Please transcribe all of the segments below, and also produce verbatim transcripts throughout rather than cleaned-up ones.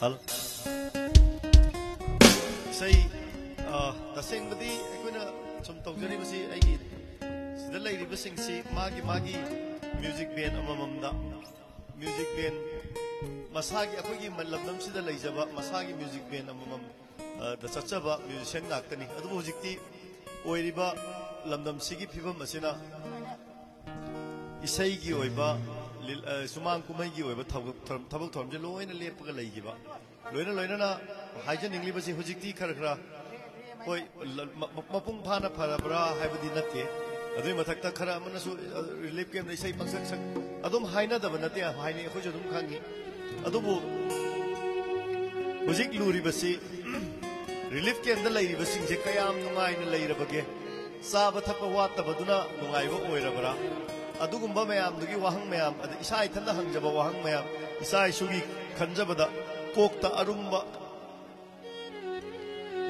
Hello. ꯏꯁꯩ, ꯑ, ꯇꯁꯦꯡꯕꯗꯤ ꯑꯩꯈꯣꯏꯅ ꯁꯨꯝ ꯇꯧꯖꯔꯤꯕꯁꯤ, ꯑꯩꯒꯤ ꯁꯤꯗ ꯂꯩꯔꯤꯕꯁꯤꯡꯁꯤ ꯃꯥꯒꯤ ꯃꯥꯒꯤ ꯃ꯭ꯌꯨꯖꯤꯛ ꯕꯦꯟ ꯑꯃꯃꯝꯗ, ꯃ꯭ꯌꯨꯖꯤꯛ ꯕꯦꯟ ꯃꯁꯥꯒꯤ, ꯑꯩꯈꯣꯏꯒꯤ ꯃ-, ꯂꯝꯗꯝꯁꯤꯗ ꯂꯩꯖꯕ ꯃꯁꯥꯒꯤ ꯃ꯭ꯌꯨꯖꯤꯛ ꯕꯦꯟ ꯑꯃꯃꯝ, ꯑ, ꯗ ꯆꯠꯆꯕ ꯃ꯭ꯌꯨꯖꯤꯁꯤꯌꯟ ꯉꯥꯛꯇꯅꯤ꯫ ꯑꯗꯨꯕꯨ ꯍꯧꯖꯤꯛꯇꯤ ꯑꯣꯏꯔꯤꯕ ꯂꯝꯗꯝꯁꯤꯒꯤ ꯐꯤꯕꯝ ꯑꯁꯤꯅ ꯏꯁꯩꯒꯤ ꯑꯣꯏꯕ ꯂꯤꯜ-, ꯑ, ꯁꯨꯃꯥꯡ ꯀꯨꯝꯍꯩꯒꯤ ꯑꯣꯏꯕ ꯊꯕꯛ ꯊꯧꯔꯝ, ꯊꯕꯛ ꯊꯧꯔꯝꯁꯦ ꯂꯣꯏꯅ ꯂꯦꯞꯄꯒ ꯂꯩꯈꯤꯕ꯫ ꯂꯣꯏꯅ ꯂꯣꯏꯅꯅ ꯍꯥꯏꯖꯅꯤꯡꯂꯤꯕꯁꯤ, ꯍꯧꯖꯤꯛꯇꯤ ꯈꯔ ꯈꯔ, ꯍꯣꯏ, ꯂ-, ꯃ-, ꯃ-, ꯃꯄꯨꯡ ꯐꯥꯅ ꯐꯔꯕ꯭ꯔꯥ ꯍꯥꯏꯕꯗꯤ ꯅꯠꯇꯦ꯫ ꯑꯗꯨꯒꯤ ꯃꯊꯛꯇ ꯈꯔ ꯑꯃꯅꯁꯨ, ꯑ, ꯔꯤꯂꯤꯐ ꯀꯦꯝꯗ ꯏꯁꯩ ꯄꯪꯁꯛ ꯁꯛ, ꯑꯗꯨꯝ ꯍꯥꯏꯅꯗꯕ ꯅꯠꯇꯦ, ꯍꯥꯏꯅꯩ, ꯑꯩꯈꯣꯏꯁꯨ ꯑꯗꯨꯝ ꯈꯪꯉꯤ꯫ ꯑꯗꯨꯕꯨ ꯍꯧꯖꯤꯛ ꯂꯨꯔꯤꯕꯁꯤ, ꯔꯤꯂꯤꯐ ꯀꯦꯝꯗ ꯂꯩꯔꯤꯕꯁꯤꯡꯁꯦ ꯀꯌꯥꯝ ꯅꯨꯡꯉꯥꯏꯅ ꯂꯩꯔꯕꯒꯦ? ꯆꯥꯕ ꯊꯛꯄ ꯋꯥꯠꯇꯕꯗꯨꯅ ꯅꯨꯡꯉꯥꯏꯕ ꯑꯣꯏꯔꯕ꯭ꯔꯥ? ꯑꯗꯨꯒꯨꯝꯕ ꯃꯌꯥꯝꯗꯨꯒꯤ ꯋꯥꯍꯪ ꯃꯌꯥꯝ, ꯑꯗ ꯏꯁꯥ ꯏꯊꯟꯗ ꯍꯪꯖꯕ ꯋꯥꯍꯪ ꯃꯌꯥꯝ, ꯏꯆꯥ ꯏꯁꯨꯒꯤ ꯈꯟꯖꯕꯗ ꯀꯣꯛꯇ ꯑꯔꯨꯝꯕ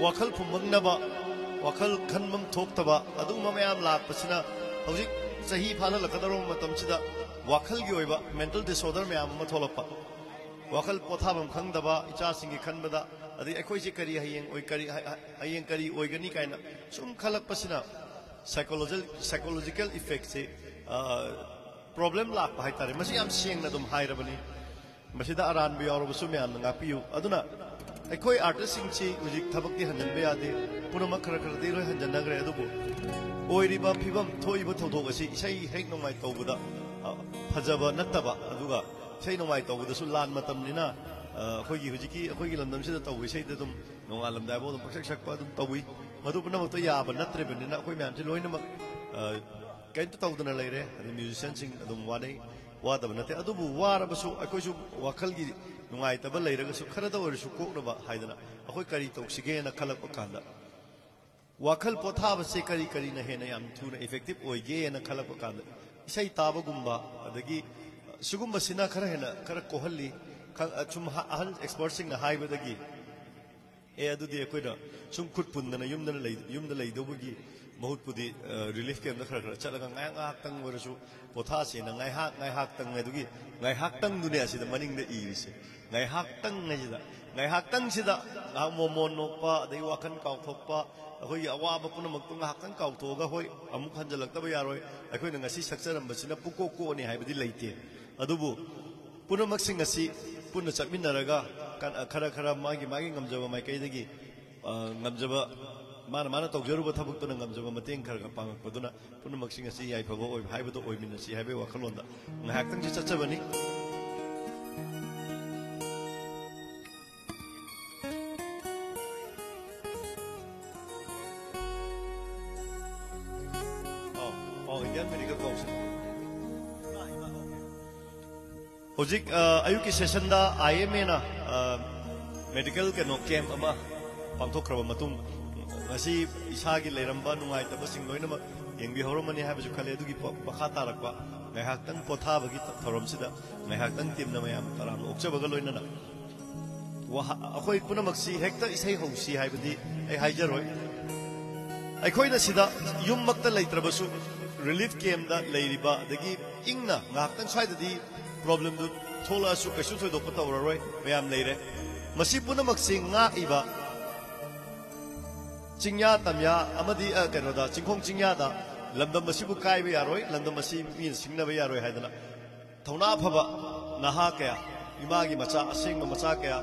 ꯋꯥꯈꯜ ꯐꯨꯝꯕꯪꯅꯕ, ꯋꯥꯈꯜ ꯈꯟꯐꯝ ꯊꯣꯛꯇꯕ, ꯑꯗꯨꯒꯨꯝꯕ ꯃꯌꯥꯝ ꯂꯥꯛꯄꯁꯤꯅ ꯍꯧꯖꯤꯛ ꯆꯍꯤ ꯐꯥꯜꯍꯜꯂꯛꯀꯗꯧꯔꯕ ꯃꯇꯝꯁꯤꯗ ꯋꯥꯈꯜꯒꯤ ꯑꯣꯏꯕ ꯃꯦꯟꯇꯦꯜ ꯗꯤꯁꯑꯣꯔꯗꯔ ꯃꯌꯥꯝ ꯑꯃ ꯊꯣꯛꯂꯛꯄ, ꯋꯥꯈꯜ ꯄꯣꯊꯥꯐꯝ ꯈꯪꯗꯕ, ꯏꯆꯥꯁꯤꯡꯒꯤ ꯈꯟꯕꯗ, ꯑꯗꯩ ꯑꯩꯈꯣꯏꯁꯦ ꯀꯔꯤ ꯍꯌꯦꯡ ꯑꯣꯏ, ꯀꯔꯤ ꯍ-, ꯍ-, ꯍꯌꯦꯡ ꯀꯔꯤ ꯑꯣꯏꯒꯅꯤ ꯀꯥꯏꯅ ꯁꯨꯝ ꯈꯜꯂꯛꯄꯁꯤꯅ psychological, psychological effectꯁꯦ, ꯑ, ꯄ꯭ꯔꯣꯕ꯭ꯂꯦꯝ ꯂꯥꯛꯄ ꯍꯥꯏꯇꯥꯔꯦ꯫ ꯃꯁꯤ ꯌꯥꯝ ꯁꯦꯡꯅ ꯑꯗꯨꯝ ꯍꯥꯏꯔꯕꯅꯤ꯫ ꯃꯁꯤꯗ ꯑꯔꯥꯟꯕ ꯌꯥꯎꯔꯕꯁꯨ ꯃꯌꯥꯝꯅ ꯉꯥꯛꯄꯤꯌꯨ꯫ ꯑꯗꯨꯅ ꯑꯩꯈꯣꯏ ꯑꯥꯔꯇꯤꯁꯁꯤꯡꯁꯤ ꯍꯧꯖꯤꯛ ꯊꯕꯛꯇꯤ ꯍꯟꯖꯤꯟꯕ ꯌꯥꯗꯦ꯫ ꯄꯨꯝꯅꯃꯛ ꯈꯔ ꯈꯔꯗꯤ ꯂꯣꯏ ꯍꯟꯖꯤꯟꯅꯈ꯭ꯔꯦ꯫ ꯑꯗꯨꯕꯨ ꯑꯣꯏꯔꯤꯕ ꯐꯤꯕꯝ, ꯊꯣꯛꯏꯕ ꯊꯧꯗꯣꯛ ꯑꯁꯤ ꯏꯁꯩ ꯍꯦꯛ ꯅꯣꯡꯃꯥꯏ ꯇꯧꯕꯗ, ꯑ, ꯐꯖꯕ ꯅꯠꯇꯕ, ꯑꯗꯨꯒ ꯏꯁꯩ ꯅꯣꯡꯃꯥꯏ ꯇꯧꯕꯗꯁꯨ ꯂꯥꯟ ꯃꯇꯝꯅꯤꯅ, ꯑ, ꯑꯩꯈꯣꯏꯒꯤ ꯍꯧꯖꯤꯛꯀꯤ ꯑꯩꯈꯣꯏꯒꯤ ꯂꯝꯗꯝꯁꯤꯗ ꯇꯧꯕ ꯏꯁꯩꯗ ꯑꯗꯨꯝ ꯅꯣꯡꯉꯥꯜꯂꯝꯗꯥꯏꯐꯥꯎ ꯑꯗꯨꯝ ꯄꯪꯁꯛ ꯁꯛꯄ ꯑꯗꯨꯝ ꯇꯧꯏ꯫ ꯃꯗꯨ ꯄꯨꯝꯅꯃꯛꯇꯣ ꯌꯥꯕ ꯅꯠꯇ꯭ꯔꯤꯕꯅꯤꯅ ꯑꯩꯈꯣꯏ ꯃꯌꯥꯝꯁꯤ ꯂꯣꯏꯅꯃꯛ, ꯑ, ꯀꯩꯝꯇ ꯇꯧꯗꯅ ꯂꯩꯔꯦ꯫ ꯑꯗꯩ ꯃ꯭ꯌꯨꯖꯤꯁꯤꯌꯥꯟꯁꯤꯡ ꯑꯗꯨꯝ ꯋꯥꯅꯩ, ꯋꯥꯗꯕ ꯅꯠꯇꯦ꯫ ꯑꯗꯨꯕꯨ ꯋꯥꯔꯕꯁꯨ ꯑꯩꯈꯣꯏꯁꯨ ꯋꯥꯈꯜꯒꯤ ꯅꯨꯡꯉꯥꯏꯇꯕ ꯂꯩꯔꯒꯁꯨ ꯈꯔꯗ ꯑꯣꯏꯔꯁꯨ ꯀꯣꯛꯅꯕ ꯍꯥꯏꯗꯅ ꯑꯩꯈꯣꯏ ꯀꯔꯤ ꯇꯧꯁꯤꯒꯦꯅ ꯈꯜꯂꯛꯄ ꯀꯥꯟꯗ, ꯋꯥꯈꯜ ꯄꯣꯊꯥꯕꯁꯦ ꯀꯔꯤ ꯀꯔꯤꯅ ꯍꯦꯟꯅ ꯌꯥꯝ ꯊꯨꯅ ꯏꯐꯦꯛꯇꯤꯞ ꯑꯣꯏꯒꯦꯅ ꯈꯜꯂꯛꯄ ꯀꯥꯟꯗ, ꯏꯁꯩ ꯇꯥꯕꯒꯨꯝꯕ, ꯑꯗꯒꯤ ꯁꯤꯒꯨꯝꯕꯁꯤꯅ ꯈꯔ ꯍꯦꯟꯅ ꯈꯔ ꯀꯣꯛꯍꯜꯂꯤ꯫ ꯈ-, ꯁꯨꯝ ꯍ-, ꯑꯍꯜ ꯑꯦꯛꯁꯄꯔꯠꯁꯤꯡꯅ ꯍꯥꯏꯕꯗꯒꯤ ꯑꯦ, ꯑꯗꯨꯗꯤ ꯑꯩꯈꯣꯏꯅ ꯁꯨꯝ ꯈꯨꯠ ꯄꯨꯟꯗꯅ ꯌꯨꯝꯗꯅ ꯂꯩ-, ꯌꯨꯝꯗ ꯂꯩꯗꯧꯕꯒꯤ ꯃꯍꯨꯠꯄꯨꯗꯤ, ꯑ, ꯔꯤꯂꯤꯐ ꯀꯦꯝꯞꯇ ꯈꯔ ꯈꯔ ꯆꯠꯂꯒ ꯉꯥꯏꯍꯥꯛ ꯉꯥꯏꯍꯥꯛꯇꯪ ꯑꯣꯏꯔꯁꯨ ꯄꯣꯊꯥꯁꯦꯅ, ꯉꯥꯏꯍꯥꯛ ꯉꯥꯏꯍꯥꯛꯇꯪ, ꯑꯗꯨꯒꯤ ꯉꯥꯏꯍꯥꯛꯇꯪꯗꯨꯅꯦ ꯑꯁꯤꯗ ꯃꯅꯤꯡꯗ ꯏꯔꯤꯁꯦ꯫ ꯉꯥꯏꯍꯥꯛꯇꯪ ꯍꯥꯏꯁꯤꯗ, ꯉꯥꯏꯍꯥꯛꯇꯪꯁꯤꯗ ꯉꯥꯏꯍꯥꯛ ꯃꯣꯃꯣꯟ ꯅꯣꯛꯄ, ꯑꯗꯒꯤ ꯋꯥꯈꯜ ꯀꯥꯎꯊꯣꯛꯄ, ꯑꯩꯈꯣꯏꯒꯤ ꯑꯋꯥꯕ ꯄꯨꯝꯅꯃꯛꯇꯣ ꯉꯥꯏꯍꯥꯛꯇꯪ ꯀꯥꯎꯊꯣꯛꯑꯒ, ꯍꯣꯏ, ꯑꯃꯨꯛ ꯍꯟꯖꯜꯂꯛꯇꯕ ꯌꯥꯔꯣꯏ, ꯑꯩꯈꯣꯏꯅ ꯉꯁꯤ ꯁꯛꯆꯔꯝꯕꯁꯤꯅ ꯄꯨꯡꯀꯣꯛ ꯀꯣꯛꯑꯅꯤ ꯍꯥꯏꯕꯗꯤ ꯂꯩꯇꯦ꯫ ꯑꯗꯨꯕꯨ ꯄꯨꯝꯅꯃꯛꯁꯤꯡ ꯑꯁꯤ ꯄꯨꯟꯅ ꯆꯠꯃꯤꯟꯅꯔꯒ ꯀ-, ꯈꯔ ꯈꯔ ꯃꯥꯒꯤ ꯃꯥꯒꯤ ꯉꯝꯖꯕ ꯃꯥꯏꯀꯩꯗꯒꯤ, ꯑ, ꯉꯝꯖꯕ, ꯃꯥꯅ ꯃꯥꯅ ꯇꯧꯖꯔꯨꯕ ꯊꯕꯛꯇꯨꯅ ꯉꯝꯖꯕ ꯃꯇꯦꯡ ꯈꯔ ꯈꯔ ꯄꯥꯡꯉꯛꯄꯗꯨꯅ ꯄꯨꯝꯅꯃꯛꯁꯤꯡ ꯑꯁꯤ ꯌꯥꯏꯐꯕ ꯑꯣꯏꯕ ꯍꯥꯏꯕꯗꯣ ꯑꯣꯏꯃꯤꯟꯅꯁꯤ ꯍꯥꯏꯕꯒꯤ ꯋꯥꯈꯜꯂꯣꯟꯗ ꯉꯥꯏꯍꯥꯛꯇꯪꯁꯤ ꯆꯠꯆꯕꯅꯤ꯫ ꯑꯣ, ꯑꯣ, ꯏꯟꯗꯤꯌꯥꯟ ꯃꯦꯗꯤꯀꯦꯜ ꯀꯥꯎꯟꯁꯤꯜ꯫ ꯍꯧꯖꯤꯛ, ꯑ, ꯑꯌꯨꯛꯀꯤ ꯁꯦꯁꯟꯗ ꯑꯥꯏ ꯑꯦꯝ ꯑꯦꯅ, ꯑ, ꯃꯦꯗꯤꯀꯦꯜ ꯀꯩꯅꯣ ꯀꯦꯝꯞ ꯑꯃ ꯄꯥꯡꯊꯣꯛꯈ꯭ꯔꯕ ꯃꯇꯨꯡ, ꯉꯁꯤ ꯏꯁꯥꯒꯤ ꯂꯩꯔꯝꯕ ꯅꯨꯡꯉꯥꯏꯇꯕꯁꯤꯡ ꯂꯣꯏꯅꯃꯛ ꯌꯦꯡꯕꯤꯍꯧꯔꯝꯃꯅꯤ ꯍꯥꯏꯕꯁꯨ ꯈꯜꯂꯦ꯫ ꯑꯗꯨꯒꯤ ꯄ-, ꯃꯈꯥ ꯇꯥꯔꯛꯄ ꯉꯥꯏꯍꯥꯛꯇꯪ ꯄꯣꯊꯥꯕꯒꯤ ꯊ-, ꯊꯧꯔꯝꯁꯤꯗ ꯉꯥꯏꯍꯥꯛꯇꯪ ꯇꯤꯝꯅ ꯃꯌꯥꯝ ꯇꯔꯥꯝꯅ ꯑꯣꯛꯆꯕꯒ ꯂꯣꯏꯅꯅ ꯋꯥꯍ-, ꯑꯩꯈꯣꯏ ꯄꯨꯝꯅꯃꯛꯁꯤ ꯍꯦꯛꯇ ꯏꯁꯩ ꯍꯧꯁꯤ ꯍꯥꯏꯕꯗꯤ ꯑꯩ ꯍꯥꯏꯖꯔꯣꯏ꯫ ꯑꯩꯈꯣꯏꯅ ꯁꯤꯗ ꯌꯨꯝꯃꯛꯇ ꯂꯩꯇ꯭ꯔꯕꯁꯨ, ꯔꯤꯂꯤꯐ ꯀꯦꯝꯞꯇ ꯂꯩꯔꯤꯕ, ꯑꯗꯒꯤ ꯏꯪꯅ ꯉꯥꯏꯍꯥꯛꯇꯪ ꯁ꯭ꯋꯥꯏꯗꯗꯤ ꯄ꯭ꯔꯣꯕ꯭ꯂꯦꯝꯗꯨ ꯊꯣꯛꯂꯛꯑꯁꯨ ꯀꯩꯁꯨ ꯊꯣꯏꯗꯣꯛꯄ ꯇꯧꯔꯔꯣꯏ, ꯃꯌꯥꯝ ꯂꯩꯔꯦ꯫ ꯃꯁꯤ ꯄꯨꯝꯅꯃꯛꯁꯤ ꯉꯥꯛꯏꯕ ꯆꯤꯡꯌꯥ ꯇꯝꯌꯥ ꯑꯃꯗꯤ, ꯑ, ꯀꯩꯅꯣꯗ, ꯆꯤꯡꯈꯣꯡ ꯆꯤꯡꯌꯥꯗ ꯂꯝꯗꯝ ꯑꯁꯤꯕꯨ ꯀꯥꯏꯕ ꯌꯥꯔꯣꯏ, ꯂꯝꯗꯝ ꯑꯁꯤ ꯃꯤꯅ ꯁꯤꯡꯅꯕ ꯌꯥꯔꯣꯏ ꯍꯥꯏꯗꯅ ꯊꯧꯅꯥ ꯐꯕ ꯅꯍꯥ ꯀꯌꯥ, ꯏꯃꯥꯒꯤ ꯃꯆꯥ, ꯑꯁꯦꯡꯕ ꯃꯆꯥ ꯀꯌꯥ,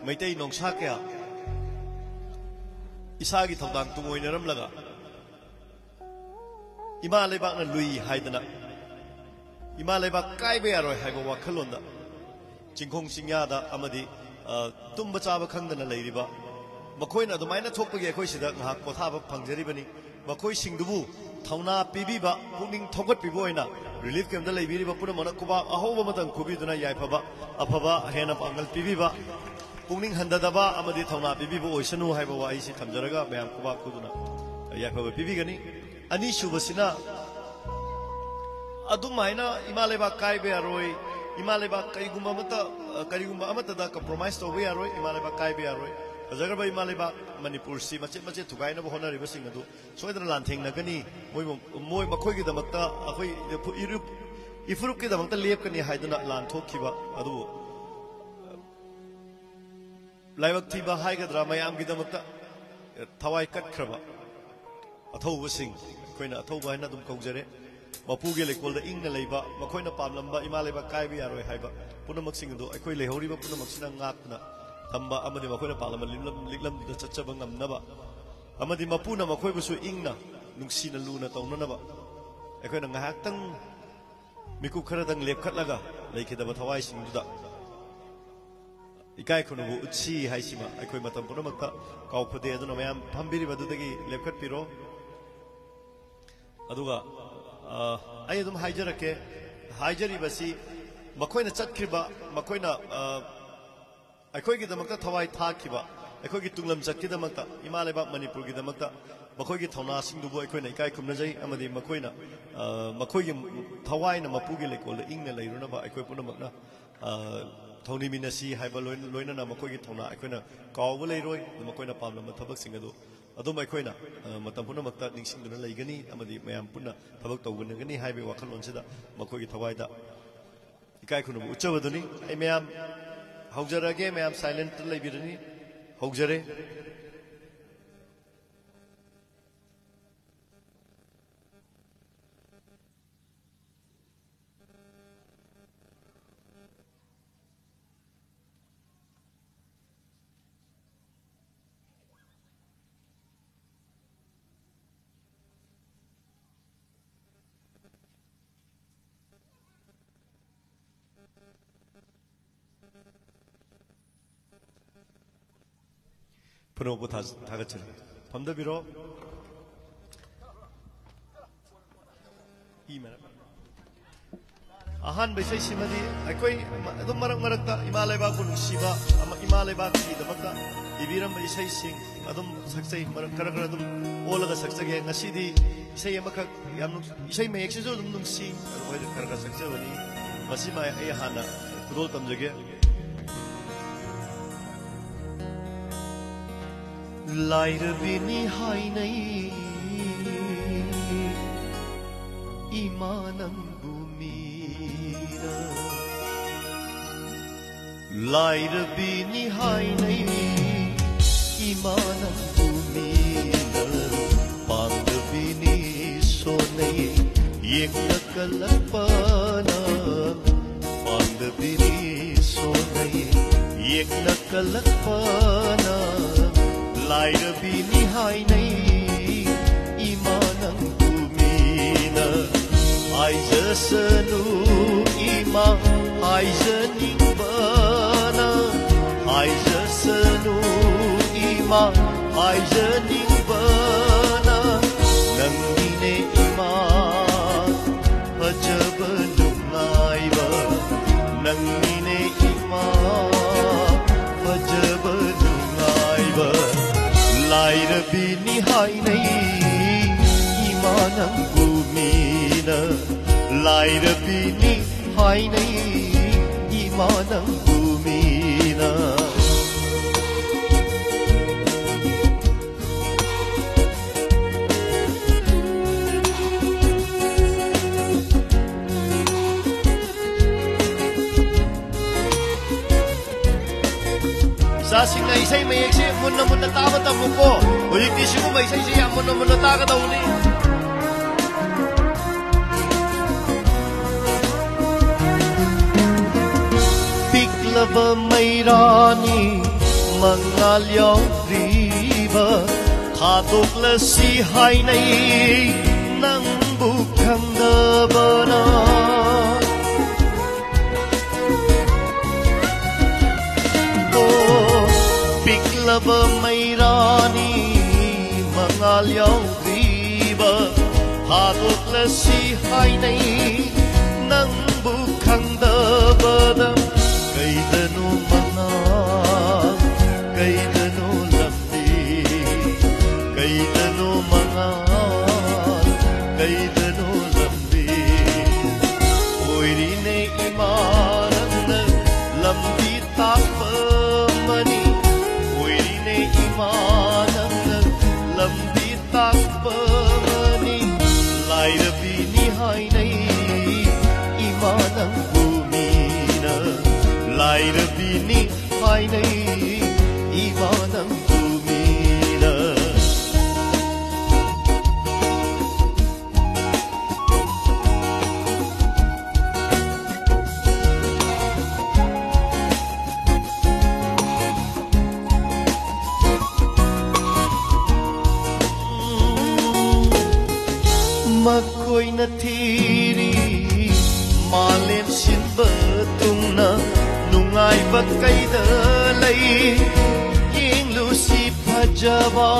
ꯃꯩꯇꯩ ꯅꯣꯡꯁꯥ ꯀꯌꯥ ꯏꯁꯥꯒꯤ ꯊꯧꯗꯥꯡ ꯇꯨꯡꯑꯣꯏꯅꯔꯝꯂꯒ ꯏꯃꯥ ꯂꯩꯕꯥꯛꯅ ꯂꯨꯏ ꯍꯥꯏꯗꯅ, ꯏꯃꯥ ꯂꯩꯕꯥꯛ ꯀꯥꯏꯕ ꯌꯥꯔꯣꯏ ꯍꯥꯏꯕ ꯋꯥꯈꯜꯂꯣꯟꯗ ꯆꯤꯡꯈꯣꯡ ꯆꯤꯡꯌꯥꯗ ꯑꯃꯗꯤ, ꯑ, ꯇꯨꯝꯕ ꯆꯥꯕ ꯈꯪꯗꯅ ꯂꯩꯔꯤꯕ ꯃꯈꯣꯏꯅ ꯑꯗꯨꯃꯥꯏꯅ ꯊꯣꯛꯄꯒꯤ ꯑꯩꯈꯣꯏ ꯁꯤꯗ ꯉꯥꯏꯍꯥꯛ ꯄꯣꯊꯥꯕ ꯐꯪꯖꯔꯤꯕꯅꯤ꯫ ꯃꯈꯣꯏꯁꯤꯡꯗꯨꯕꯨ ꯊꯧꯅꯥ ꯄꯤꯕꯤꯕ, ꯄꯨꯛꯅꯤꯡ ꯊꯧꯒꯠꯄꯤꯕ ꯑꯣꯏꯅ ꯔꯤꯂꯤꯐ ꯀꯦꯝꯞꯇ ꯂꯩꯕꯤꯔꯤꯕ ꯄꯨꯝꯅꯃꯛꯅ ꯈꯨꯕꯥꯛ ꯑꯍꯧꯕ ꯑꯃꯇꯪ ꯈꯨꯕꯤꯗꯨꯅ ꯌꯥꯏꯐꯕ, ꯑꯐꯕ, ꯍꯦꯟꯅ ꯄꯥꯡꯒꯜ ꯄꯤꯕꯤꯕ, ꯄꯨꯛꯅꯤꯡ ꯍꯟꯊꯗꯕ ꯑꯃꯗꯤ ꯊꯧꯅꯥ ꯄꯤꯕꯤꯕ ꯑꯣꯏꯁꯅꯨ ꯍꯥꯏꯕ ꯋꯥꯍꯩꯁꯤ ꯊꯝꯖꯔꯒ ꯃꯌꯥꯝ ꯈꯨꯕꯥꯛ ꯈꯨꯗꯨꯅ ꯌꯥꯏꯐꯕ ꯄꯤꯕꯤꯒꯅꯤ꯫ ꯑꯅꯤꯁꯨꯕꯁꯤꯅ ꯑꯗꯨꯝ ꯍꯥꯏꯅ ꯏꯃꯥ ꯂꯩꯕꯥꯛ ꯀꯥꯏꯕ ꯌꯥꯔꯣꯏ, ꯏꯃꯥ ꯂꯩꯕꯥꯛ ꯀꯔꯤꯒꯨꯝꯕ ꯑꯃꯠꯇ, ꯀꯔꯤꯒꯨꯝꯕ ꯑꯃꯠꯇꯗ ꯀꯝꯄ꯭ꯔꯣꯃꯥꯏꯁ ꯇꯧꯕ ꯌꯥꯔꯣꯏ, ꯏꯃꯥ ꯂꯩꯕꯥꯛ ꯀꯥꯏꯕ ꯌꯥꯔꯣꯏ꯫ ꯐꯖꯈ꯭ꯔꯕ ꯏꯃꯥ ꯂꯩꯕꯥꯛ ꯃꯅꯤꯄꯨꯔꯁꯤ ꯃꯆꯦꯠ ꯃꯆꯦꯠ ꯊꯨꯒꯥꯏꯅꯕ ꯍꯣꯠꯅꯔꯤꯕꯁꯤꯡ ꯑꯗꯨ ꯁꯣꯏꯗꯅ ꯂꯥꯟꯊꯦꯡꯅꯒꯅꯤ꯫ ꯃꯣꯏꯕꯨ, ꯃꯣꯏ, ꯃꯈꯣꯏꯒꯤꯗꯃꯛꯇ ꯑꯩꯈꯣꯏ ꯏꯐꯨ-, ꯏꯔꯨꯞ-, ꯏꯐꯨꯔꯨꯞꯀꯤꯗꯃꯛꯇ ꯂꯦꯞꯀꯅꯤ ꯍꯥꯏꯗꯨꯅ ꯂꯥꯟ ꯊꯣꯛꯈꯤꯕ ꯑꯗꯨꯕꯨ ꯂꯥꯏꯕꯛ ꯊꯤꯕ ꯍꯥꯏꯒꯗ꯭ꯔꯥ, ꯃꯌꯥꯝꯒꯤꯗꯃꯛꯇ ꯊꯋꯥꯏ ꯀꯠꯈ꯭ꯔꯕ ꯑꯊꯧꯕꯁꯤꯡ ꯑꯩꯈꯣꯏꯅ ꯑꯊꯧꯕ ꯍꯥꯏꯅ ꯑꯗꯨꯝ ꯀꯧꯖꯔꯦ꯫ ꯃꯄꯨꯒꯤ ꯂꯩꯀꯣꯜꯗ ꯏꯪꯅ ꯂꯩꯕ, ꯃꯈꯣꯏꯅ ꯄꯥꯝꯂꯝꯕ ꯏꯃꯥ ꯂꯩꯕꯥꯛ ꯀꯥꯏꯕ ꯌꯥꯔꯣꯏ ꯍꯥꯏꯕ ꯄꯨꯝꯅꯃꯛꯁꯤꯡ ꯑꯗꯨ ꯑꯩꯈꯣꯏ ꯂꯩꯍꯧꯔꯤꯕ ꯄꯨꯝꯅꯃꯛꯁꯤꯅ ꯉꯥꯛꯇꯨꯅ ꯊꯝꯕ ꯑꯃꯗꯤ ꯃꯈꯣꯏꯅ ꯄꯥꯝꯂꯝꯕ ꯂꯤꯛꯂꯝ-, ꯂꯤꯛꯂꯝꯗꯨꯗ ꯆꯠꯆꯕ ꯉꯝꯅꯕ ꯑꯃꯗꯤ ꯃꯄꯨꯅ ꯃꯈꯣꯏꯕꯨꯁꯨ ꯏꯪꯅ, ꯅꯨꯡꯁꯤꯅ, ꯂꯨꯅ ꯇꯧꯅꯅꯕ ꯑꯩꯈꯣꯏꯅ ꯉꯥꯏꯍꯥꯛꯇꯪ ꯃꯤꯀꯨꯞ ꯈꯔꯗꯪ ꯂꯦꯞꯈꯠꯂꯒ ꯂꯩꯈꯤꯗꯕ ꯊꯋꯥꯏꯁꯤꯡꯗꯨꯗ ꯏꯀꯥꯏ ꯈꯨꯝꯅꯕ ꯎꯠꯁꯤ ꯍꯥꯏꯁꯤꯃ ꯑꯩꯈꯣꯏ ꯃꯇꯝ ꯄꯨꯝꯅꯃꯛꯇ ꯀꯥꯎꯐꯗꯦ꯫ ꯑꯗꯨꯅ ꯃꯌꯥꯝ ꯐꯝꯕꯤꯔꯤꯕ ꯑꯗꯨꯗꯒꯤ ꯂꯦꯞꯈꯠꯄꯤꯔꯣ꯫ ꯑꯗꯨꯒ, ꯑ, ꯑꯩ ꯑꯗꯨꯝ ꯍꯥꯏꯖꯔꯛꯀꯦ, ꯍꯥꯏꯖꯔꯤꯕꯁꯤ ꯃꯈꯣꯏꯅ ꯆꯠꯈ꯭ꯔꯤꯕ, ꯃꯈꯣꯏꯅ, ꯑ, ꯑꯩꯈꯣꯏꯒꯤꯗꯃꯛꯇ ꯊꯋꯥꯏ ꯊꯥꯈꯤꯕ, ꯑꯩꯈꯣꯏꯒꯤ ꯇꯨꯡꯂꯝꯆꯠꯀꯤꯗꯃꯛꯇ, ꯏꯃꯥ ꯂꯩꯕꯥꯛ ꯃꯅꯤꯄꯨꯔꯒꯤꯗꯃꯛꯇ ꯃꯈꯣꯏꯒꯤ ꯊꯧꯅꯥꯁꯤꯡꯗꯨꯕꯨ ꯑꯩꯈꯣꯏꯅ ꯏꯀꯥꯏ ꯈꯨꯝꯅꯖꯩ꯫ ꯑꯃꯗꯤ ꯃꯈꯣꯏꯅ, ꯑ, ꯃꯈꯣꯏꯒꯤ ꯊꯋꯥꯏꯅ ꯃꯄꯨꯒꯤ ꯂꯩꯀꯣꯜꯗ ꯏꯪꯅ ꯂꯩꯔꯨꯅꯕ ꯑꯩꯈꯣꯏ ꯄꯨꯝꯅꯃꯛꯅ, ꯑ, ꯊꯧꯅꯤꯃꯤꯟꯅꯁꯤ ꯍꯥꯏꯕ ꯂꯣꯏ-, ꯂꯣꯏꯅꯅ ꯃꯈꯣꯏꯒꯤ ꯊꯧꯅꯥ ꯑꯩꯈꯣꯏꯅ ꯀꯥꯎꯕ ꯂꯩꯔꯣꯏ꯫ ꯃꯈꯣꯏꯅ ꯄꯥꯝꯂꯝꯕ ꯊꯕꯛꯁꯤꯡ ꯑꯗꯨ ꯑꯗꯨꯝ ꯑꯩꯈꯣꯏꯅ, ꯑ, ꯃꯇꯝ ꯄꯨꯝꯅꯃꯛꯇ ꯅꯤꯡꯁꯤꯡꯗꯨꯅ ꯂꯩꯒꯅꯤ ꯑꯃꯗꯤ ꯃꯌꯥꯝ ꯄꯨꯟꯅ ꯊꯕꯛ ꯇꯧꯃꯤꯟꯅꯒꯅꯤ ꯍꯥꯏꯕꯒꯤ ꯋꯥꯈꯜꯂꯣꯟꯁꯤꯗ ꯃꯈꯣꯏꯒꯤ ꯊꯋꯥꯏꯗ ꯏꯀꯥꯏ ꯈꯨꯝꯅꯕ ꯎꯠꯆꯕꯗꯨꯅꯤ꯫ ꯑꯩ ꯃꯌꯥꯝ ꯍꯧꯖꯔꯒꯦ, ꯃꯌꯥꯝ ꯁꯥꯏꯂꯦꯟꯇ ꯂꯩꯕꯤꯔꯅꯤ꯫ ꯍꯧꯖꯔꯦ꯫ ꯄꯨꯝꯅꯃꯛꯄꯨ ꯊꯥ-, ꯊꯥꯒꯠꯆꯔꯤ꯫ ꯐꯝꯗꯕꯤꯔꯣ꯫ ꯏ ꯃꯔꯝ꯫ ꯑꯍꯥꯟꯕ ꯏꯁꯩꯁꯤꯃꯗꯤ ꯑꯩꯈꯣꯏ ꯑꯗꯨꯝ ꯃꯔꯛ ꯃꯔꯛꯇ ꯏꯃꯥ ꯂꯩꯕꯥꯛꯄꯨ ꯅꯨꯡꯁꯤꯕ, ꯑꯃ-, ꯏꯃꯥ ꯂꯩꯕꯥꯛꯀꯤꯗꯃꯛꯇ ꯏꯕꯤꯔꯝꯕ ꯏꯁꯩꯁꯤꯡ ꯑꯗꯨꯝ ꯁꯛꯆꯩ, ꯃꯔꯛ ꯈꯔ ꯈꯔ ꯑꯗꯨꯝ ꯑꯣꯜꯂꯒ ꯁꯛꯆꯒꯦ꯫ ꯉꯁꯤꯗꯤ ꯏꯁꯩ ꯑꯃꯈꯛ ꯌꯥꯝ ꯅꯨꯡ-, ꯏꯁꯩ ꯃꯌꯦꯛꯁꯤꯁꯨ ꯑꯗꯨꯝ ꯅꯨꯡꯁꯤ, ꯑꯗꯨ ꯃꯣꯏꯗ ꯈꯔ ꯈꯔ ꯁꯛꯆꯕꯅꯤ꯫ ꯃꯁꯤꯃ ꯑꯩ ꯍꯥꯟꯅ ꯈꯨꯗꯣꯜ ꯇꯝꯖꯒꯦ꯫ ꯂꯥꯏꯔꯕꯤꯅꯤ ꯍꯥꯏꯅꯩ ꯏꯃꯥ ꯅꯪꯕꯨ ꯃꯤꯅ꯫ ꯂꯥꯏꯔꯕꯤꯅꯤ ꯍꯥꯏꯅꯩ ꯏꯃꯥ ꯅꯪꯕꯨ ꯃꯤꯅ꯫ ꯄꯥꯝꯗꯕꯤꯅꯤ ꯁꯣꯟꯅꯩ ꯌꯦꯛꯅ ꯀꯜꯂꯛꯄꯅ꯫ ꯄꯥꯝꯗꯕꯤꯅꯤ ꯁꯣꯟꯅꯩ ꯌꯦꯛꯅ ꯀꯜꯂꯛꯄꯅ꯫ ꯂꯥꯏꯔꯕꯤꯅꯤ ꯍꯥꯏꯅꯩ ꯏꯃꯥ ꯅꯪꯕꯨ ꯃꯤꯅ꯫ ꯍꯥꯏꯖꯁꯅꯨ ꯏꯃꯥ ꯍꯥꯏꯖꯅꯤꯡꯕꯅ꯫ ꯍꯥꯏꯖꯁꯅꯨ ꯏꯃꯥ ꯍꯥꯏꯖꯅꯤꯡꯕꯅ꯫ ꯅꯪꯅꯤꯅꯦ ꯏꯃꯥ ꯐꯖꯕ ꯅꯨꯡꯉꯥꯏꯕ꯫ ꯅꯪꯅꯤꯅꯦ ꯏꯃꯥ ꯐꯖꯕ ꯅꯨꯡꯉꯥꯏꯕ꯫ ꯂꯥꯏꯔꯕꯤꯅꯤ ꯍꯥꯏꯅꯩ ꯏꯃꯥ ꯅꯪꯕꯨ ꯃꯤꯅ꯫ ꯂꯥꯏꯔꯕꯤꯅꯤ ꯍꯥꯏꯅꯩ ꯏꯃꯥ ꯅꯪꯕꯨ ꯃꯤꯅ꯫ ꯏꯆꯥꯁꯤꯡꯅ ꯏꯁꯩ ꯃꯌꯦꯛꯁꯦ ꯃꯨꯟꯅ ꯃꯨꯟꯅ ꯇꯥꯕ ꯇꯝꯃꯨꯀꯣ꯫ ꯍꯧꯖꯤꯛꯇꯤ ꯁꯤꯒꯨꯝꯕ ꯏꯁꯩꯁꯦ ꯌꯥꯝ ꯃꯨꯟꯅ ꯃꯨꯟꯅ ꯇꯥꯒꯗꯧꯕꯅꯤ꯫ ꯄꯤꯛꯂꯕ ꯃꯩꯔꯥꯅꯤ ꯃꯉꯥꯜ ꯌꯥꯎꯗ꯭ꯔꯤꯕ꯫ ꯊꯥꯗꯣꯛꯂꯁꯤ ꯍꯥꯏꯅꯩ ꯅꯪꯕꯨ ꯈꯪꯗꯕꯅ꯫ ꯑꯣ, ꯄꯤꯛꯂꯕ ꯃꯩꯔꯥꯅꯤ ꯃꯉꯥꯜ ꯌꯥꯎꯗ꯭ꯔꯤꯕ꯫ ꯊꯥꯗꯣꯛꯂꯁꯤ ꯍꯥꯏꯅꯩ ꯅꯪꯕꯨ ꯈꯪꯗꯕꯗ꯫ ꯀꯩꯗꯅꯣ ꯃꯉꯥꯜ ꯀꯩꯗꯅꯣ ꯂꯝꯕꯤ꯫ ꯀꯩꯗꯅꯣ ꯃꯉꯥꯜ ꯀꯩꯗꯅꯣ ꯂꯝꯕꯤ꯫ ꯑꯣꯏꯔꯤꯅꯦ ꯏꯃꯥ ꯅꯪꯅ ꯂꯝꯕꯤ ꯇꯥꯛꯄ ꯑꯃꯅꯤ꯫ ꯑꯣꯏꯔꯤꯅꯦ ꯏꯃꯥ ꯊꯤꯔꯤ꯫ ꯃꯥꯂꯦꯝ ꯁꯤꯟꯕ ꯇꯨꯡꯅ ꯅꯨꯡꯉꯥꯏꯕ ꯀꯩꯗ ꯂꯩ? ꯌꯦꯡꯂꯨꯁꯤ ꯐꯖꯕ꯫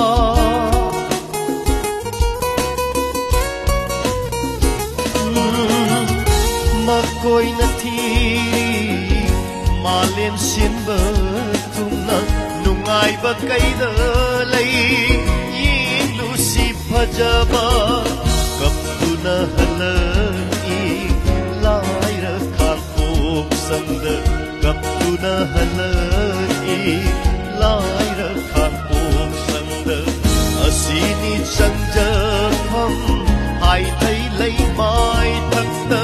ꯎꯝ, ꯃꯈꯣꯏꯅ ꯊꯤꯔꯤ꯫ ꯃꯥꯂꯦꯝ ꯁꯤꯟꯕ ꯇꯨꯡꯅ ꯅꯨꯡꯉꯥꯏꯕ ꯀꯩꯗ ꯂꯩ? ꯌꯦꯡꯂꯨꯁꯤ ꯐꯖꯕ꯫ ꯀꯞꯇꯨꯅ ꯍꯜꯂꯛꯏ ꯂꯥꯏꯔ ꯈꯥꯡꯄꯣꯛꯁꯪꯗ꯫ ꯀꯞꯇꯨꯅ ꯍꯜꯂꯛꯏ ꯂꯥꯏꯔ ꯈꯥꯡꯄꯣꯛꯁꯪꯗ꯫ ꯑꯁꯤꯅꯤ ꯆꯪꯖꯐꯝ ꯍꯥꯏꯊꯩ ꯂꯩꯃꯥꯏꯊꯛꯇ꯫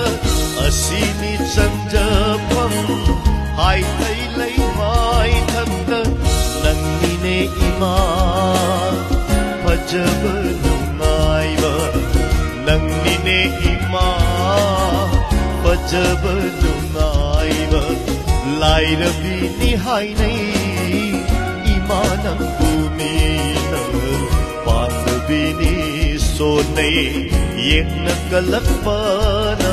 ꯑꯁꯤꯅꯤ ꯆꯪꯖꯐꯝ ꯍꯥꯏꯊꯩ ꯂꯩꯃꯥꯏꯊꯛꯇ꯫ ꯅꯪꯅꯤꯅꯦ ꯏꯃꯥ ꯐꯖꯕ ꯅꯨꯡꯉꯥꯏꯕ꯫ ꯅꯪꯅꯤꯅꯦ ꯏꯃꯥ ꯐꯖꯕ ꯅꯨꯡꯉꯥꯏꯕ꯫ ꯂꯥꯏꯔꯕꯤꯅꯤ ꯍꯥꯏꯅꯩ ꯏꯃꯥ ꯅꯪꯕꯨ ꯃꯤꯅ꯫ ꯄꯥꯟꯗꯕꯤꯅꯤ ꯁꯣꯟꯅꯩ ꯌꯦꯛꯅ ꯀꯜꯂꯛꯄꯅ꯫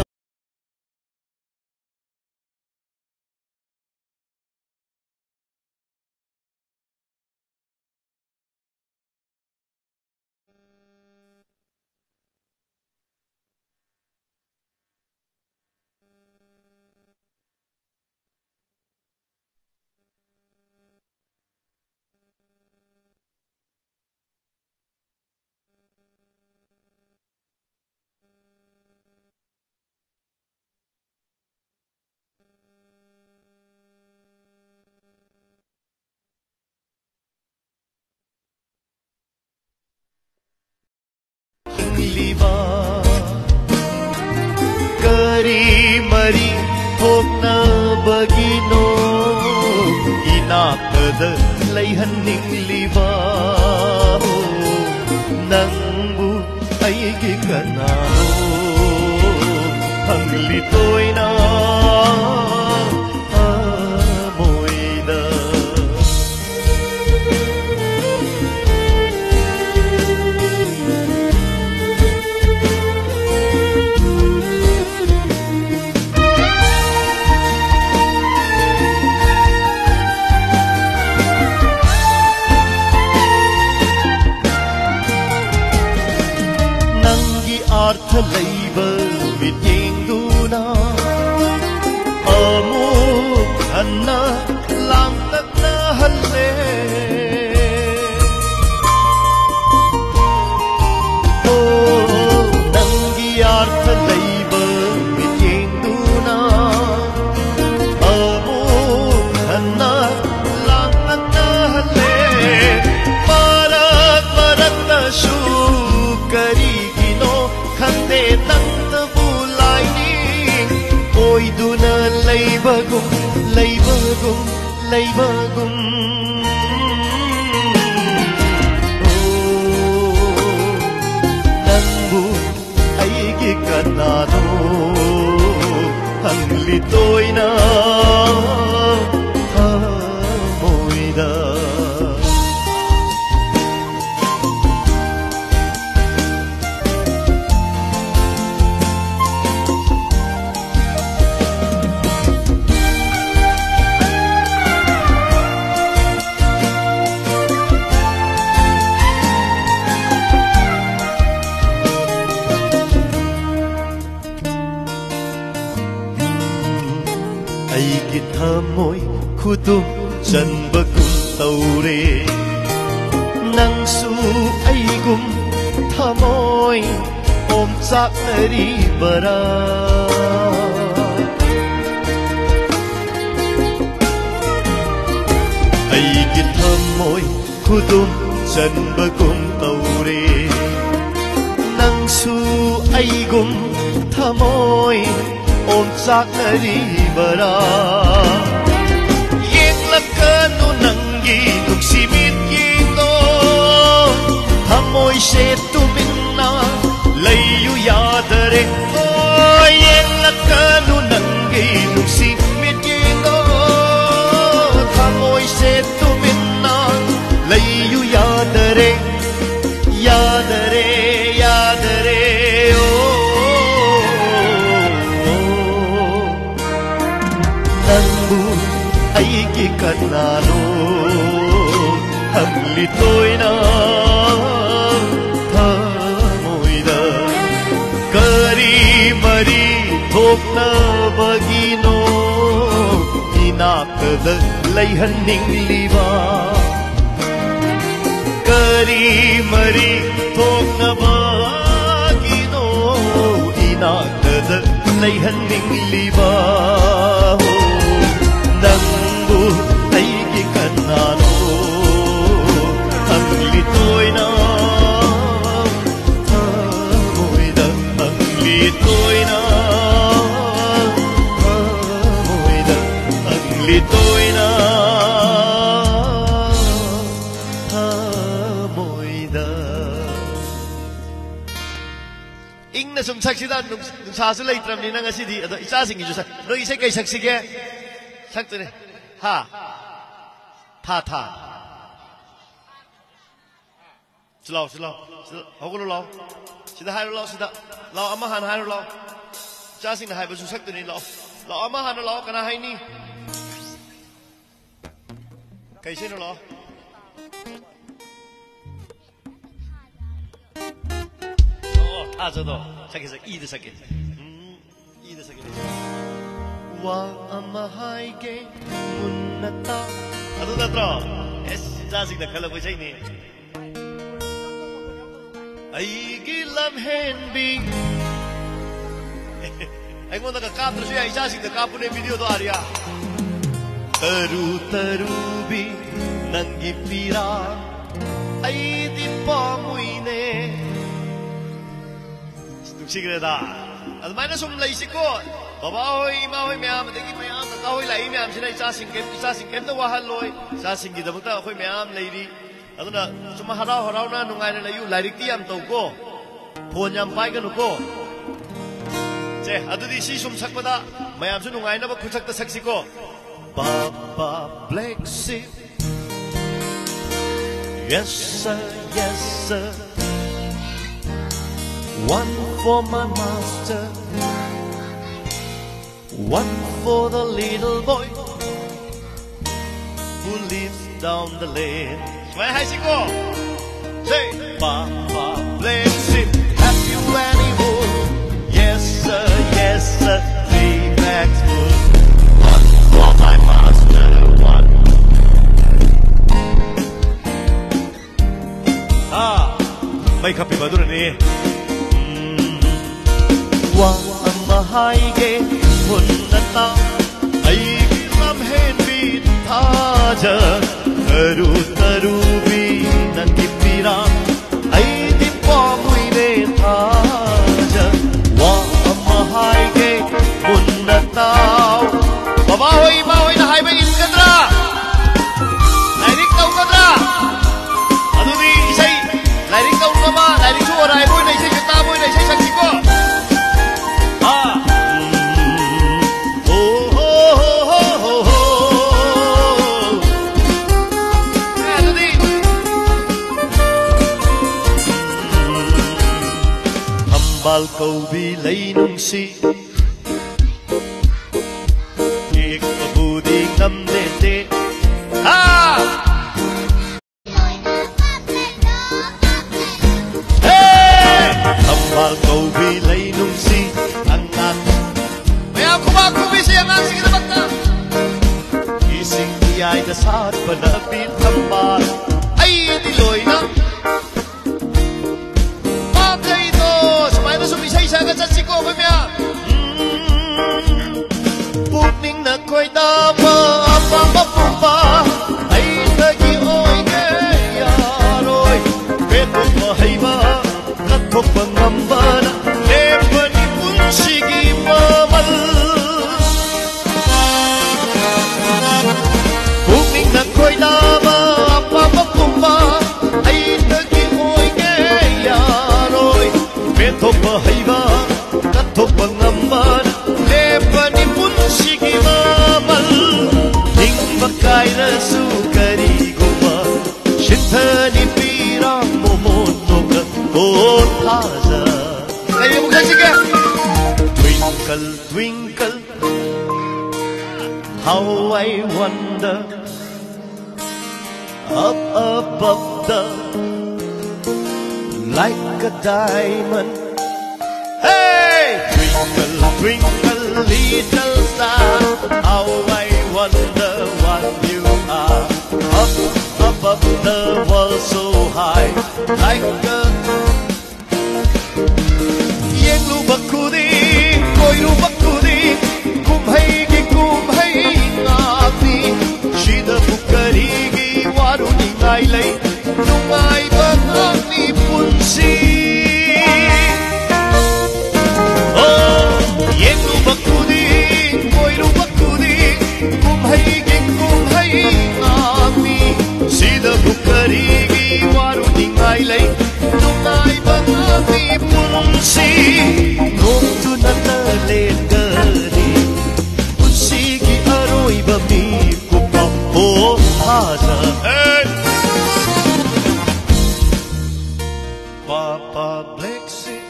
ꯍꯤꯡꯂꯤꯕ ꯀꯔꯤ ꯃꯔꯤ ꯊꯣꯛꯅꯕꯒꯤꯅꯣ ꯏꯅꯥꯛꯇꯗ ꯂꯩꯍꯟꯅꯤꯡꯂꯤꯕ ꯅꯪꯕꯨ ꯑꯩꯒꯤ ꯀꯅꯥꯅꯣ ꯍꯪꯂꯤ ꯇꯣꯏꯅ ꯊꯃꯣꯏꯗ꯫ ꯑꯔꯊ ꯂꯩꯕ ꯃꯤꯠꯌꯦꯡꯗꯨꯅ ꯑꯃꯨꯛ ꯍꯟꯅ ꯂꯥꯡꯇꯛꯅꯍꯜꯂꯦ꯫ ꯑꯣ, ꯅꯪꯒꯤ ꯑꯔꯊ ꯂꯩꯕ ꯃꯤꯠꯌꯦꯡꯗꯨꯅ ꯑꯃꯨꯛ ꯍꯟꯅ ꯂꯥꯡꯇꯛꯅꯍꯜꯂꯦ꯫ ꯃꯔꯛ ꯃꯔꯛꯇꯁꯨ ꯀꯔꯤꯒꯤꯅꯣ ꯈꯪꯗꯦ, ꯅꯪꯇꯕꯨ ꯂꯥꯏꯅꯤꯡ ꯑꯣꯏꯗꯨꯅ ꯂꯩꯕꯒꯨꯝ, ꯂꯩꯕꯒꯨꯝ, ꯂꯩꯕꯒꯨꯝ꯫ ꯑꯣ, ꯅꯪꯕꯨ ꯑꯩꯒꯤ ꯀꯅꯥꯅꯣ ꯍꯪꯂꯤ ꯇꯣꯏꯅ ꯊꯃꯣꯏꯗ꯫ ꯑꯩꯒꯤ ꯊꯃꯣꯏ ꯈꯨꯗꯨꯝ ꯆꯟꯕꯒꯨꯝ ꯇꯧꯔꯦ꯫ ꯅꯪꯁꯨ ꯑꯩꯒꯨꯝ ꯊꯃꯣꯏ ꯑꯣꯝꯆꯥꯛꯅꯔꯤꯕꯔꯥ? ꯑꯩꯒꯤ ꯊꯃꯣꯏ ꯈꯨꯗꯨꯝ ꯆꯟꯕꯒꯨꯝ ꯇꯧꯔꯦ꯫ ꯅꯪꯁꯨ ꯑꯩꯒꯨꯝ ꯊꯃꯣꯏ ꯑꯣꯝꯆꯥꯛꯅꯔꯤꯕꯔꯥ? ꯌꯦꯡꯂꯛꯀꯅꯨ ꯅꯪꯒꯤ ꯅꯨꯡꯁꯤ ꯃꯤꯠꯌꯦꯡꯗꯣ, ꯊꯃꯣꯏꯁꯦ ꯇꯨꯃꯤꯟꯅ ꯂꯩꯌꯨ ꯌꯥꯗꯔꯦ꯫ ꯍꯣꯏ, ꯌꯦꯡꯂꯛꯀꯅꯨ ꯅꯪꯒꯤ ꯅꯨꯡꯁꯤ ꯃꯤꯠꯌꯦꯡꯗꯣ, ꯊꯃꯣꯏꯁꯦ ꯇꯨꯃꯤꯟꯅ ꯂꯩꯌꯨ ꯌꯥꯗꯔꯦ, ꯌꯥꯗꯔꯦ, ꯌꯥꯗꯔꯦ꯫ ꯑꯣ, ꯅꯪꯕꯨ ꯑꯩꯒꯤ ꯀꯅꯥꯅꯣ ꯍꯪꯂꯤ ꯇꯣꯏꯅ ꯊꯃꯣꯏꯗ꯫ ꯊꯣꯛꯅꯕꯒꯤꯅꯣ ꯏꯅꯥꯛꯇꯗ ꯂꯩꯍꯟꯅꯤꯡꯂꯤꯕ? ꯀꯔꯤ ꯃꯔꯤ ꯊꯣꯛꯅꯕꯒꯤꯅꯣ ꯏꯅꯥꯛꯇꯗ ꯂꯩꯍꯟꯅꯤꯡꯂꯤꯕ? ꯅꯪꯕꯨ ꯑꯩꯒꯤ ꯀꯅꯥꯅꯣ ꯍꯪꯂꯤ ꯇꯣꯏꯅ, ꯊꯃꯣꯏꯗ ꯍꯪꯂꯤ ꯇꯣꯏꯅ, ꯊꯃꯣꯏꯗ ꯍꯪꯂꯤ ꯇꯣꯏꯅ, ꯊꯃꯣꯏꯗ꯫ ꯏꯪꯅ ꯁꯨꯝ ꯁꯛꯁꯤꯗ, ꯅꯨꯡ-, ꯅꯨꯡꯁꯥꯁꯨ ꯂꯩꯇ꯭ꯔꯕꯅꯤꯅ ꯉꯁꯤꯗꯤ꯫ ꯑꯗꯣ ꯏꯆꯥꯁꯤꯡꯒꯤꯁꯨ ꯁꯛ-, ꯅꯣꯏ ꯏꯁꯩ ꯀꯩ ꯁꯛꯁꯤꯒꯦ? ꯁꯛꯇꯣꯏꯅꯦ꯫ ꯍꯥ? ꯊꯥ ꯊꯥ꯫ ꯁꯤ ꯂꯥꯎ, ꯁꯤ ꯂꯥꯎ꯫ ꯁꯤꯗ ꯍꯧꯒꯠꯂꯣ ꯂꯥꯎ꯫ ꯁꯤꯗ ꯍꯥꯏꯔꯣ ꯂꯥꯎ, ꯁꯤꯗ꯫ ꯂꯥꯎ, ꯑꯃ ꯍꯥꯟꯅ ꯍꯥꯏꯔꯣ ꯂꯥꯎ꯫ ꯏꯆꯥꯁꯤꯡꯅ ꯍꯥꯏꯕꯁꯨ ꯁꯛꯇꯣꯏꯅꯤ ꯂꯥꯎ꯫ ꯂꯥꯎ, ꯑꯃ ꯍꯥꯟꯅ ꯂꯥꯎ꯫ ꯀꯅꯥ ꯍꯥꯏꯅꯤ? ꯀꯩ ꯏꯁꯩꯅꯣ ꯂꯥꯎ꯫ ꯑꯣ, ꯊꯥꯖꯗꯣ꯫ ꯁꯛꯀꯦ, ꯁꯛ-, ꯏꯗ ꯁꯛꯀꯦ꯫ ꯎꯝ, ꯏꯗ ꯁꯛꯀꯦ꯫ ꯋꯥ ꯑꯃ ꯍꯥꯏꯒꯦ, ꯃꯨꯟꯅ ꯇꯥꯎ꯫ ꯑꯗꯨ ꯅꯠꯇ꯭ꯔꯣ? ꯑꯦꯁ, ꯏꯆꯥꯁꯤꯡꯅ ꯈꯜꯂꯛꯄ ꯏꯁꯩꯅꯤ꯫ ꯑꯩꯒꯤ ꯂꯝꯍꯦꯟꯕꯤ꯫ ꯑꯩꯉꯣꯟꯗꯒ ꯀꯥꯞꯇ꯭ꯔꯁꯨ ꯌꯥꯏ, ꯏꯆꯥꯁꯤꯡꯗ ꯀꯥꯞꯄꯨꯅꯦ ꯚꯤꯗꯤꯑꯣꯗꯣ, ꯑꯥꯔꯤꯌꯥ꯫ ꯇꯔꯨ ꯇꯔꯨꯕꯤ ꯅꯪꯒꯤ ꯄꯤꯔꯥ ꯑꯩꯗꯤ ꯄꯥꯝꯃꯨꯏꯅꯦ꯫ ꯑꯁ, ꯅꯨꯡꯁꯤꯈ꯭ꯔꯦꯗ꯫ ꯑꯗꯨꯃꯥꯏꯅ ꯁꯨꯝ ꯂꯩꯁꯤꯀꯣ꯫ ꯕꯕꯥ ꯍꯣꯏ, ꯏꯃꯥ ꯍꯣꯏ ꯃꯌꯥꯝ, ꯑꯗꯒꯤ ꯃꯌꯥꯝ ꯀꯀꯥ ꯍꯣꯏ ꯂꯥꯛꯏ ꯃꯌꯥꯝꯁꯤꯅ ꯏꯆꯥꯁꯤꯡ ꯀꯩꯝ-, ꯏꯆꯥꯁꯤꯡ ꯀꯩꯝꯇ ꯋꯥꯍꯜꯂꯣꯏ꯫ ꯏꯆꯥꯁꯤꯡꯒꯤꯗꯃꯛꯇ ꯑꯩꯈꯣꯏ ꯃꯌꯥꯝ ꯂꯩꯔꯤ꯫ ꯑꯗꯨꯅ ꯁꯨꯝ ꯍꯔꯥꯎ ꯍꯔꯥꯎꯅ ꯅꯨꯡꯉꯥꯏꯅ ꯂꯩꯌꯨ꯫ ꯂꯥꯏꯔꯤꯛꯇꯤ ꯌꯥꯝ ꯇꯧꯀꯣ꯫ ꯐꯣꯟ ꯌꯥꯝ ꯄꯥꯏꯒꯅꯨꯀꯣ꯫ ꯁꯦ, ꯑꯗꯨꯗꯤ ꯁꯤ ꯁꯨꯝ ꯁꯛꯄꯗ ꯃꯌꯥꯝꯁꯨ ꯅꯨꯡꯉꯥꯏꯅꯕ ꯈꯨꯠꯁꯛꯇ ꯁꯛꯁꯤꯀꯣ꯫ Papa Black Sheep. Yes, sir, yes, sir. One for my master, one for the little boy who lives down the lane. ꯁꯨꯃꯥꯏꯅ ꯍꯥꯏꯁꯤꯀꯣ꯫ Say, Papa Black Sheep, have you any wool? Yes, sir, yes, sir. ꯃꯩ ꯈꯞꯄꯤꯕ ꯑꯗꯨꯅꯅꯤ꯫ ꯎꯝ, ꯋꯥ ꯑꯃ ꯍꯥꯏꯒꯦ, ꯃꯨꯟꯅ ꯇꯥꯎ꯫ ꯑꯩꯒꯤ ꯂꯝꯍꯦꯟꯕꯤ ꯊꯥꯖ, ꯇꯔꯨ ꯇꯔꯨꯕꯤ ꯅꯪꯒꯤ ꯄꯤꯔꯥꯡ, ꯑꯩꯗꯤ ꯄꯥꯝꯃꯨꯏꯅꯦ ꯊꯥꯖ꯫ ꯋꯥ ꯑꯃ ꯍꯥꯏꯒꯦ, ꯃꯨꯟꯅ ꯇꯥꯎ꯫ ꯕꯕꯥ ꯍꯣꯏ, ꯏꯃꯥ ꯍꯣꯏꯅ ꯍꯥꯏꯕ ꯏꯟꯒꯗ꯭ꯔꯥ? ꯂꯥꯏꯔꯤꯛ ꯇꯧꯒꯗ꯭ꯔꯥ? ꯑꯗꯨꯗꯤ ꯏꯁꯩ, ꯂꯥꯏꯔꯤꯛ ꯇꯧꯅꯕ, ꯂꯥꯏꯔꯤꯛꯁꯨ ꯑꯣꯔꯥꯏꯕ ꯑꯣꯏꯅ ꯏꯁꯩꯁꯦ ꯇꯥꯕ ꯑꯣꯏꯅ ꯏꯁꯩ ꯁꯛꯁꯤꯀꯣ꯫ ꯑꯥ꯫ ꯎꯝ꯫ ꯍꯣ, ꯍꯣ, ꯍꯣ, ꯍꯣ, ꯍꯣ꯫ ꯑꯦ, ꯑꯗꯨꯗꯤ꯫ ꯊꯝꯕꯥꯜ ꯀꯧꯕꯤ ꯂꯩ ꯅꯨꯡꯁꯤ꯫ ꯌꯦꯛꯄꯕꯨꯗꯤ ꯉꯝꯗꯦ꯫ ꯍꯥ! ꯍꯦ! ꯊꯝꯕꯥꯜ ꯀꯧꯕꯤ ꯂꯩ ꯅꯨꯡꯁꯤ ꯑꯉꯥꯡ꯫ ꯃꯌꯥꯝ ꯈꯨꯕꯥꯛ ꯈꯨꯕꯤꯁꯤ ꯑꯉꯥꯡꯁꯤꯡꯒꯤꯗꯃꯛꯇ꯫ ꯏꯁꯤꯡ ꯏꯌꯥꯏꯗ ꯁꯥꯠꯄ ꯅꯥꯄꯤ ꯊꯝꯕꯥꯜ꯫ ꯑꯩꯗꯤ ꯂꯣꯏꯅ ꯄꯥꯝꯖꯩꯗꯣ꯫ ꯁꯨꯃꯥꯏꯅ ꯁꯨꯝ ꯏꯁꯩ ꯁꯛꯑꯒ ꯆꯠꯁꯤꯀꯣ ꯑꯩꯈꯣꯏ ꯃꯌꯥꯝ꯫ ꯎꯝ, ꯄꯨꯛꯅꯤꯡꯅ ꯈꯣꯏꯗꯥꯕ ꯑꯄꯥꯝꯕ ꯄꯨꯝꯕ ꯑꯩꯗꯒꯤ ꯑꯣꯏꯒꯦ ꯌꯥꯔꯣꯏ꯫ ꯄꯦꯟꯊꯣꯛꯄ ꯍꯩꯕ, ꯀꯠꯊꯣꯛꯄ ꯉꯝꯕꯅ ꯂꯦꯞꯄꯅꯤ ꯄꯨꯟꯁꯤꯒꯤ ꯃꯃꯜ꯫ ꯄꯨꯛꯅꯤꯡꯅ ꯈꯣꯏꯗꯥꯕ ꯑꯄꯥꯝꯕ ꯄꯨꯝꯕ ꯑꯩꯗꯒꯤ ꯑꯣꯏꯒꯦ ꯌꯥꯔꯣꯏ꯫ ꯄꯦꯟꯊꯣꯛꯄ ꯍꯩꯕ, ꯀꯠꯊꯣꯛꯄ ꯉꯝꯕ, ꯂꯦꯞꯄꯅꯤ ꯄꯨꯟꯁꯤꯒꯤ ꯃꯃꯜ꯫ ꯅꯤꯡꯕ ꯀꯥꯏꯔꯁꯨ ꯀꯔꯤꯒꯨꯝꯕ ꯁꯤꯟꯊꯅꯤ ꯄꯤꯔꯥꯡ ꯃꯣꯃꯣꯟ ꯅꯣꯛꯀ ꯑꯣ ꯊꯥꯖ꯫ ꯀꯔꯤ ꯑꯃꯨꯛ ꯁꯛꯁꯤꯒꯦ? Twinkle, twinkle, how I wonder, up above the, like a diamond. Hey! Twinkle, twinkle, little star, how I wonder what you are. Up above the world so high, like a ꯅꯣꯛꯇꯨꯅꯇ ꯂꯦꯟꯒꯅꯤ ꯄꯨꯟꯁꯤꯒꯤ ꯑꯔꯣꯏꯕ ꯃꯤꯀꯨꯞ ꯑꯃ꯫ ꯍꯣ ꯍꯥꯟꯅ꯫ Hey! Papa Black Sheep.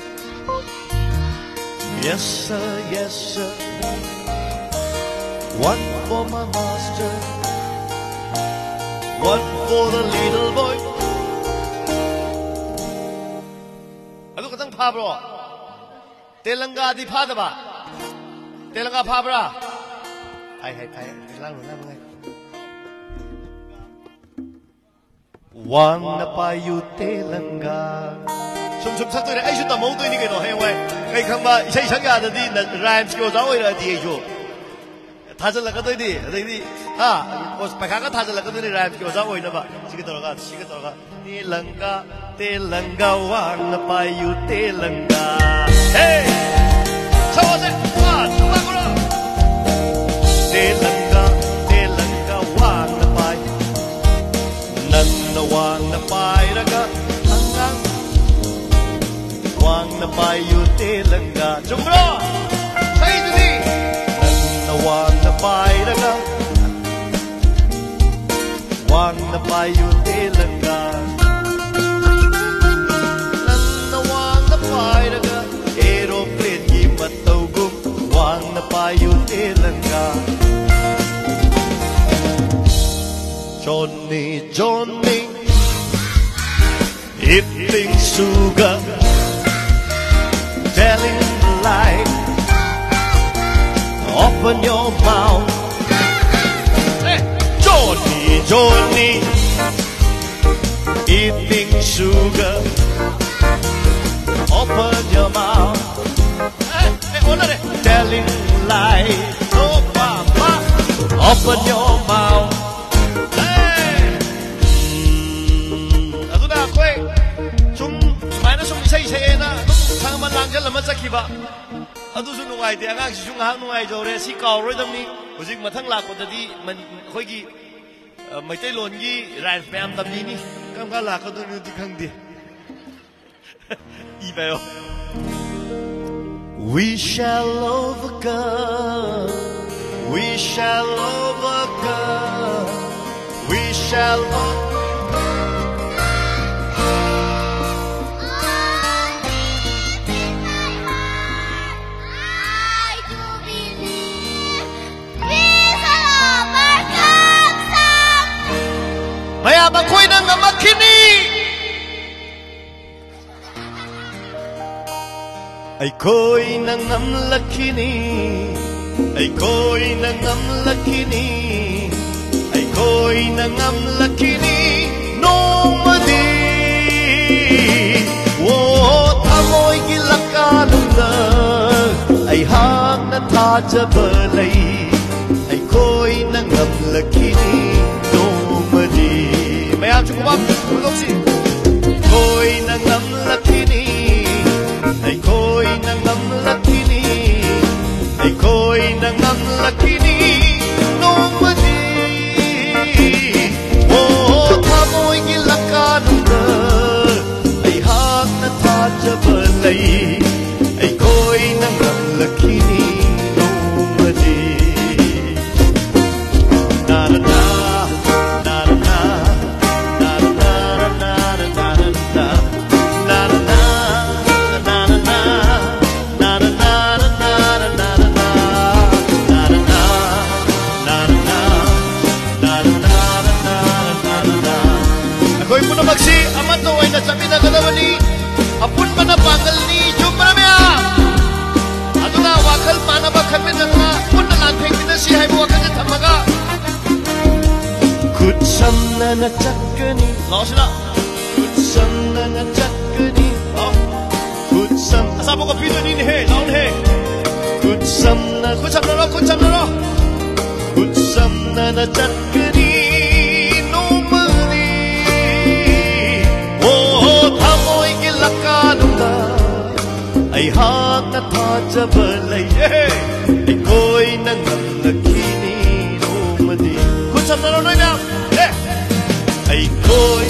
Yes, sir, yes, sir. One for my master, one for the little boy. ꯑꯗꯨ ꯈꯇꯪ ꯐꯥꯕ꯭ꯔꯣ? ꯇꯦꯂꯪꯒꯥꯗꯤ ꯐꯥꯗꯕ? ꯇꯦꯂꯪꯒꯥ ꯐꯥꯕ꯭ꯔꯥ? ꯐꯥꯏ, ꯐꯥꯏ, ꯐꯥꯏ꯫ ꯂꯥꯡꯅꯨ, ꯂꯥꯡꯅꯨ, ꯂꯥꯡꯅꯨ꯫ ꯋꯥꯡꯅ ꯄꯥꯏꯌꯨ ꯇꯦꯂꯪꯒꯥ꯫ ꯁꯨꯝ ꯁꯨꯝ ꯁꯛꯇꯣꯏꯅꯦ꯫ ꯑꯩꯁꯨ ꯇꯝꯍꯧꯗꯣꯏꯅꯤ ꯀꯩꯅꯣ, ꯍꯌꯦꯡꯋꯥꯏ꯫ ꯀꯩ ꯈꯪꯕ, ꯏꯁꯩ ꯁꯛ ꯌꯥꯗꯗꯤ ꯅ-, rhymes ꯀꯤ ꯑꯣꯖꯥ ꯑꯣꯏꯔꯛꯑꯗꯤ ꯑꯩꯁꯨ꯫ ꯊꯥꯖꯤꯜꯂꯛꯀꯗꯣꯏꯅꯤ꯫ ꯑꯗꯩꯗꯤ, ꯍꯥ? ꯑꯣ, ꯄꯩꯈꯥꯒ ꯊꯥꯖꯤꯜꯂꯛꯀꯗꯣꯏꯅꯤ rhymes ꯀꯤ ꯑꯣꯖꯥ ꯑꯣꯏꯅꯕ꯫ ꯁꯤꯒ ꯇꯧꯔꯒ, ꯁꯤꯒ ꯇꯧꯔꯒ꯫ ꯇꯦꯂꯪꯒꯥ, ꯇꯦꯂꯪꯒꯥ, ꯋꯥꯡꯅ ꯄꯥꯏꯌꯨ ꯇꯦꯂꯪꯒꯥ꯫ Hey! ꯁꯛꯑꯣꯁꯦ꯫ One, two, one, go! ꯇꯦꯂꯪꯒꯥ, ꯇꯦꯂꯪꯒꯥ, ꯋꯥꯡꯅ ꯄꯥꯏ꯫ ꯅꯪꯅ ꯋꯥꯡꯅ ꯄꯥꯏꯔꯒ ꯑꯉꯥꯡ ꯋꯥꯡꯅ ꯄꯥꯏꯌꯨ ꯇꯦꯂꯪꯒꯥ꯫ ꯆꯨꯝꯕ꯭ꯔꯣ? ꯁꯛꯏꯗꯨꯗꯤ꯫ ꯅꯪꯅ ꯋꯥꯡꯅ ꯄꯥꯏꯔꯒ ꯋꯥꯡꯅ ꯄꯥꯏꯌꯨ ꯇꯦꯂꯪꯒꯥ꯫ ꯅꯪꯅ ꯋꯥꯡꯅ ꯄꯥꯏꯔꯒ aeroplane ꯒꯤ ꯃꯇꯧꯒꯨꯝ ꯋꯥꯡꯅ ꯄꯥꯏꯌꯨ ꯇꯦꯂꯪꯒꯥ꯫ Johnny, Johnny, eating sugar, telling lie. Open your mouth. Hey, Johnny, Johnny, eating sugar. Open your mouth. Hey, hey, hold on. Telling lie. Oh, papa. Open your mouth. Hey. ꯎꯝ, ꯑꯗꯨꯅ ꯑꯩꯈꯣꯏ ꯁꯨꯝ ꯁꯨꯃꯥꯏꯅ ꯁꯨꯝ ꯏꯁꯩ ꯁꯛꯑꯦꯅ ꯑꯗꯨꯝ ꯁꯪ ꯑꯃ ꯂꯥꯡꯁꯤꯜꯂꯝꯃ ꯆꯠꯈꯤꯕ꯫ ꯑꯗꯨꯁꯨ ꯅꯨꯡꯉꯥꯏꯇꯦ꯫ ꯑꯉꯥꯡꯁꯤꯁꯨ ꯉꯥꯏꯍꯥꯛ ꯅꯨꯡꯉꯥꯏꯖꯍꯧꯔꯦ꯫ ꯁꯤ ꯀꯥꯎꯔꯣꯏꯗꯕꯅꯤ꯫ ꯍꯧꯖꯤꯛ ꯃꯊꯪ ꯂꯥꯛꯄꯗꯗꯤ ꯃꯟ-, ꯑꯩꯈꯣꯏꯒꯤ, ꯑ, ꯃꯩꯇꯩꯂꯣꯟꯒꯤ rhymes ꯃꯌꯥꯝ ꯇꯝꯕꯤꯅꯤ꯫ ꯀꯔꯝ ꯀꯥꯟ ꯂꯥꯛꯀꯗꯣꯏꯅꯣꯗꯤ ꯈꯪꯗꯦ꯫ ꯏ ꯄꯥꯏꯌꯣ꯫ We shall overcome. We shall overcome. We shall overcome. ꯃꯌꯥꯝ, ꯑꯩꯈꯣꯏꯅ ꯉꯝꯃꯛꯈꯤꯅꯤ꯫ ꯑꯩꯈꯣꯏꯅ ꯉꯝꯂꯛꯈꯤꯅꯤ꯫ ꯑꯩꯈꯣꯏꯅ ꯉꯝꯂꯛꯈꯤꯅꯤ꯫ ꯑꯩꯈꯣꯏꯅ ꯉꯝꯂꯛꯈꯤꯅꯤ ꯅꯣꯡꯃꯗꯤ꯫ ꯑꯣ, ꯊꯃꯣꯏꯒꯤ ꯂꯀꯥꯅꯨꯡꯗ ꯑꯩꯍꯥꯛꯅ ꯊꯥꯖꯕ ꯂꯩ꯫ ꯑꯩꯈꯣꯏꯅ ꯉꯝꯂꯛꯈꯤꯅꯤ ꯅꯣꯡꯃꯗꯤ꯫ ꯃꯌꯥꯝꯁꯨ ꯈꯨꯕꯥꯛ ꯈꯨꯗꯣꯛꯁꯤ꯫ ꯑꯩꯈꯣꯏꯅ ꯉꯝꯂꯛꯈꯤꯅꯤ꯫ ꯑꯩꯈꯣꯏꯅ ꯉꯝꯂꯛꯈꯤꯅꯤ꯫ ꯑꯩꯈꯣꯏꯅ ꯉꯝꯂꯛꯈꯤꯅꯤ ꯅꯣꯡꯃꯗꯤ꯫ ꯑꯣ, ꯊꯃꯣꯏꯒꯤ ꯂꯀꯥꯅꯨꯡꯗ ꯑꯩꯍꯥꯛꯅ ꯊꯥꯖꯕ ꯂꯩ꯫ ꯑꯩꯈꯣꯏꯅ ꯉꯝꯂꯛꯈꯤꯅꯤ ꯅꯣꯡꯃꯗꯤ꯫ ꯅꯥ ꯅꯥ ꯅꯥ, ꯅꯥ ꯅꯥ ꯅꯥ, ꯅꯥ ꯅꯥ ꯅꯥ, ꯅꯥ ꯅꯥ ꯅꯥ, ꯅꯥ ꯅꯥ ꯅꯥ, ꯅꯥ ꯅꯥ ꯅꯥ, ꯅꯥ ꯅꯥ ꯅꯥ, ꯅꯥ ꯅꯥ ꯅꯥ, ꯅꯥ ꯅꯥ ꯅꯥ, ꯅꯥ ꯅꯥ ꯅꯥ ꯅꯥ, ꯅꯥ ꯅꯥ ꯅꯥ ꯅꯥ꯫ ꯑꯩꯈꯣꯏ ꯄꯨꯝꯅꯃꯛꯁꯤ ꯑꯃꯠꯇ ꯑꯣꯏꯅ ꯆꯠꯃꯤꯟꯅꯒꯗꯕꯅꯤ꯫ ꯑꯄꯨꯟꯕꯅ ꯄꯥꯡꯒꯜꯅꯤ꯫ ꯆꯨꯝꯕ꯭ꯔꯥ ꯃꯌꯥꯝ? ꯑꯗꯨꯅ ꯋꯥꯈꯜ ꯃꯥꯟꯅꯕ ꯈꯟꯃꯤꯟꯅꯗꯨꯅ ꯄꯨꯟꯅ ꯂꯥꯟꯊꯦꯡꯃꯤꯟꯅꯁꯤ ꯍꯥꯏꯕ ꯋꯥꯈꯜꯁꯦ ꯊꯝꯃꯒ ꯈꯨꯠ ꯁꯝꯅꯅ ꯆꯠꯀꯅꯤ꯫ ꯂꯥꯛꯑꯣ ꯁꯤꯗ꯫ ꯈꯨꯠ ꯁꯝꯅꯅ ꯆꯠꯀꯅꯤ꯫ ꯂꯥꯛꯑꯣ꯫ ꯈꯨꯠ ꯁꯝ-, ꯑꯆꯥꯄꯣꯠꯀ ꯄꯤꯗꯣꯏꯅꯤꯅꯦꯍꯦ, ꯂꯥꯛꯑꯣꯅꯦꯍꯦ꯫ ꯈꯨꯠ ꯁꯝꯅ-, ꯈꯨꯠ ꯁꯝꯅꯔꯣ, ꯈꯨꯠ ꯁꯝꯅꯔꯣ꯫ ꯈꯨꯠ ꯁꯝꯅꯅ ꯆꯠꯀꯅꯤ ꯅꯣꯡꯃꯗꯤ꯫ ꯑꯣ, ꯊꯃꯣꯏꯒꯤ ꯂꯀꯥꯅꯨꯡꯗ ꯑꯩꯍꯥꯛꯅ ꯊꯥꯖꯕ ꯂꯩꯌꯦ꯫ ꯑꯩꯈꯣꯏꯅ ꯉꯝꯂꯛꯈꯤꯅꯤ ꯅꯣꯡꯃꯗꯤ꯫ ꯈꯨꯠ ꯁꯝꯅꯔꯣ ꯅꯣꯏ ꯃꯌꯥꯝ꯫ ꯑꯦ! ꯑꯩꯈꯣꯏ,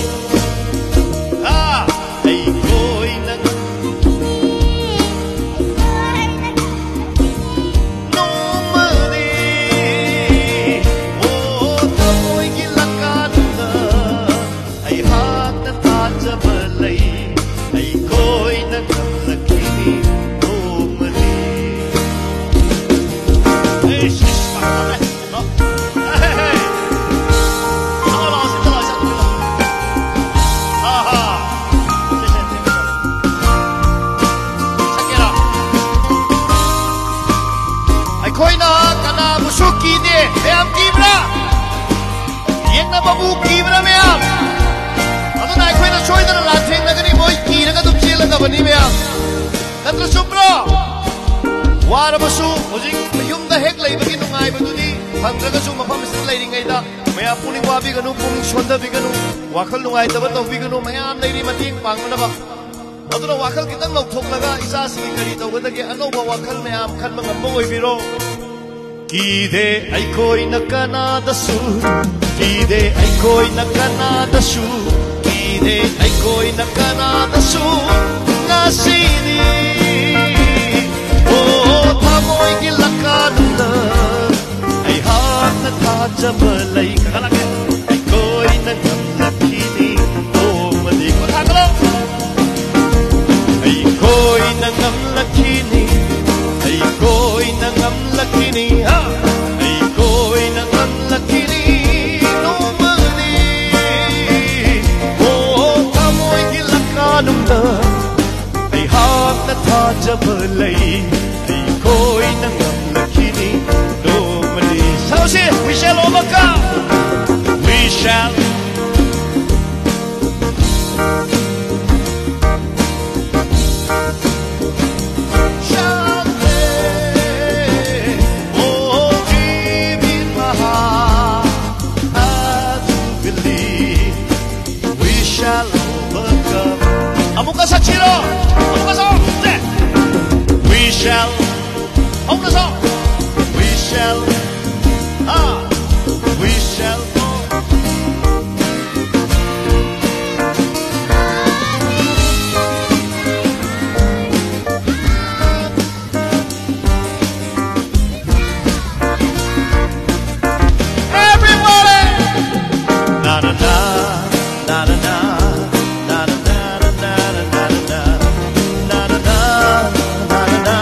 ꯑꯥ, ꯑꯩꯈꯣꯏꯅ, ꯃꯕꯨ ꯀꯤꯕ꯭ꯔꯥ ꯃꯌꯥꯝ? ꯑꯗꯨꯅ ꯑꯩꯈꯣꯏꯅ ꯁꯣꯏꯗꯅ ꯂꯥꯟꯊꯦꯡꯅꯒꯅꯤ, ꯃꯣꯏ ꯀꯤꯔꯒ ꯑꯗꯨꯝ ꯆꯦꯜꯂꯗꯕꯅꯤ ꯃꯌꯥꯝ꯫ ꯅꯠꯇ꯭ꯔ ꯆꯨꯝꯕ꯭ꯔꯣ? ꯋꯥꯔꯕꯁꯨ ꯍꯧꯖꯤꯛ ꯌꯨꯝꯗ ꯍꯦꯛ ꯂꯩꯕꯒꯤ ꯅꯨꯡꯉꯥꯏꯕꯗꯨꯗꯤ ꯐꯪꯗ꯭ꯔꯒꯁꯨ ꯃꯐꯝꯁꯤꯗ ꯂꯩꯔꯤꯉꯩꯗ ꯃꯌꯥꯝ ꯄꯨꯛꯅꯤꯡ ꯋꯥꯕꯤꯒꯅꯨ, ꯄꯨꯛꯅꯤꯡ ꯁꯣꯟꯊꯕꯤꯒꯅꯨ, ꯋꯥꯈꯜ ꯅꯨꯡꯉꯥꯏꯇꯕ ꯇꯧꯕꯤꯒꯅꯨ, ꯃꯌꯥꯝ ꯂꯩꯔꯤ ꯃꯇꯦꯡ ꯄꯥꯡꯅꯅꯕ꯫ ꯑꯗꯨꯅ ꯋꯥꯈꯜ ꯈꯤꯇꯪ ꯂꯧꯊꯣꯛꯂꯒ ꯏꯆꯥꯁꯤꯡꯒꯤ ꯀꯔꯤ ꯇꯧꯒꯗꯒꯦ ꯑꯅꯧꯕ ꯋꯥꯈꯜ ꯃꯌꯥꯝ ꯈꯟꯕ ꯉꯝꯕ ꯑꯣꯏꯕꯤꯔꯣ꯫ ꯀꯤꯗꯦ ꯑꯩꯈꯣꯏꯅ ꯀꯅꯥꯗꯁꯨ, ꯀꯤꯗꯦ ꯑꯩꯈꯣꯏꯅ ꯀꯅꯥꯗꯁꯨ, ꯀꯤꯗꯦ ꯑꯩꯈꯣꯏꯅ ꯀꯅꯥꯗꯁꯨ ꯉꯁꯤꯗꯤ꯫ ꯑꯣ, ꯊꯃꯣꯏꯒꯤ ꯂꯀꯥꯅꯨꯡꯗ ꯑꯩꯍꯥꯛꯅ ꯊꯥꯖꯕ ꯂꯩ꯫ ꯀꯅꯥꯒꯦ? ꯑꯩꯈꯣꯏꯅ ꯉꯝꯂꯛꯈꯤꯅꯤ ꯅꯣꯡꯃꯗꯤ꯫ ꯈꯨꯠ ꯊꯥꯡꯒꯠꯂꯣ꯫ ꯑꯩꯈꯣꯏꯅ ꯉꯝꯂꯛꯈꯤꯅꯤ, ꯑꯩꯈꯣꯏꯅ ꯉꯝꯂꯛꯈꯤꯅꯤ, ꯍꯥ? ꯑꯩꯈꯣꯏꯅ ꯉꯝꯂꯛꯈꯤꯅꯤ ꯅꯣꯡꯃꯗꯤ꯫ ꯑꯣ, ꯊꯃꯣꯏꯒꯤ ꯂꯀꯥꯅꯨꯡꯗ ꯑꯩꯍꯥꯛꯅ ꯊꯥꯖꯕ ꯂꯩ, ꯑꯩꯈꯣꯏꯅ ꯉꯝꯂꯛꯈꯤꯅꯤ ꯅꯣꯡꯃꯗꯤ꯫ ꯁꯥꯎꯁꯤ, we shall overcome, we shall. Shall we? Oh, deep in my heart, I do believe we shall overcome. ꯑꯃꯨꯛꯀ ꯁꯛꯁꯤꯔꯣ? ꯑꯃꯨꯛꯀ ꯁꯛꯑꯣ꯫ ꯁꯦ. We shall. ꯍꯧꯅ ꯁꯛꯑꯣ. We shall. Ah, we shall go. Everybody! Na na na, na na na, na na na, na na na, na na na, na na na, na na na.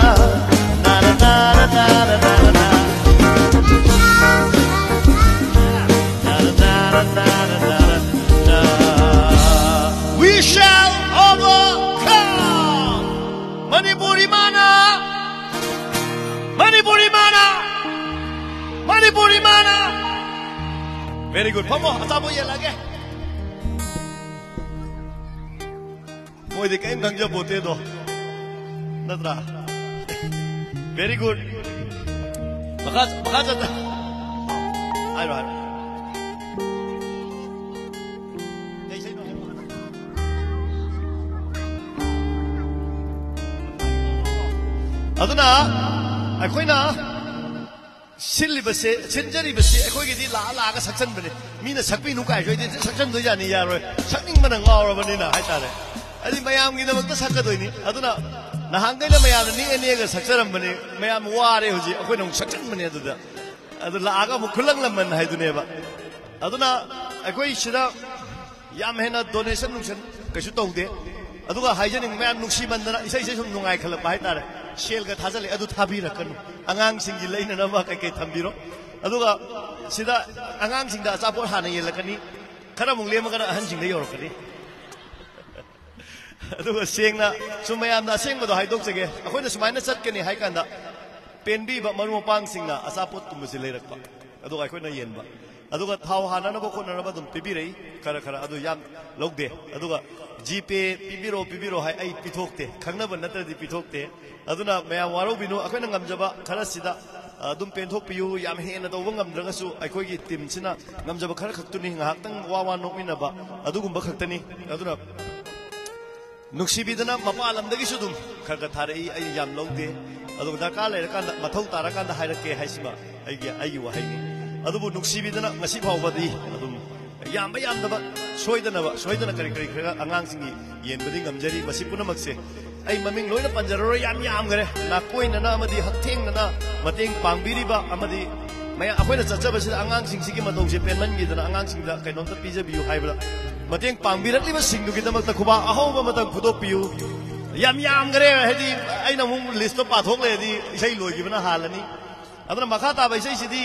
Very good. ꯐꯝꯃꯣ, ꯑꯆꯥꯄꯣꯠ ꯌꯦꯜꯂꯛꯑꯒꯦ꯫ ꯃꯣꯏꯗꯤ ꯀꯔꯤꯝ ꯈꯪꯖꯄꯣꯠꯇꯦꯗꯣ, ꯅꯠꯇ꯭ꯔꯥ? Very good. ꯃꯈꯥ, ꯃꯈꯥ ꯆꯠꯊ-, ꯍꯥꯏꯔꯣ, ꯍꯥꯏꯔꯣ꯫ ꯀꯩ ꯏꯁꯩꯅꯣ? ꯑꯗꯨꯅ ꯑꯩꯈꯣꯏꯅ ꯁꯤꯜꯂꯤꯕꯁꯦ, ꯁꯤꯟꯖꯔꯤꯕꯁꯦ ꯑꯩꯈꯣꯏꯒꯤꯗꯤ ꯂꯥꯛꯑ ꯂꯥꯛꯑꯒ ꯁꯛꯆꯟꯕꯅꯦ꯫ ꯃꯤꯅ ꯁꯛꯄꯤꯅꯨ ꯀꯥꯏꯁꯨ ꯑꯩꯗꯤ ꯁꯛꯆꯟꯗꯣꯏꯖꯥꯅꯤ, ꯌꯥꯔꯣꯏ꯫ ꯁꯛꯅꯤꯡꯕꯅ ꯉꯥꯎꯔꯕꯅꯤꯅ ꯍꯥꯏꯇꯥꯔꯦ꯫ ꯑꯩꯗꯤ ꯃꯌꯥꯝꯒꯤꯗꯃꯛꯇ ꯁꯛꯀꯗꯣꯏꯅꯤ꯫ ꯑꯗꯨꯅ ꯅꯍꯥꯟꯈꯩꯅ ꯃꯌꯥꯝꯅ ꯅꯦꯛꯑ ꯅꯦꯛꯑꯒ ꯁꯛꯆꯔꯝꯕꯅꯦ꯫ ꯃꯌꯥꯝ ꯋꯥꯔꯦ ꯍꯧꯖꯤꯛ, ꯑꯩꯈꯣꯏꯅ ꯑꯃꯨꯛ ꯁꯛꯆꯟꯕꯅꯦ ꯑꯗꯨꯗ꯫ ꯑꯗꯨ ꯂꯥꯛꯑꯒ ꯑꯃꯨꯛ ꯈꯨꯂꯪ ꯂꯃꯟ ꯍꯥꯏꯗꯨꯅꯦꯕ꯫ ꯑꯗꯨꯅ ꯑꯩꯈꯣꯏ ꯁꯤꯗ ꯌꯥꯝ ꯍꯦꯟꯅ donation ꯅꯨꯡꯁꯟ ꯀꯩꯁꯨ ꯇꯧꯗꯦ꯫ ꯑꯗꯨꯒ ꯍꯥꯏꯖꯅꯤꯡꯕ ꯃꯌꯥꯝ ꯅꯨꯡꯁꯤꯃꯟꯗꯅ ꯏꯁꯩꯁꯦ ꯁꯨꯝ ꯅꯨꯡꯉꯥꯏꯈꯠꯂꯛꯄ ꯍꯥꯏꯇꯥꯔꯦ꯫ ꯁꯦꯜꯒ ꯊꯥꯖꯜꯂꯦ, ꯑꯗꯨ ꯊꯥꯕꯤꯔꯛꯀꯅꯨ꯫ ꯑꯉꯥꯡꯁꯤꯡꯒꯤ ꯂꯩꯅꯅꯕ ꯀꯩꯀꯩ ꯊꯝꯕꯤꯔꯣ꯫ ꯑꯗꯨꯒ ꯁꯤꯗ ꯑꯉꯥꯡꯁꯤꯡꯗ ꯑꯆꯥꯄꯣꯠ ꯍꯥꯟꯅ ꯌꯦꯜꯂꯛꯀꯅꯤ, ꯈꯔ ꯑꯃꯨꯛ ꯂꯦꯝꯃꯒꯅ ꯑꯍꯟꯁꯤꯡꯗ ꯌꯧꯔꯛꯀꯅꯤ꯫ ꯑꯗꯨꯒ ꯁꯦꯡꯅ ꯁꯨꯝ ꯃꯌꯥꯝꯅ ꯑꯁꯦꯡꯕꯗꯣ ꯍꯥꯏꯗꯣꯛꯆꯒꯦ꯫ ꯑꯩꯈꯣꯏꯅ ꯁꯨꯃꯥꯏꯅ ꯆꯠꯀꯅꯤ ꯍꯥꯏ ꯀꯥꯟꯗ ꯄꯦꯟꯕꯤꯕ ꯃꯔꯨꯞ ꯃꯄꯥꯡꯁꯤꯡꯅ ꯑꯆꯥꯄꯣꯠꯀꯨꯝꯕꯁꯦ ꯂꯩꯔꯛꯄ, ꯑꯗꯨꯒ ꯑꯩꯈꯣꯏꯅ ꯌꯦꯟꯕ, ꯑꯗꯨꯒ ꯊꯥꯎ ꯍꯥꯟꯅꯅꯕ ꯈꯣꯠꯅꯅꯕ ꯑꯗꯨꯝ ꯄꯤꯕꯤꯔꯛꯏ ꯈꯔ ꯈꯔ, ꯑꯗꯨ ꯌꯥꯝ ꯂꯧꯗꯦ꯫ ꯑꯗꯨꯒ GPay ꯄꯤꯕꯤꯔꯣ ꯄꯤꯕꯤꯔꯣ ꯍꯥꯏ, ꯑꯩ ꯄꯤꯊꯣꯛꯇꯦ, ꯈꯪꯅꯕ ꯅꯠꯇ꯭ꯔꯗꯤ ꯄꯤꯊꯣꯛꯇꯦ꯫ ꯑꯗꯨꯅ ꯃꯌꯥꯝ ꯋꯥꯔꯧꯕꯤꯅꯨ, ꯑꯩꯈꯣꯏꯅ ꯉꯝꯖꯕ ꯈꯔꯁꯤꯗ ꯑꯗꯨꯝ ꯄꯦꯟꯊꯣꯛꯄꯤꯌꯨ꯫ ꯌꯥꯝ ꯍꯦꯟꯅ ꯇꯧꯕ ꯉꯝꯗ꯭ꯔꯒꯁꯨ ꯑꯩꯈꯣꯏꯒꯤ ꯇꯤꯝꯁꯤꯅ ꯉꯝꯖꯕ ꯈꯔ ꯈꯛꯇꯨꯅꯤ, ꯉꯥꯏꯍꯥꯛꯇꯪ ꯋꯥ ꯋꯥ ꯅꯣꯛꯃꯤꯟꯅꯕ ꯑꯗꯨꯒꯨꯝꯕ ꯈꯛꯇꯅꯤ꯫ ꯑꯗꯨꯅ ꯅꯨꯡꯁꯤꯕꯤꯗꯅ ꯃꯄꯥꯟ ꯂꯝꯗꯒꯤꯁꯨ ꯑꯗꯨꯝ ꯈꯔ ꯈꯔ ꯊꯥꯔꯛꯏ, ꯑꯩ ꯌꯥꯝ ꯂꯧꯗꯦ꯫ ꯑꯗꯨꯒ ꯗꯔꯀꯥꯔ ꯂꯩꯔꯀꯥꯟꯗ, ꯃꯊꯧ ꯇꯥꯔꯀꯥꯟꯗ ꯍꯥꯏꯔꯛꯀꯦ ꯍꯥꯏꯁꯤꯃ ꯑꯩꯒꯤ, ꯑꯩꯒꯤ ꯋꯥꯍꯩꯅꯤ꯫ ꯑꯗꯨꯕꯨ ꯅꯨꯡꯁꯤꯕꯤꯗꯅ ꯉꯁꯤ ꯐꯥꯎꯕꯗꯤ ꯑꯗꯨꯝ ꯌꯥꯝꯕ ꯌꯥꯝꯗꯕ, ꯁꯣꯏꯗꯅꯕ, ꯁꯣꯏꯗꯅ ꯀꯔꯤ ꯀꯔꯤ ꯈꯔ ꯑꯉꯥꯡꯁꯤꯡꯒꯤ ꯌꯦꯟꯕꯗꯤ ꯉꯝꯖꯔꯤ꯫ ꯃꯁꯤ ꯄꯨꯝꯅꯃꯛꯁꯦ ꯑꯩ ꯃꯃꯤꯡ ꯂꯣꯏꯅ ꯄꯟꯖꯔꯔꯣꯏ, ꯌꯥꯝ ꯌꯥꯝꯈꯔꯦ꯫ ꯅꯥꯀꯣꯏꯅꯅ ꯑꯃꯗꯤ ꯍꯛꯊꯦꯡꯅꯅ ꯃꯇꯦꯡ ꯄꯥꯡꯕꯤꯔꯤꯕ ꯑꯃꯗꯤ ꯃꯌꯥꯝ, ꯑꯩꯈꯣꯏꯅ ꯆꯠꯆꯕꯁꯤꯗ ꯑꯉꯥꯡꯁꯤꯡꯁꯤꯒꯤ ꯃꯇꯧꯁꯦ ꯄꯦꯟꯃꯟꯈꯤꯗꯅ ꯑꯉꯥꯡꯁꯤꯡꯗ ꯀꯩꯅꯣꯝꯇ ꯄꯤꯖꯕꯤꯌꯨ ꯍꯥꯏꯕꯗ ꯃꯇꯦꯡ ꯄꯥꯡꯕꯤꯔꯛꯂꯤꯕꯁꯤꯡꯗꯨꯒꯤꯗꯃꯛꯇ ꯈꯨꯕꯥꯛ ꯑꯍꯧꯕ ꯑꯃꯇꯪ ꯐꯨꯗꯣꯛꯄꯤꯌꯨ꯫ ꯌꯥꯝ ꯌꯥꯝꯈꯔꯦ, ꯍꯥꯏꯗꯤ ꯑꯩꯅ ꯑꯃꯨꯛ ꯂꯤꯁꯇꯣ ꯄꯥꯊꯣꯛ ꯂꯩꯔꯗꯤ ꯏꯁꯩ ꯂꯣꯏꯈꯤꯕꯅ ꯍꯥꯜꯂꯅꯤ꯫ ꯑꯗꯨꯅ ꯃꯈꯥ ꯇꯥꯕ ꯏꯁꯩꯁꯤꯗꯤ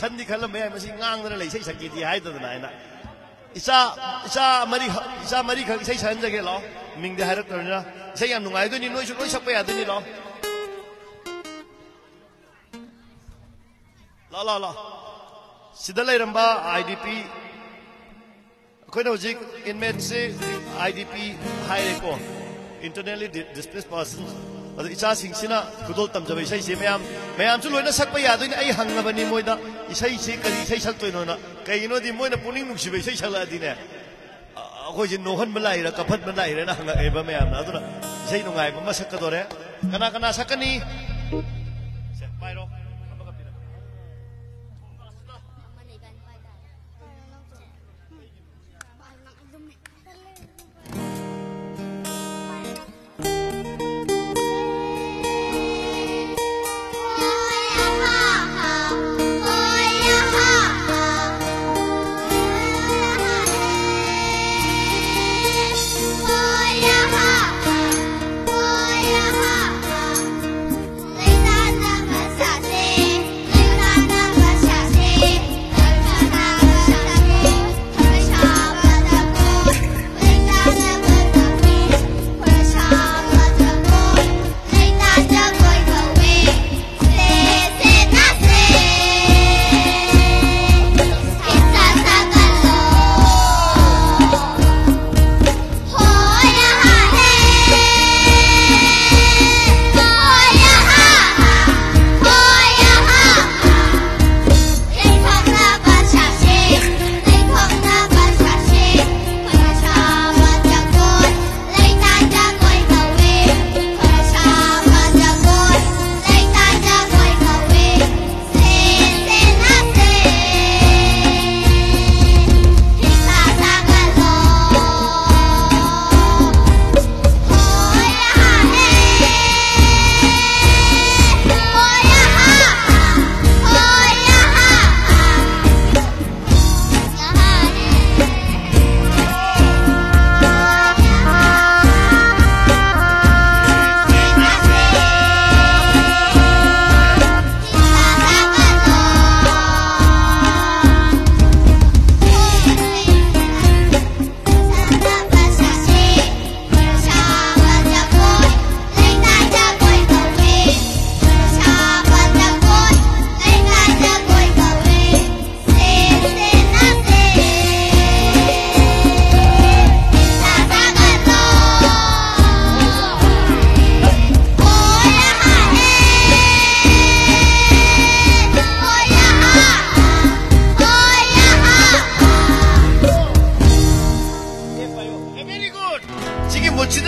ꯈꯟꯗꯤ ꯈꯜꯂꯝꯕ ꯌꯥꯏ, ꯃꯁꯤ ꯉꯥꯡꯗꯅ ꯂꯩ, ꯏꯁꯩ ꯁꯛꯀꯦꯗꯤ ꯍꯥꯏꯗꯗꯅ ꯍꯥꯏꯅ꯫ ꯏꯆꯥ, ꯏꯆꯥ ꯃꯔꯤ, ꯏꯆꯥ ꯃꯔꯤꯈꯛ ꯏꯁꯩ ꯁꯛꯍꯟꯖꯒꯦ, ꯂꯥꯛꯑꯣ, ꯃꯤꯡꯗꯤ ꯍꯥꯏꯔꯛꯇ꯭ꯔꯕꯅꯤꯅ꯫ ꯏꯁꯩ ꯌꯥꯝ ꯅꯨꯡꯉꯥꯏꯗꯣꯏꯅꯤ, ꯅꯣꯏꯁꯨ ꯂꯣꯏ ꯁꯛꯄ ꯌꯥꯗꯣꯏꯅꯤ, ꯂꯥꯛꯑꯣ꯫ ꯂꯥꯛꯑꯣ, ꯂꯥꯛꯑꯣ, ꯂꯥꯛꯑꯣ꯫ ꯁꯤꯗ ꯂꯩꯔꯝꯕ ꯑꯥꯏ ꯗꯤ ꯄꯤ, ꯑꯩꯈꯣꯏꯅ ꯍꯧꯖꯤꯛ ꯏꯟꯃꯦꯠꯁꯤ I D P ꯍꯥꯏꯔꯦꯀꯣ, internally displace person. ꯑꯗꯣ ꯏꯆꯥꯁꯤꯡꯁꯤꯅ ꯈꯨꯗꯣꯜ ꯇꯝꯖꯕ ꯏꯁꯩꯁꯦ ꯃꯌꯥꯝ, ꯃꯌꯥꯝꯁꯨ ꯂꯣꯏꯅ ꯁꯛꯄ ꯌꯥꯗꯣꯏꯅꯦ꯫ ꯑꯩ ꯍꯪꯉꯕꯅꯤ ꯃꯣꯏꯗ ꯏꯁꯩꯁꯤ ꯀꯔꯤ ꯏꯁꯩ ꯁꯛꯇꯣꯏꯅꯣꯅ꯫ ꯀꯩꯒꯤꯅꯣꯗꯤ ꯃꯣꯏꯅ ꯄꯨꯛꯅꯤꯡ ꯅꯨꯡꯁꯤꯕ ꯏꯁꯩ ꯁꯛꯂꯛꯑꯗꯤꯅꯦ, ꯑ-, ꯑꯩꯈꯣꯏꯁꯦ ꯅꯣꯛꯍꯟꯕ ꯂꯥꯛꯏꯔꯥ ꯀꯞꯍꯟꯕ ꯂꯥꯛꯏꯔꯥꯅ ꯍꯪꯉꯛꯑꯦꯕ ꯃꯌꯥꯝꯅ꯫ ꯑꯗꯨꯅ ꯏꯁꯩ ꯅꯨꯡꯉꯥꯏꯕ ꯑꯃ ꯁꯛꯀꯗꯣꯔꯦ꯫ ꯀꯅꯥ ꯀꯅꯥ ꯁꯛꯀꯅꯤ? ꯁꯦ, ꯄꯥꯏꯔꯣ꯫ ꯑꯃꯒ ꯄꯤꯔꯣ꯫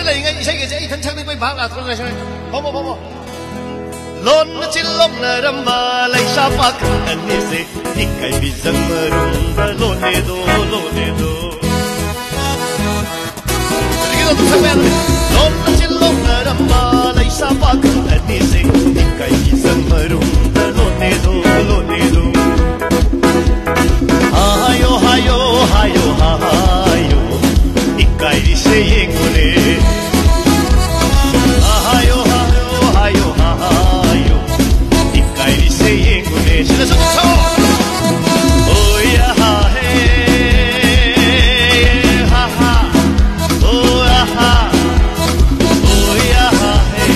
ꯂꯩꯔꯤꯉꯩ ꯏꯁꯩꯒꯁꯦ ꯑꯩ ꯏꯊꯟ ꯁꯛꯅꯤꯡꯕꯩ ꯚꯥꯞ ꯂꯥꯛꯇ꯭ꯔꯣ? ꯉꯁꯥꯏ ꯐꯝꯃꯣ, ꯐꯝꯃꯣ꯫ ꯂꯣꯟꯅ ꯆꯤꯜꯂꯣꯛꯅꯔꯝꯕ ꯂꯩꯁꯥ ꯄꯥꯈꯪ ꯑꯅꯤꯁꯦ ꯏꯀꯥꯏꯕꯤ ꯆꯪꯃꯔꯨꯝꯗ ꯂꯣꯅꯦꯗꯣ, ꯂꯣꯅꯦꯗꯣ꯫ ꯍꯧꯖꯤꯛꯀꯤꯗꯣ ꯑꯗꯨꯝ ꯁꯛꯄ ꯌꯥꯗ꯭ꯔꯦ꯫ ꯂꯣꯟꯅ ꯆꯤꯜꯂꯣꯛꯅꯔꯝꯕ ꯂꯩꯁꯥ ꯄꯥꯈꯪ ꯑꯅꯤꯁꯦ ꯏꯀꯥꯏꯕꯤ ꯆꯪꯃꯔꯨꯝꯗ ꯂꯣꯅꯦꯗꯣ, ꯂꯣꯅꯦꯗꯣ꯫ ꯍꯥꯏꯌꯣ, ꯍꯥꯏꯌꯣ, ꯍꯥꯏꯌꯣ, ꯍꯥꯏꯌꯣ, ꯏꯀꯥꯏꯔꯤꯁꯦ ꯌꯦꯡꯉꯨꯅꯦ꯫ ꯍꯥꯏꯌꯣ, ꯍꯥꯏꯌꯣ, ꯍꯥꯏꯌꯣ, ꯍꯥꯏꯌꯣ, ꯏꯀꯥꯏꯔꯤꯁꯦ ꯌꯦꯡꯉꯨꯅꯦ꯫ ꯁꯤꯗꯁꯨ ꯑꯗꯨꯝ ꯁꯛꯑꯣ꯫ ꯑꯣ ꯌꯥ ꯍꯥ ꯍꯦ, ꯍꯥ ꯍꯥ, ꯑꯣ ꯌꯥ ꯍꯥ, ꯑꯣ ꯌꯥ ꯍꯥ ꯍꯦ꯫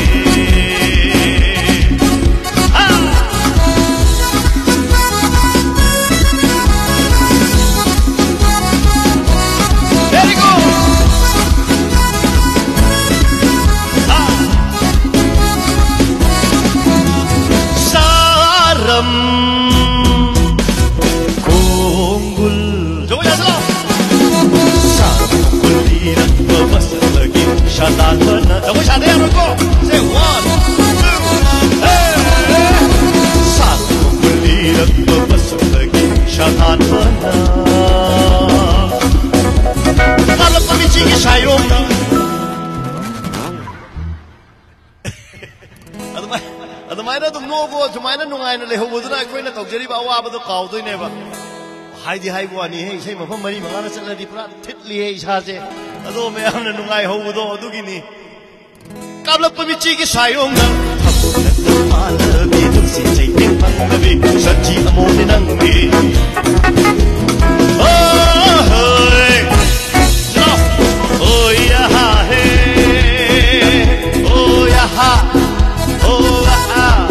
Very good. ꯁꯥꯔꯝ ꯈꯣꯡꯒꯨꯜ꯫ ꯖꯒꯣꯏ ꯁꯥꯁꯤꯔꯣ? ꯁꯥꯔꯝ ꯈꯣꯡꯒꯨꯜ ꯂꯤꯔꯛꯄ ꯃꯁꯛꯇꯒꯤ ꯁꯥꯗꯥꯟꯕꯅ꯫ ꯖꯒꯣꯏ ꯁꯥꯗ ꯌꯥꯔꯣꯏꯀꯣ꯫ ꯁꯦ, one, two, hey! ꯁꯥꯔꯝ ꯈꯣꯡꯒꯨꯜ ꯂꯤꯔꯛꯄ ꯃꯁꯛꯇꯒꯤ ꯁꯥꯗꯥꯟꯕꯅ꯫ ꯀꯥꯞꯂꯛꯄ ꯃꯤꯆꯤꯒꯤ ꯁꯥꯏꯑꯣꯡꯅ꯫ ꯑꯗꯨꯃꯥꯏ-, ꯑꯗꯨꯃꯥꯏꯅ ꯑꯗꯨꯝ ꯅꯣꯛꯑꯣ꯫ ꯁꯨꯃꯥꯏꯅ ꯅꯨꯡꯉꯥꯏꯅ ꯂꯩꯍꯧꯕꯗꯨꯅ ꯑꯩꯈꯣꯏꯅ ꯇꯧꯖꯔꯤꯕ ꯑꯋꯥꯕꯗꯣ ꯀꯥꯎꯗꯣꯏꯅꯦꯕ꯫ ꯍꯥꯏꯗꯤ ꯍꯥꯏꯕ ꯋꯥꯅꯤꯍꯦ, ꯏꯁꯩ ꯃꯐꯝ ꯃꯔꯤ ꯃꯉꯥꯗ ꯆꯠꯂꯗꯤ ꯄꯨꯔꯥ ꯊꯤꯠꯂꯤꯍꯦ ꯏꯁꯥꯁꯦ꯫ ꯑꯗꯣ ꯃꯌꯥꯝꯅ ꯅꯨꯡꯉꯥꯏꯍꯧꯕꯗꯣ ꯑꯗꯨꯒꯤꯅꯤ꯫ ꯀꯥꯞꯂꯛꯄ ꯃꯤꯆꯤꯒꯤ ꯁꯥꯏꯑꯣꯡꯅ꯫ ꯊꯃꯣꯏꯅ ꯄꯥꯜꯂꯕꯤ ꯅꯨꯡꯁꯤ ꯆꯩꯊꯦꯡ ꯐꯪꯂꯕꯤ ꯁꯖꯤ ꯑꯃꯣꯝꯅꯤ ꯅꯪꯗꯤ꯫ ꯑꯣ ꯍꯣꯏ꯫ ꯂꯥꯎ꯫ ꯑꯣ ꯌꯥ ꯍꯥ ꯍꯦ꯫ ꯑꯣ ꯌꯥ ꯍꯥ꯫ ꯑꯣ ꯑꯥ꯫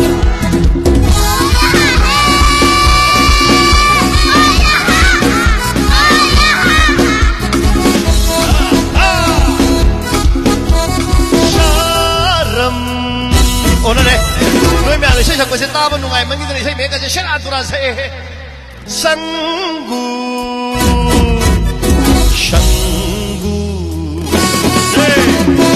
ꯁꯥꯔꯝ꯫ ꯑꯣꯟꯅꯔꯦ꯫ ꯅꯣꯏ ꯃꯌꯥꯝ ꯏꯁꯩ ꯁꯛꯄꯁꯦ ꯇꯥꯕ ꯅꯨꯡꯉꯥꯏꯃꯟꯈꯤꯗꯅ ꯏꯁꯩ ꯃꯌꯦꯛꯀꯁꯦ ꯁꯦꯔꯥꯟ ꯇꯨꯔꯥꯟ ꯁꯛꯑꯦꯍꯦ꯫ ꯁꯪꯒꯨ, ꯁꯪꯒꯨ꯫ ꯍꯦ!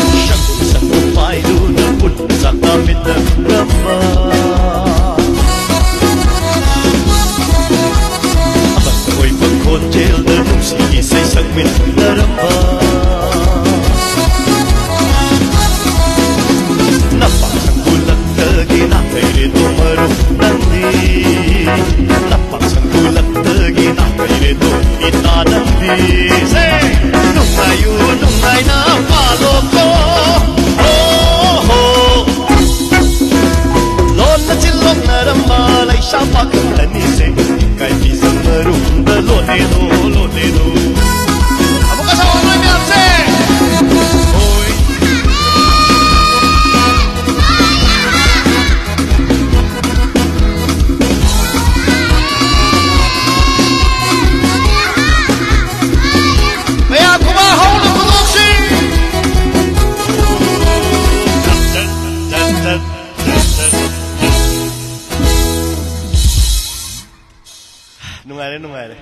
ꯍꯥꯏꯔꯦ꯫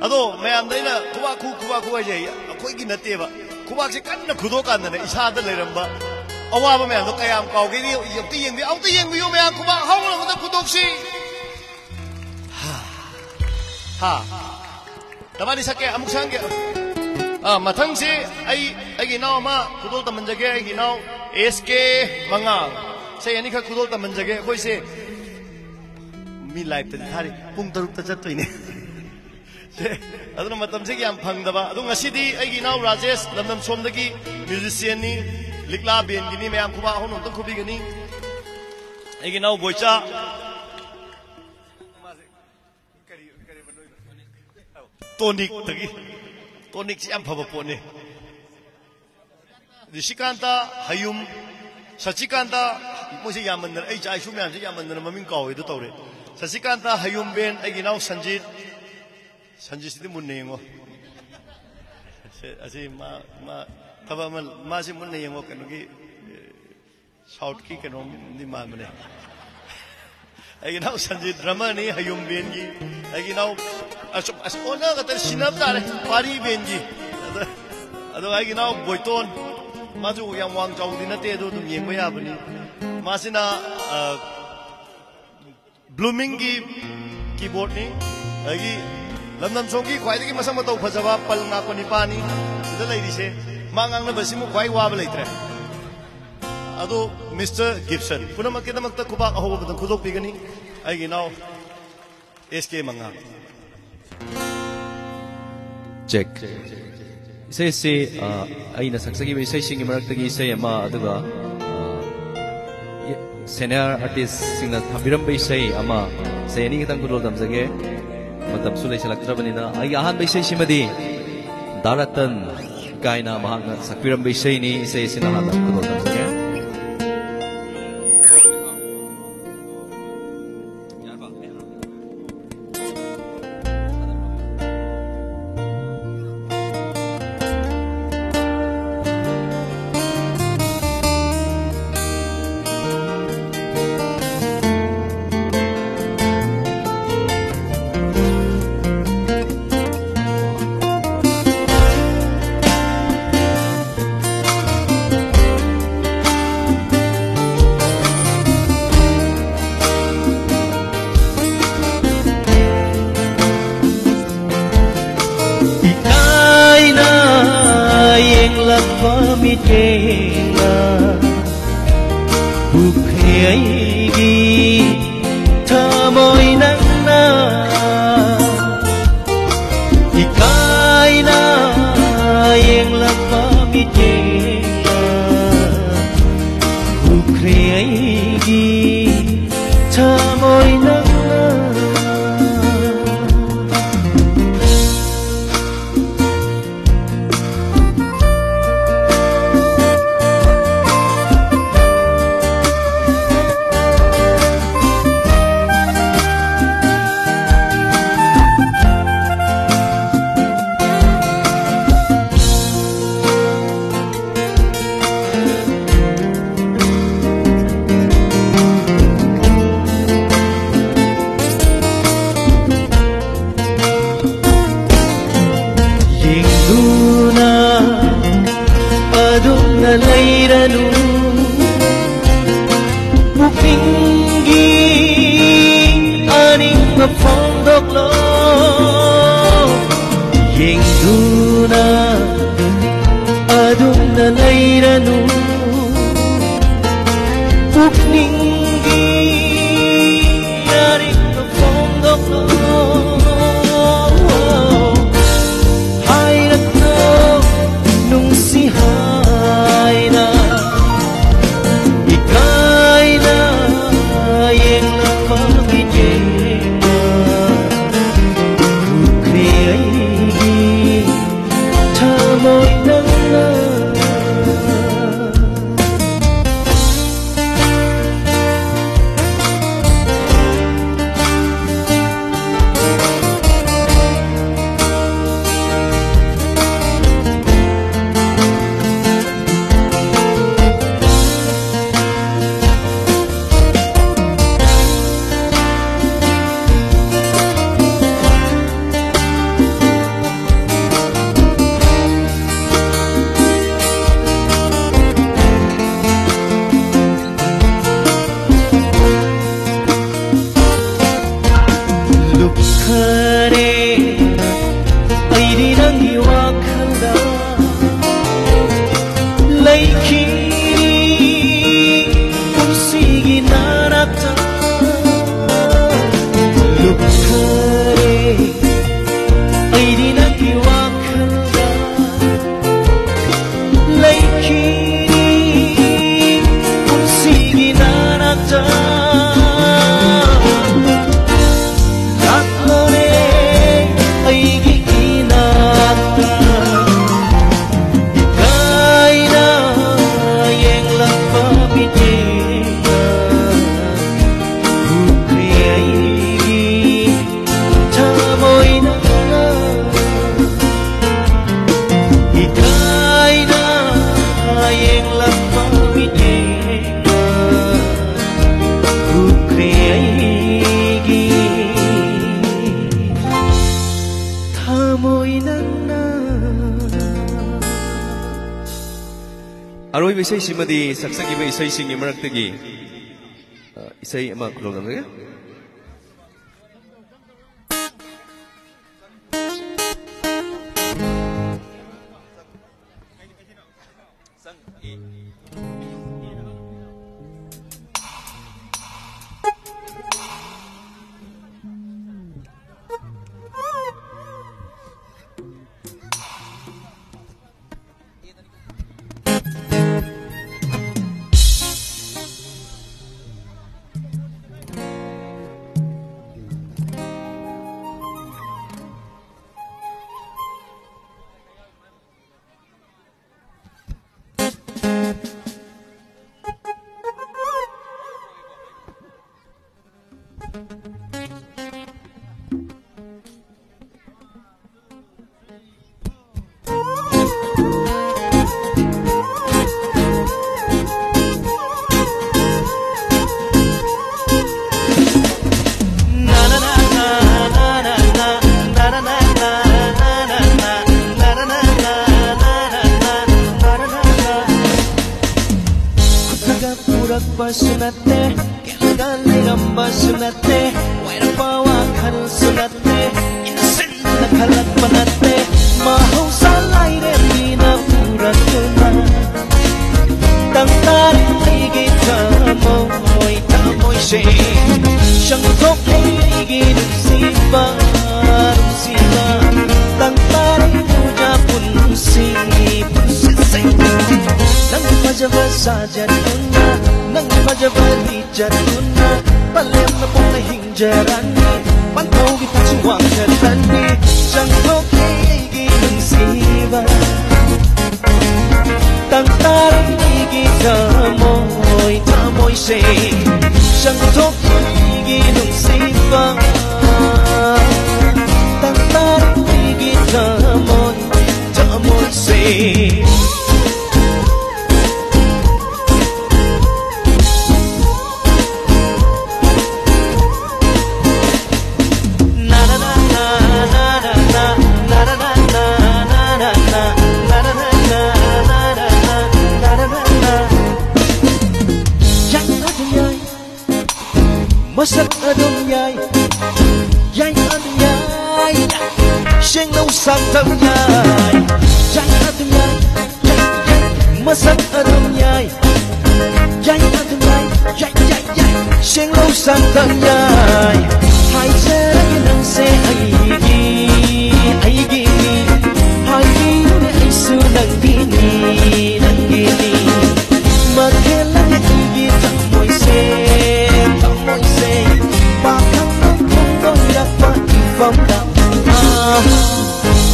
ꯑꯗꯣ ꯃꯌꯥꯝꯗ ꯑꯩꯅ ꯈꯨꯕꯥꯛ ꯈꯨ, ꯈꯨꯕꯥꯛ ꯈꯨ ꯍꯥꯏꯁꯦ ꯑꯩꯈꯣꯏꯒꯤ ꯅꯠꯇꯦꯕ꯫ ꯈꯨꯕꯥꯛꯁꯦ ꯀꯟꯅ ꯈꯨꯗꯣꯛꯀꯥꯟꯗꯅꯦ ꯏꯁꯥꯗ ꯂꯩꯔꯝꯕ ꯑꯋꯥꯕ ꯃꯌꯥꯝꯗꯣ ꯀꯌꯥꯝ ꯀꯥꯎꯒꯦꯗꯤ ꯑꯝꯇ ꯌꯦꯡꯕꯤꯌꯨ, ꯑꯝꯇ ꯌꯦꯡꯕꯤꯌꯨ ꯃꯌꯥꯝ, ꯈꯨꯕꯥꯛ ꯍꯧꯒꯠꯂꯛꯄꯗ ꯈꯨꯗꯣꯛꯁꯤ꯫ ꯍꯥ꯫ ꯍꯥ꯫ ꯅꯕꯥꯅꯤ ꯁꯛꯀꯦ, ꯑꯃꯨꯛ ꯁꯛꯍꯟꯒꯦ꯫ ꯑꯥ, ꯃꯊꯪꯁꯤ ꯑꯩ, ꯑꯩꯒꯤ ꯏꯅꯥꯎ ꯑꯃ ꯈꯨꯗꯣꯜ ꯇꯝꯍꯟꯖꯒꯦ, ꯑꯩꯒꯤ ꯏꯅꯥꯎ ꯑꯦꯁ ꯀꯦ ꯃꯉꯥ꯫ ꯏꯁꯩ ꯑꯅꯤꯈꯛ ꯈꯨꯗꯣꯜ ꯇꯝꯍꯟꯖꯒꯦ꯫ ꯑꯩꯈꯣꯏꯁꯦ ꯃꯤ ꯂꯥꯏꯞꯇꯗꯤ ꯊꯥꯔꯤ, ꯄꯨꯡ ꯇꯔꯨꯛꯇ ꯆꯠꯇꯣꯏꯅꯦ꯫ ꯁꯦ, ꯑꯗꯨꯅ ꯃꯇꯝꯁꯦ ꯌꯥꯝ ꯐꯪꯗꯕ꯫ ꯑꯗꯣ ꯉꯁꯤꯗꯤ ꯑꯩꯒꯤ ꯏꯅꯥꯎ ꯔꯥꯖꯦꯁ ꯂꯝꯗꯝ ꯁꯣꯝꯗꯒꯤ ꯃ꯭ꯌꯨꯖꯤꯁꯤꯌꯥꯟꯅꯤ, ꯂꯤꯛꯂꯥ ꯕꯦꯟꯒꯤꯅꯤ, ꯃꯌꯥꯝ ꯈꯨꯕꯥꯛ ꯑꯍꯨꯝ ꯑꯝꯇꯪ ꯈꯨꯕꯤꯒꯅꯤ꯫ ꯑꯩꯒꯤ ꯏꯅꯥꯎ ꯕꯣꯏꯆꯥ꯫ ꯇꯣꯅꯤꯛꯇꯒꯤ꯫ ꯇꯣꯅꯤꯛꯁꯤ ꯌꯥꯝ ꯐꯕ ꯄꯣꯠꯅꯤ꯫ ꯔꯤꯁꯤꯀꯥꯟꯇ ꯍꯌꯨꯝ, ꯁꯆꯤꯀꯥꯟꯇ, ꯃꯣꯏꯁꯦ ꯌꯥꯝꯃꯟꯗꯅ, ꯑꯩ ꯏꯆꯥ ꯏꯁꯨ ꯃꯌꯥꯝꯁꯦ ꯌꯥꯝꯃꯟꯗꯅ ꯃꯃꯤꯡ ꯀꯥꯎꯋꯦꯗꯣ ꯇꯧꯔꯦ꯫ ꯁꯆꯤꯀꯥꯟꯇ ꯍꯌꯨꯝ ꯕꯦꯟ, ꯑꯩꯒꯤ ꯏꯅꯥꯎ ꯁꯟꯖꯤꯠ, ꯁꯟꯖꯤꯠꯁꯤꯗꯤ ꯃꯨꯟꯅ ꯌꯦꯡꯉꯣ꯫ ꯁꯦ, ꯑꯁꯤ ꯃꯥ, ꯃꯥ ꯊꯕꯛ ꯑꯃ, ꯃꯥꯁꯤ ꯃꯨꯟꯅ ꯌꯦꯡꯉꯣ, ꯀꯩꯅꯣꯒꯤ, ꯁꯥꯎꯠꯀꯤ ꯀꯩꯅꯣꯝꯗꯤ ꯃꯥꯟꯕꯅꯦ꯫ ꯑꯩꯒꯤ ꯏꯅꯥꯎ ꯁꯟꯖꯤꯠ ꯗ꯭ꯔꯃꯔꯅꯤ, ꯍꯌꯨꯝ ꯕꯦꯟꯒꯤ꯫ ꯑꯩꯒꯤ ꯏꯅꯥꯎ, ꯑꯁ, ꯑꯁ, ꯑꯣꯟꯅꯒꯗ꯭ꯔ ꯁꯤꯟꯅꯕ ꯇꯥꯔꯦ, ꯄꯥꯔꯤ ꯕꯦꯟꯒꯤ꯫ ꯑꯗ, ꯑꯗꯣ ꯑꯩꯒꯤ ꯏꯅꯥꯎ ꯕꯣꯏꯇꯣꯟ, ꯃꯥꯁꯨ ꯌꯥꯝ ꯋꯥꯡ ꯆꯥꯎꯕꯗꯤ ꯅꯠꯇꯦ, ꯑꯗꯣ ꯑꯗꯨꯝ ꯌꯦꯡꯕ ꯌꯥꯕꯅꯤ꯫ ꯃꯥꯁꯤꯅ, ꯑ, ꯕ꯭ꯂꯨꯃꯤꯡꯒꯤ ꯀꯤꯕꯣꯔꯗꯅꯤ꯫ ꯑꯗꯒꯤ ꯂꯝꯗꯝ ꯁꯣꯝꯒꯤ ꯈ꯭ꯋꯥꯏꯗꯒꯤ ꯃꯁꯛ ꯃꯇꯧ ꯐꯖꯕ ꯄꯜ ꯉꯥꯛꯄ ꯅꯤꯄꯥꯅꯤ ꯁꯤꯗ ꯂꯩꯔꯤꯁꯦ꯫ ꯃꯥ ꯉꯥꯡꯅꯕꯁꯤꯃꯨꯛ ꯈ꯭ꯋꯥꯏ ꯋꯥꯕ ꯂꯩꯇ꯭ꯔꯦ꯫ ꯑꯗꯣ ꯃꯤꯁꯇꯔ ꯒꯤꯞꯁꯟ, ꯄꯨꯝꯅꯃꯛꯀꯤꯗꯃꯛꯇ ꯈꯨꯕꯥꯛ ꯑꯍꯧꯕ ꯑꯃꯇꯪ ꯈꯨꯗꯣꯛꯄꯤꯒꯅꯤ꯫ ꯑꯩꯒꯤ ꯏꯅꯥꯎ ꯑꯦꯁ ꯀꯦ ꯃꯉꯥ꯫ ꯆꯦꯛ꯫ ꯏꯁꯩꯁꯤ, ꯑ, ꯑꯩꯅ ꯁꯛꯆꯈꯤꯕ ꯏꯁꯩꯁꯤꯡꯒꯤ ꯃꯔꯛꯇꯒꯤ ꯏꯁꯩ ꯑꯃ, ꯑꯗꯨꯒ, ꯑ, ꯏ-, ꯁꯦꯅꯤꯌꯔ ꯑꯥꯔꯇꯤꯁꯁꯤꯡꯅ ꯊꯝꯕꯤꯔꯝꯕ ꯏꯁꯩ ꯑꯃ, ꯏꯁꯩ ꯑꯅꯤ ꯈꯛꯇꯪ ꯈꯨꯗꯣꯜ ꯇꯝꯖꯒꯦ꯫ ꯃꯇꯝꯁꯨ ꯂꯩꯁꯤꯜꯂꯛꯇ꯭ꯔꯕꯅꯤꯅ, ꯑꯩꯒꯤ ꯑꯍꯥꯟꯕ ꯏꯁꯩꯁꯤꯃꯗꯤ ꯗꯥ ꯔꯇꯟ ꯀꯥꯏꯅ ꯃꯍꯥꯛꯅ ꯁꯛꯄꯤꯔꯝꯕ ꯏꯁꯩꯅꯤ꯫ ꯏꯁꯩ ꯑꯁꯤꯅ ꯍꯥꯟꯅ ꯈꯨꯗꯣꯜ ꯇꯝꯖꯒꯦ꯫ ꯌꯦꯡꯅ ꯎꯈ꯭ꯔꯦ ꯑꯩꯒꯤ ꯊꯃꯣꯏ ꯅꯪꯅ꯫ ꯏꯀꯥꯏꯅ ꯌꯦꯡꯂꯛꯄ ꯃꯤꯠꯌꯦꯡꯅ ꯎꯈ꯭ꯔꯦ ꯑꯩꯒꯤ ꯊꯃꯣꯏ ꯅꯪꯅ꯫ ꯌꯦꯡꯗꯨꯅ ꯑꯗꯨꯝꯅ ꯂꯩꯔꯅꯨ, ꯄꯨꯛꯅꯤꯡꯒꯤ ꯑꯅꯤꯡꯕ ꯐꯣꯡꯗꯣꯛꯂꯣ꯫ ꯌꯦꯡꯗꯨꯅ ꯑꯗꯨꯝꯅ ꯂꯩꯔꯅꯨ, ꯄꯨꯛꯅꯤꯡꯒꯤ ꯑꯔꯤꯕ ꯐꯣꯡꯗꯣꯛꯂꯣ꯫ ꯍꯥꯏꯔꯛꯂꯣ ꯅꯨꯡꯁꯤ ꯍꯥꯏꯅ, ꯏꯀꯥꯏꯅ ꯌꯦꯡꯂꯛꯄ ꯃꯤꯠꯌꯦꯡꯅ ꯎꯈ꯭ꯔꯦ ꯑꯩꯒꯤ ꯊꯃꯣꯏ ꯅꯪꯅ꯫ ꯂꯥꯛꯄ ꯃꯤꯠꯌꯦꯡꯅ ꯎꯈ꯭ꯔꯦ ꯑꯩꯒꯤ ꯊꯃꯣꯏ ꯅꯪꯅ꯫ ꯑꯔꯣꯏꯕ ꯏꯁꯩꯁꯤꯃꯗꯤ ꯁꯛꯆꯈꯤꯕ ꯏꯁꯩꯁꯤꯡꯒꯤ ꯃꯔꯛꯇꯒꯤ, ꯑ, ꯏꯁꯩ ꯑꯃ ꯈꯨꯔꯨꯝꯖꯒꯦ꯫ ꯈꯨꯠꯅꯒ ꯄꯨꯔꯛꯄꯁꯨ ꯅꯠꯇꯦ, ꯀꯦꯜꯂꯒ ꯂꯩꯔꯝꯕꯁꯨ ꯅꯠꯇꯦ, ꯋꯥꯏꯔꯛꯄ ꯋꯥꯈꯜꯁꯨ ꯅꯠꯇꯦ, ꯏꯟꯁꯤꯟꯅ ꯈꯜꯂꯛꯄ ꯅꯠꯇꯦ, ꯃꯍꯧꯁꯥ ꯂꯥꯏꯔꯦꯝꯕꯤꯅ ꯄꯨꯔꯛꯇꯨꯅ ꯇꯪ ꯇꯥꯔꯦ ꯑꯩꯒꯤ ꯊꯃꯣꯏ, ꯊꯃꯣꯏꯁꯦ꯫ ꯁꯪꯊꯣꯛꯂꯦ ꯑꯩꯒꯤ ꯅꯨꯡꯁꯤꯕ, ꯅꯨꯡꯁꯤꯕ, ꯇꯪ ꯇꯥꯔꯦ ꯄꯨꯟꯁꯤ, ꯄꯨꯟꯁꯤꯁꯦ꯫ ꯅꯪ ꯐꯖꯕ ꯁꯥꯖꯠ ꯎꯅ, ꯅꯪ ꯐꯖꯕ ꯂꯤꯆꯠ ꯎꯅ, ꯄꯂꯦꯝꯅ ꯄꯣꯛꯅ ꯍꯤꯡꯖꯔꯅꯤ, ꯄꯟꯊꯧꯒꯤ ꯄꯨꯟꯁꯤ ꯋꯥꯡꯖꯔꯅꯤ꯫ ꯆꯪꯊꯣꯛꯀꯦ ꯑꯩꯒꯤ ꯅꯨꯡꯁꯤꯕ, ꯇꯪ ꯇꯥꯔꯦ ꯑꯩꯒꯤ ꯊꯃꯣꯏ, ꯊꯃꯣꯏꯁꯦ꯫ ꯆꯪꯊꯣꯛꯀꯦ ꯑꯩꯒꯤ ꯅꯨꯡꯁꯤꯕ, ꯇꯪ ꯇꯥꯔꯦ ꯑꯩꯒꯤ ꯊꯃꯣꯏ, ꯊꯃꯣꯏꯁꯦ꯫ ꯃꯁꯛ ꯑꯗꯨꯝ ꯌꯥꯏ, ꯌꯥꯏ ꯑꯗꯨꯝ ꯌꯥꯏ, ꯁꯦꯡꯅꯧ ꯁꯥꯛꯇꯝ ꯌꯥꯏ, ꯌꯥꯏ ꯑꯗꯨꯝ ꯌꯥꯏ, ꯌꯥꯏ, ꯌꯥꯏ, ꯃꯁꯛ ꯑꯗꯨꯝ ꯌꯥꯏ, ꯌꯥꯏ ꯑꯗꯨꯝ ꯌꯥꯏ, ꯌꯥꯏ, ꯌꯥꯏ, ꯌꯥꯏ, ꯁꯦꯡꯅꯧ ꯁꯥꯛꯇꯝ ꯌꯥꯏ꯫ ꯍꯥꯏꯖꯔꯒꯦ ꯅꯪꯁꯦ ꯑꯩꯒꯤ, ꯑꯩꯒꯤꯅꯤ, ꯍꯥꯏꯕꯤꯌꯨꯅꯦ ꯑꯩꯁꯨ ꯅꯪꯒꯤꯅꯤ, ꯅꯪꯒꯤꯅꯤ꯫ ꯃꯊꯦꯜ ꯑꯅꯤꯒꯤ ꯊꯃꯣꯏꯁꯦ, ꯊꯃꯣꯏꯁꯦ, ꯄꯥꯈꯪ ꯐꯣꯡꯗꯣꯏꯔꯛꯄ ꯏꯐꯝꯗ꯫ ꯑꯥ,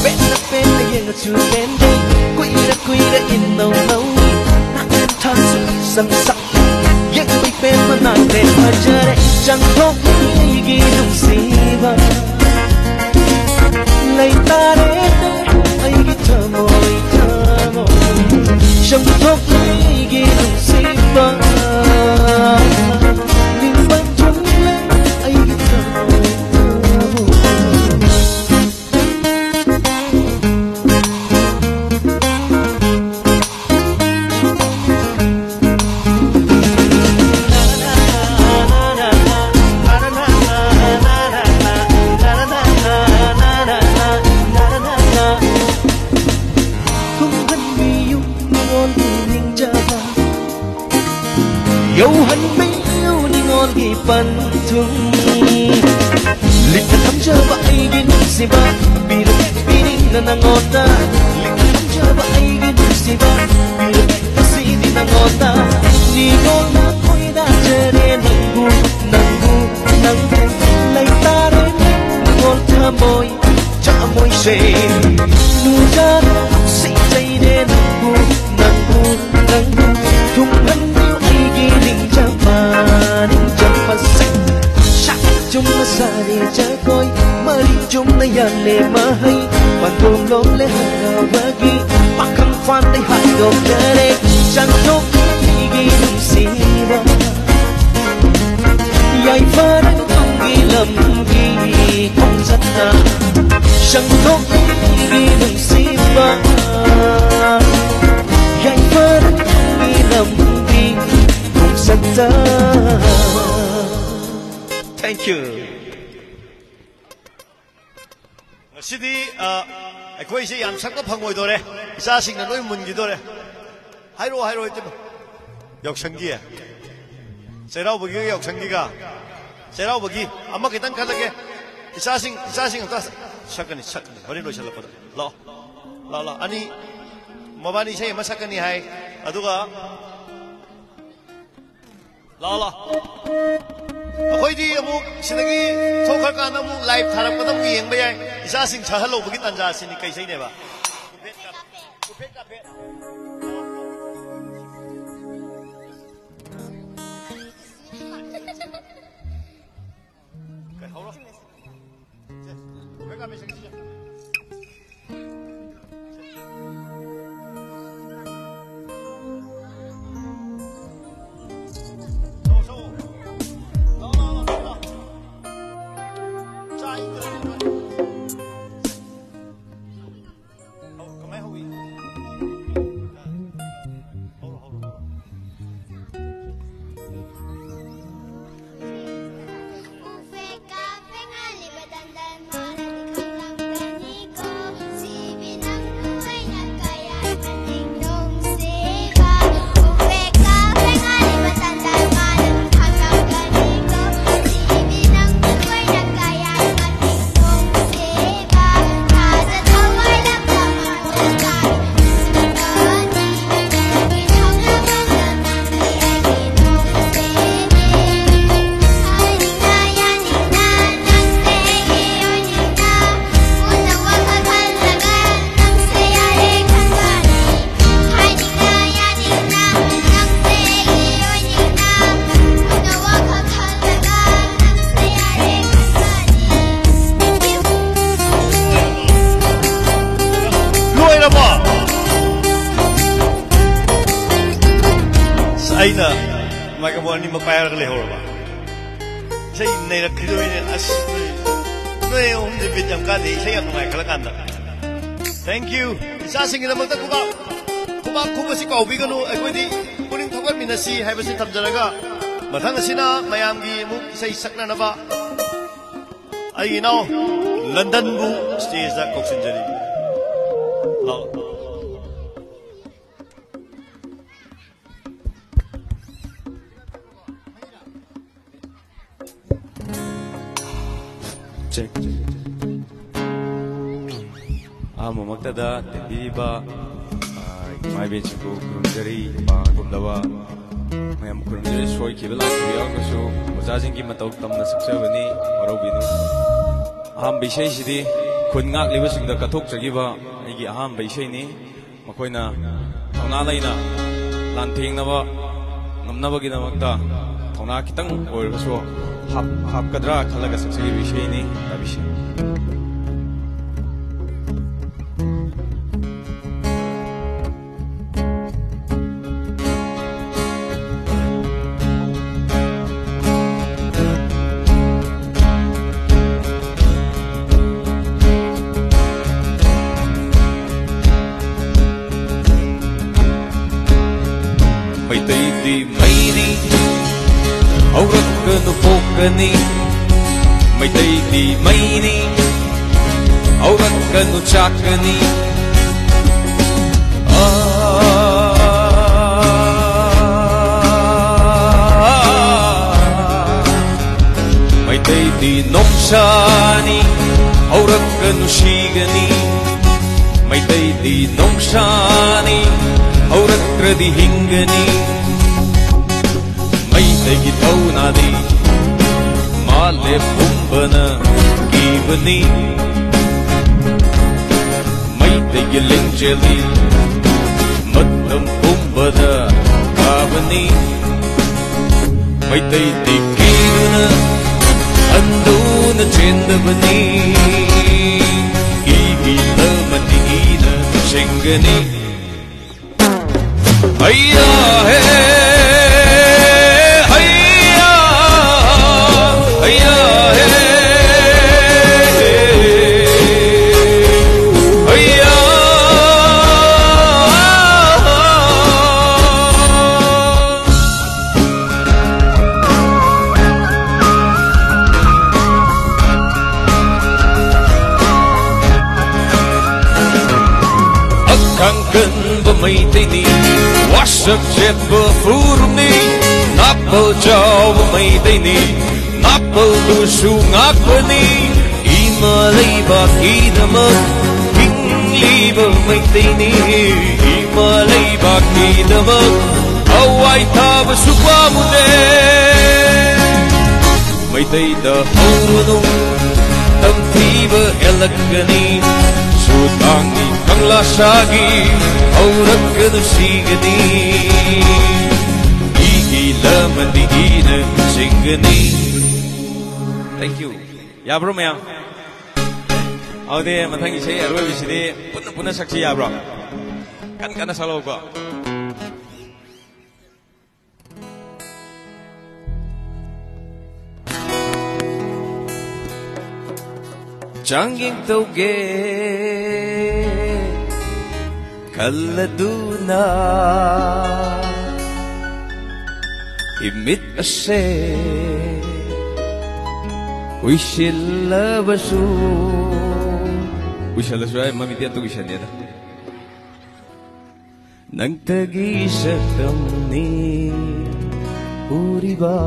ꯄꯦꯟꯅ ꯄꯦꯟꯅ ꯌꯦꯡꯉꯁꯨ ꯄꯦꯟꯗꯦ, ꯀꯨꯏꯔ ꯀꯨꯏꯔ ꯏꯟꯅꯧ ꯅꯧꯏ, ꯅꯥꯀꯦꯟ ꯊꯥꯁꯨ ꯏꯁꯝ ꯁꯝ꯫ ꯌꯦꯡꯕꯩ ꯄꯦꯟꯕ ꯅꯥꯏꯗ꯭ꯔꯦ, ꯐꯖꯔꯦ, ꯆꯪꯊꯣꯛꯂꯦ ꯑꯩꯒꯤ ꯅꯨꯡꯁꯤꯕ꯫ ꯂꯩꯇꯥꯔꯦꯅꯦ ꯑꯩꯒꯤ ꯊꯃꯣꯏ, ꯊꯃꯣꯏ꯫ ꯆꯪꯊꯣꯛꯂꯦ ꯑꯩꯒꯤ ꯅꯨꯡꯁꯤꯕ꯫ ꯅꯤꯡꯕ ꯊꯨꯡꯂꯦ ꯑꯩꯒꯤ ꯊꯃꯣꯏ, ꯊꯃꯣꯏ꯫ ꯊꯨꯡꯍꯟꯕꯤꯌꯨ ꯅꯉꯣꯟꯒꯤ ꯅꯤꯡꯖꯕ, ꯌꯧꯍꯟꯕꯤꯌꯨ ꯅꯤꯉꯣꯜꯒꯤ ꯄꯟꯊꯨꯡ꯫ ꯂꯤꯛꯅ ꯊꯝꯖꯕ ꯑꯩꯒꯤ ꯅꯨꯡꯁꯤꯕ, ꯄꯤꯔꯒꯦ ꯄꯤꯅꯤꯡꯅ ꯅꯉꯣꯟꯗ꯫ ꯂꯤꯛꯅ ꯊꯝꯖꯕ ꯑꯩꯒꯤ ꯅꯨꯡꯁꯤꯕ, ꯄꯤꯔꯒꯦ ꯉꯁꯤꯗꯤ ꯅꯉꯣꯟꯗ꯫ ꯅꯤꯉꯣꯜꯅ ꯈꯣꯏꯗꯥꯖꯔꯦ ꯅꯪꯕꯨ, ꯅꯪꯕꯨ, ꯅꯪꯕꯨ꯫ ꯂꯩꯇꯥꯔꯦꯅꯦ ꯅꯤꯉꯣꯜ ꯊꯃꯣꯏ, ꯆꯥꯃꯣꯏꯁꯦ꯫ ꯅꯨꯡꯖꯥꯅ ꯅꯨꯡꯁꯤꯖꯩꯅꯦ ꯅꯪꯕꯨ, ꯅꯪꯕꯨ, ꯅꯪꯕꯨ꯫ ꯊꯨꯡꯍꯟꯕꯤꯌꯨ ꯑꯩꯒꯤ ꯅꯤꯡꯖꯕ, ꯅꯤꯡꯖꯕꯁꯦ꯫ ꯁꯥ ꯆꯨꯝꯅ ꯁꯥꯔꯦ ꯖꯒꯣꯏ, ꯃꯔꯤ ꯆꯨꯝꯅ ꯌꯥꯜꯂꯦ ꯃꯍꯩ, ꯄꯟꯊꯨꯡ ꯂꯣꯜꯂꯦ ꯍꯔꯥꯎꯕꯒꯤ, ꯄꯥꯈꯪ ꯐꯥꯟꯗꯩ ꯍꯥꯏꯗꯣꯛꯆꯔꯦ, ꯆꯪꯊꯣꯛꯂꯦ ꯑꯩꯒꯤ ꯅꯨꯡꯁꯤꯕ꯫ ꯌꯥꯏꯐꯔꯦ ꯇꯨꯡꯒꯤ ꯂꯝꯒꯤ ꯈꯣꯡꯆꯠꯇ, ꯆꯪꯊꯣꯛꯂꯦ ꯑꯩꯒꯤ ꯅꯨꯡꯁꯤꯕ꯫ ꯌꯥꯏꯐꯔꯦ ꯇꯨꯡꯒꯤ ꯂꯝꯒꯤ ꯈꯣꯡꯆꯠꯇ꯫ Thank you. ꯉꯁꯤꯗꯤ, ꯑ, ꯑꯩꯈꯣꯏꯁꯦ ꯌꯥꯝ ꯁꯛꯄ ꯐꯪꯉꯣꯏꯗꯣꯔꯦ꯫ ꯏꯆꯥꯁꯤꯡꯅ ꯂꯣꯏ ꯃꯨꯟꯈꯤꯗꯣꯔꯦ꯫ ꯍꯥꯏꯔꯛꯑꯣ, ꯍꯥꯏꯔꯛꯑꯣ, ꯏꯇꯩꯃ꯫ ꯌꯥꯎꯁꯪꯒꯤ? ꯆꯩꯔꯥꯎꯕꯒꯤꯒ ꯌꯥꯎꯁꯪꯒꯤꯒ? ꯆꯩꯔꯥꯎꯕꯒꯤ ꯑꯃ ꯈꯤꯇꯪ ꯈꯜꯂꯒꯦ꯫ ꯏꯆꯥꯁꯤꯡ, ꯏꯆꯥꯁꯤꯡ ꯑꯝꯇ ꯁꯛꯀꯅꯤ, ꯁꯛꯀꯅꯤ꯫ ꯍꯣꯔꯦꯟ ꯂꯣꯏꯁꯤꯜꯂꯛꯄꯗ꯫ ꯂꯥꯛꯑꯣ꯫ ꯂꯥꯛꯑꯣ, ꯂꯥꯛꯑꯣ꯫ ꯑꯅꯤ, ꯃꯕꯥꯅꯤ ꯏꯁꯩ ꯑꯃ ꯁꯛꯀꯅꯤ ꯍꯥꯏ꯫ ꯑꯗꯨꯒ ꯂꯥꯛꯑꯣ, ꯂꯥꯛꯑꯣ꯫ ꯑꯩꯈꯣꯏꯗꯤ ꯑꯃꯨꯛ ꯁꯤꯗꯒꯤ ꯊꯣꯛꯈ꯭ꯔꯀꯥꯟꯗ ꯑꯃꯨꯛ ꯂꯥꯏꯚ ꯊꯥꯔꯛꯄꯗ ꯑꯃꯨꯛ ꯌꯦꯡꯕ ꯌꯥꯏ꯫ ꯏꯆꯥꯁꯤꯡ ꯁꯛꯍꯜꯍꯧꯕꯒꯤ ꯇꯥꯟꯖꯥꯁꯤꯅꯤ꯫ ꯀꯩ ꯏꯁꯩꯅꯦꯕ? ꯀꯩ ꯍꯧꯔꯣ? ꯁꯦ, ꯎꯕꯦ ꯀꯥꯃꯦ ꯁꯛꯁꯤ꯫ ꯁꯛꯑꯣ, ꯁꯛꯑꯣ꯫ ꯂꯥꯛꯑꯣ, ꯂꯥꯛꯑꯣ, ꯂꯥꯛꯑꯣ, ꯂꯥꯛꯑꯣ꯫ ꯆꯥ ꯏꯪꯗ꯭ꯔꯗꯤ ꯂꯣꯏꯔꯦ꯫ ꯍꯧ-, ꯀꯃꯥꯏ ꯍꯧꯏ? ꯍꯧꯔꯣ, ꯍꯧꯔꯣ, ꯍꯧꯔꯣ꯫ ꯂꯣꯏꯔꯕꯣ? ꯑꯁ, ꯑꯩꯅ ꯃꯥꯏꯀ꯭ꯔꯣꯐꯣꯟ ꯑꯅꯤꯃꯛ ꯄꯥꯏꯔꯒ ꯂꯩꯍꯧꯔꯕ? ꯏꯁꯩ ꯅꯩꯔꯛꯈꯤꯗꯣꯏꯅꯦ꯫ ꯑꯁ, ꯅꯣꯏ, ꯅꯣꯏ ꯑꯍꯨꯝꯁꯦ ꯕꯤꯠ ꯌꯥꯝ ꯀꯥꯗꯦ, ꯏꯁꯩ ꯌꯥꯝ ꯅꯨꯡꯉꯥꯏ ꯈꯜꯂ ꯀꯥꯟꯗ꯫ Thank you꯫ ꯏꯆꯥꯁꯤꯡꯒꯤꯗꯃꯛꯇ ꯈꯨꯕꯥꯛ, ꯈꯨꯕꯥꯛ ꯈꯨꯕꯁꯤ ꯀꯥꯎꯕꯤꯒꯅꯨ꯫ ꯑꯩꯈꯣꯏꯗꯤ ꯄꯨꯛꯅꯤꯡ ꯊꯧꯒꯠꯃꯤꯟꯅꯁꯤ ꯍꯥꯏꯕꯁꯤ ꯊꯝꯖꯔꯒ, ꯃꯊꯪ ꯑꯁꯤꯅ ꯃꯌꯥꯝꯒꯤ ꯑꯃꯨꯛ ꯏꯁꯩ ꯁꯛꯅꯅꯕ ꯑꯩꯒꯤ ꯏꯅꯥꯎ ꯂꯟꯗꯟꯕꯨ ꯁ꯭ꯇꯦꯖꯇ ꯀꯧꯁꯤꯟꯖꯔꯤ꯫ ꯂꯥꯛꯑꯣ꯫ Check. ꯑꯍꯥꯟꯕꯃꯛꯇꯗ ꯇꯤꯟꯕꯤꯔꯤꯕ, ꯑ, ꯏꯃꯥ ꯏꯕꯦꯟꯁꯤꯕꯨ ꯈꯨꯔꯨꯝꯖꯔꯤ, ꯏꯄꯥ ꯒꯨꯝꯂꯕ ꯃꯌꯥꯝ ꯈꯨꯔꯨꯝꯖꯔꯤ꯫ ꯁꯣꯏꯈꯤꯕ ꯂꯥꯟꯈꯤꯕ ꯌꯥꯎꯔꯒꯁꯨ ꯑꯣꯖꯥꯁꯤꯡꯒꯤ ꯃꯇꯧ ꯇꯝꯅ ꯁꯛꯆꯕꯅꯤ, ꯋꯥꯔꯧꯕꯤꯅꯨ꯫ ꯑꯍꯥꯟꯕ ꯏꯁꯩꯁꯤꯗꯤ ꯈꯨꯟ ꯉꯥꯛꯂꯤꯕꯁꯤꯡꯗ ꯀꯠꯊꯣꯛꯆꯈꯤꯕ ꯑꯩꯒꯤ ꯑꯍꯥꯟꯕ ꯏꯁꯩꯅꯤ꯫ ꯃꯈꯣꯏꯅ ꯊꯧꯅꯥ ꯂꯩꯅ ꯂꯥꯟꯊꯦꯡꯅꯕ ꯉꯝꯅꯕꯒꯤꯗꯃꯛꯇ ꯊꯧꯅꯥ ꯈꯤꯇꯪ ꯑꯣꯏꯔꯕꯁꯨ ꯍꯥꯞ-, ꯍꯥꯞꯀꯗ꯭ꯔꯥ ꯈꯜꯂꯒ ꯁꯛꯆꯈꯤꯕ ꯏꯁꯩꯅꯤ꯫ ꯇꯥꯕꯤꯁꯤ꯫ ꯃꯩꯇꯩꯗꯤ ꯃꯩꯅꯤ, ꯍꯧꯔꯛꯀꯅꯨ ꯄꯣꯛꯀꯅꯤ꯫ ꯃꯩꯇꯩꯗꯤ ꯃꯩꯅꯤ, ꯍꯧꯔꯛꯀꯅꯨ ꯆꯥꯛꯀꯅꯤ꯫ ꯑꯥ, ꯃꯩꯇꯩꯗꯤ ꯅꯣꯡꯁꯥꯅꯤ, ꯍꯧꯔꯛꯀꯅꯨ ꯁꯤꯒꯅꯤ꯫ ꯃꯩꯇꯩꯗꯤ ꯅꯣꯡꯁꯥꯅꯤ, ꯍꯧꯔꯛꯇ꯭ꯔꯗꯤ ꯍꯤꯡꯒꯅꯤ꯫ ꯃꯩꯇꯩꯒꯤ ꯊꯧꯅꯥꯗꯤ ꯃꯥꯂꯦ ꯄꯨꯝꯕꯅ ꯀꯤꯕꯅꯤ꯫ ꯃꯩꯇꯩꯒꯤ ꯂꯤꯡꯖꯦꯜꯗꯤ ꯃꯇꯝ ꯄꯨꯝꯕꯗ ꯀꯥꯕꯅꯤ꯫ ꯃꯩꯇꯩꯗꯤ ꯀꯤꯗꯨꯅ ꯍꯟꯗꯨꯅ ꯆꯦꯟꯗꯕꯅꯤ꯫ ꯏꯒꯤ ꯂꯃꯟꯗꯤ ꯏꯅ ꯁꯦꯡꯒꯅꯤ꯫ ꯍꯩꯌꯥ ꯍꯦ, ꯍꯩꯌꯥ, ꯍꯩꯌꯥ ꯍꯦ, ꯍꯩꯌꯥ꯫ ꯆꯦꯠꯄ ꯐꯨꯔꯨꯞꯅꯤ, ꯅꯥꯄꯜ ꯆꯥꯎꯕ ꯃꯩꯇꯩꯅꯤ, ꯅꯥꯄꯜꯕꯨꯁꯨ ꯉꯥꯛꯄꯅꯤ꯫ ꯏꯃꯥ ꯂꯩꯕꯥꯛꯀꯤꯗꯃꯛ ꯍꯤꯡꯂꯤꯕ ꯃꯩꯇꯩꯅꯤ, ꯏꯃꯥ ꯂꯩꯕꯥꯛꯀꯤꯗꯃꯛ ꯊꯋꯥꯏ ꯊꯥꯕꯁꯨ ꯄꯥꯝꯃꯨꯗꯦ꯫ ꯃꯩꯇꯩꯗ ꯍꯧꯔꯨꯅꯨ, ꯇꯝꯊꯤꯕ ꯍꯦꯜꯂꯛꯀꯅꯤ꯫ ꯁꯨꯇꯥꯡꯒꯤ ꯀꯪꯂꯥ ꯁꯥꯒꯤ ꯍꯧꯔꯛꯀꯅꯨ ꯁꯤꯒꯅꯤ꯫ ꯏꯒꯤ ꯂꯃꯟꯗꯤ ꯏꯅ ꯆꯤꯡꯒꯅꯤ꯫ Thank you. ꯌꯥꯕ꯭ꯔꯣ ꯃꯌꯥꯝ? ꯑꯗꯨꯗꯤ ꯃꯊꯪ ꯏꯁꯩ ꯑꯔꯣꯏꯕꯁꯤꯗꯤ ꯄꯨꯟꯅ ꯄꯨꯟꯅ ꯁꯛꯁꯤ ꯌꯥꯕ꯭ꯔꯣ? ꯀꯟꯅ ꯀꯟꯅ ꯁꯛꯂꯛꯎꯀꯣ꯫ ꯆꯥꯡꯌꯦꯡ ꯇꯧꯒꯦ ꯈꯜꯂꯗꯨꯅ ꯏꯃꯤꯠ ꯑꯁꯦ ꯎꯏꯁꯤꯜꯂꯕꯁꯨ, ꯎꯏꯁꯜꯂꯁꯨ ꯌꯥꯏ, ꯃꯃꯤꯠꯇꯤ ꯑꯝꯇ ꯎꯏꯁꯟꯗꯦꯗ꯫ ꯅꯪꯇꯒꯤ ꯁꯛꯇꯝꯅꯤ ꯎꯔꯤꯕ꯫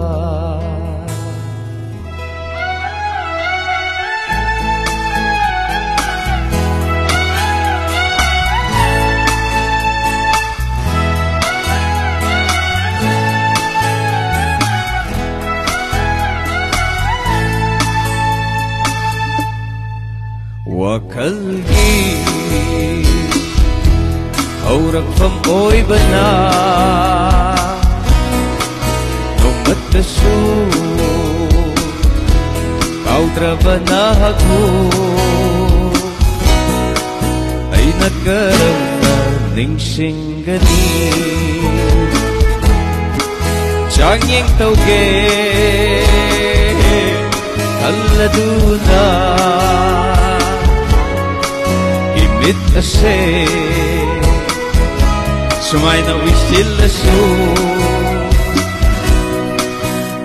ꯋꯥꯈꯜꯒꯤ ꯍꯧꯔꯛꯐꯝ ꯑꯣꯏꯕꯅ ꯅꯣꯡꯃꯠꯇꯁꯨ ꯀꯥꯎꯗ꯭ꯔꯕ ꯅꯍꯥꯛꯄꯨ ꯑꯩꯅ ꯀꯔꯝꯅ ꯅꯤꯡꯁꯤꯡꯒꯅꯤ? ꯆꯥꯡꯌꯦꯡ ꯇꯧꯒꯦ ꯈꯜꯂꯗꯨꯅ ꯏꯃꯤꯠ ꯑꯁꯦ ꯁꯨꯃꯥꯏꯅ ꯎꯏꯁꯤꯜꯂꯁꯨ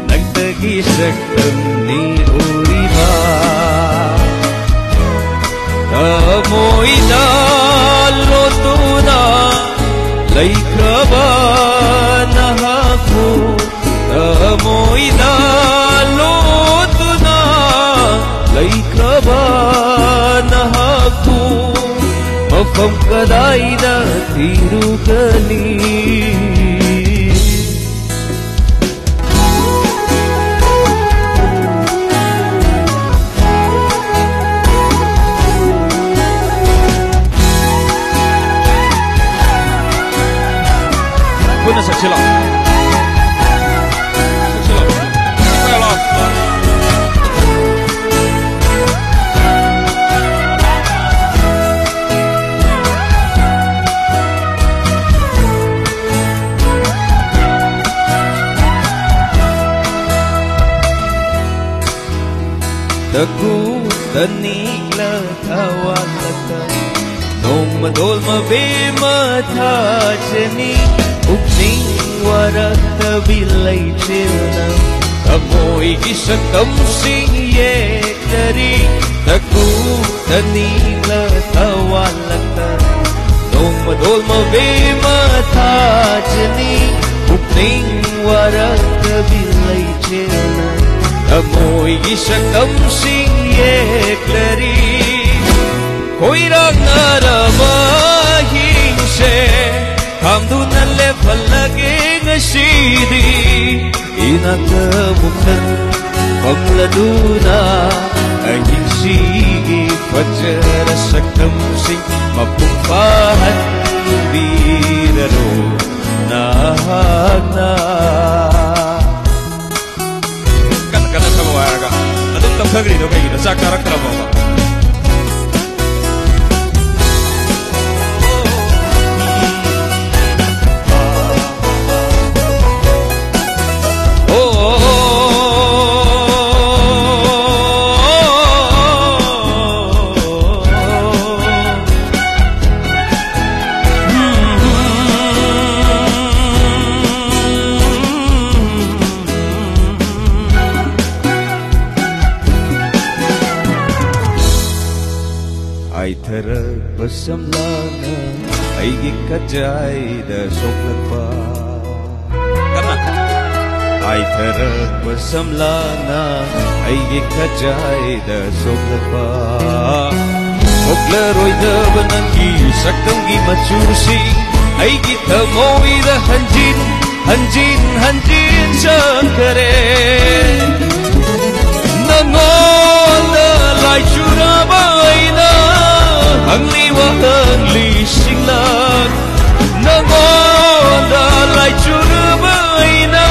ꯅꯪꯇꯒꯤ ꯁꯛꯇꯝꯅꯤ ꯎꯔꯤꯕ꯫ ꯊꯃꯣꯏꯗ ꯂꯣꯠꯇꯨꯅ ꯂꯩꯈ꯭ꯔꯕ ꯃꯐꯝ ꯀꯗꯥꯏꯗ ꯊꯤꯔꯨꯒꯅꯤ? ꯄꯨꯟꯅ ꯁꯛꯁꯤꯜꯂꯣ꯫ ꯁꯛꯁꯤꯜꯂꯣ꯫ ꯁꯛꯁꯤꯜꯂꯣ꯫ ꯇꯀꯨ ꯇꯅꯤꯛꯂ ꯊꯋꯥꯜꯂꯛꯇ ꯅꯣꯡꯃꯗꯣꯜ ꯃꯕꯦꯝꯃ ꯊꯥꯖꯅꯤ꯫ ꯄꯨꯛꯅꯤꯡ ꯋꯥꯔꯛꯇꯕꯤ ꯂꯩꯆꯦꯜꯅ ꯊꯃꯣꯏꯒꯤ ꯁꯛꯇꯝꯁꯤꯡ ꯌꯦꯛꯂꯔꯤ꯫ ꯇꯀꯨ ꯇꯅꯤꯛꯂ ꯊꯋꯥꯜꯂꯛꯇ ꯅꯣꯡꯃꯗꯣꯜ ꯃꯕꯦꯝꯃ ꯊꯥꯖꯅꯤ꯫ ꯄꯨꯛꯅꯤꯡ ꯋꯥꯔꯛꯇꯕꯤ ꯂꯩꯆꯦꯜꯅ ꯊꯃꯣꯏꯒꯤ ꯁꯛꯇꯝꯁꯤꯡ ꯌꯦꯛꯂꯔꯤ꯫ ꯈꯣꯏꯔꯥꯡꯅꯔꯕ ꯑꯍꯤꯡꯁꯦ ꯈꯥꯝꯗꯨꯅ ꯂꯦꯞꯍꯜꯂꯒꯦ ꯉꯁꯤꯗꯤ꯫ ꯏꯅꯥꯛꯇ ꯑꯃꯨꯛꯇꯪ ꯐꯝꯂꯗꯨꯅ ꯑꯍꯤꯡꯁꯤꯒꯤ ꯐꯖꯔ ꯁꯛꯇꯝꯁꯤꯡ ꯃꯄꯨꯡ ꯐꯥꯍꯟꯕꯤꯔꯔꯣ ꯅꯍꯥꯛꯅ꯫ ꯀꯟꯅ ꯀꯟꯅ ꯁꯛꯂꯣ ꯍꯥꯏꯔꯒ ꯑꯗꯨꯝ ꯇꯞꯊꯈ꯭ꯔꯤꯗꯣ ꯀꯩꯒꯤꯅꯣ? ꯆꯥꯛ ꯆꯥꯔꯛꯇ꯭ꯔꯕꯣꯕ? ꯍꯥꯏꯊꯔꯛꯄ ꯁꯝꯂꯥꯅ ꯑꯩꯒꯤ ꯈꯖꯥꯏꯗ ꯁꯣꯛꯂꯛꯄ꯫ ꯀꯟꯅ꯫ ꯍꯥꯏꯊꯔꯛꯄ ꯁꯝꯂꯥꯅ ꯑꯩꯒꯤ ꯈꯖꯥꯏꯗ ꯁꯣꯛꯂꯛꯄ꯫ ꯄꯣꯛꯂꯔꯣꯏꯗꯕ ꯅꯪꯒꯤ ꯁꯛꯇꯝꯒꯤ ꯃꯆꯨꯁꯤꯡ ꯑꯩꯒꯤ ꯊꯃꯣꯏꯗ ꯍꯟꯖꯤꯟ ꯍꯟꯖꯤꯟ ꯍꯟꯖꯤꯟ ꯆꯪꯈꯔꯦ꯫ ꯅꯉꯣꯟꯗ ꯂꯥꯏꯆꯨꯔꯕ ꯑꯩꯅ ꯍꯪꯂꯤ ꯋꯥꯍꯪ ꯂꯤꯁꯤꯡꯂꯛ ꯅꯉꯣꯟꯗ ꯂꯥꯏꯆꯨꯔꯕ ꯑꯩꯅ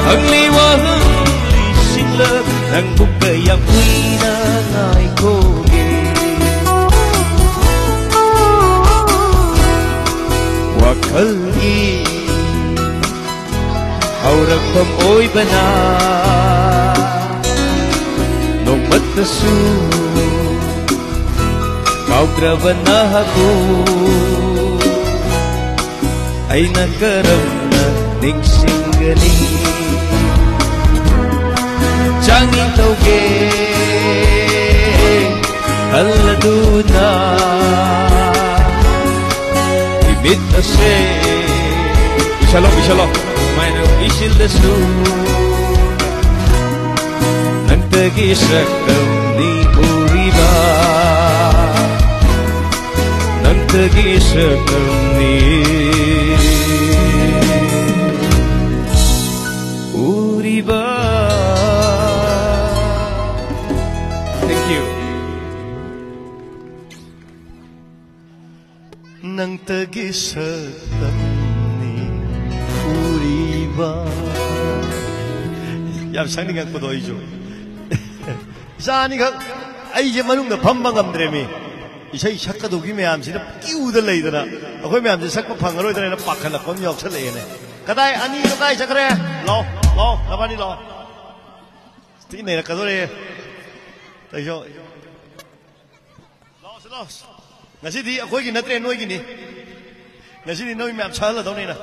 ꯍꯪꯂꯤ ꯋꯥꯍꯪ ꯂꯤꯁꯤꯡꯂꯛ ꯅꯪꯕꯨ ꯀꯌꯥꯝ ꯀꯨꯏꯅ ꯉꯥꯏꯈꯣꯒꯦ꯫ ꯋꯥꯈꯜꯒꯤ ꯍꯧꯔꯛꯐꯝ ꯑꯣꯏꯕꯅ ꯅꯣꯡꯃꯠꯇꯁꯨ ꯀꯥꯎꯗ꯭ꯔꯕ ꯅꯍꯥꯛꯄꯨ ꯑꯩꯅ ꯀꯔꯝꯅ ꯅꯤꯡꯁꯤꯡꯒꯅꯤ? ꯆꯥꯡꯌꯦꯡ ꯇꯧꯒꯦ ꯈꯜꯂꯗꯨꯅ ꯏꯃꯤꯠ ꯑꯁꯦ ꯎꯏꯁꯜꯂꯣ, ꯎꯏꯁꯜꯂꯣ꯫ ꯁꯨꯃꯥꯏꯅ ꯎꯏꯁꯤꯜꯂꯁꯨ ꯅꯪꯇꯒꯤ ꯁꯛꯇꯝꯅꯤ ꯎꯔꯤꯕ, ꯅꯪꯇꯒꯤ ꯁꯛꯇꯝꯅꯤ ꯎꯔꯤꯕ꯫ Thank you. ꯅꯪꯇꯒꯤ ꯁꯛꯇꯝꯅꯤ ꯎꯔꯤꯕ꯫ ꯌꯥꯝ ꯁꯛꯅꯤꯡꯉꯛꯄꯗꯣ ꯑꯩꯁꯨ꯫ ꯏꯆꯥ ꯑꯅꯤꯈꯛ ꯑꯩꯁꯦ ꯃꯅꯨꯡꯗ ꯐꯝꯕ ꯉꯝꯗ꯭ꯔꯦꯃꯤ꯫ ꯏꯁꯩ ꯁꯛꯀꯗꯧꯒꯤ ꯃꯌꯥꯝꯁꯤꯅ ꯀ꯭ꯌꯨꯗ ꯂꯩꯗꯅ ꯑꯩꯈꯣꯏ ꯃꯌꯥꯝꯁꯦ ꯁꯛꯄ ꯐꯪꯉꯔꯣꯏꯗ꯭ꯔꯅ ꯄꯥꯈꯠꯂꯛꯄ ꯑꯃ ꯌꯥꯎꯁꯜꯂꯛꯑꯦꯅꯦ꯫ ꯀꯗꯥꯏ ꯑꯅꯤꯗꯣ ꯀꯥꯏ ꯆꯠꯈ꯭ꯔꯦ? ꯂꯥꯛꯑꯣ, ꯂꯥꯛꯑꯣ, ꯅꯕꯥꯅꯤ ꯂꯥꯛꯑꯣ꯫ ꯊꯤ ꯅꯩꯔꯛꯀꯗꯣꯔꯦ꯫ ꯇꯩꯁꯣ꯫ ꯂꯥꯛꯑꯣ, ꯂꯥꯛꯑꯣ꯫ ꯉꯁꯤꯗꯤ ꯑꯩꯈꯣꯏꯒꯤ ꯅꯠꯇ꯭ꯔꯦ, ꯅꯣꯏꯒꯤꯅꯤ꯫ ꯉꯁꯤꯗꯤ ꯅꯣꯏ ꯃꯌꯥꯝ ꯁꯛꯍꯜꯂꯗꯧꯅꯤꯅ꯫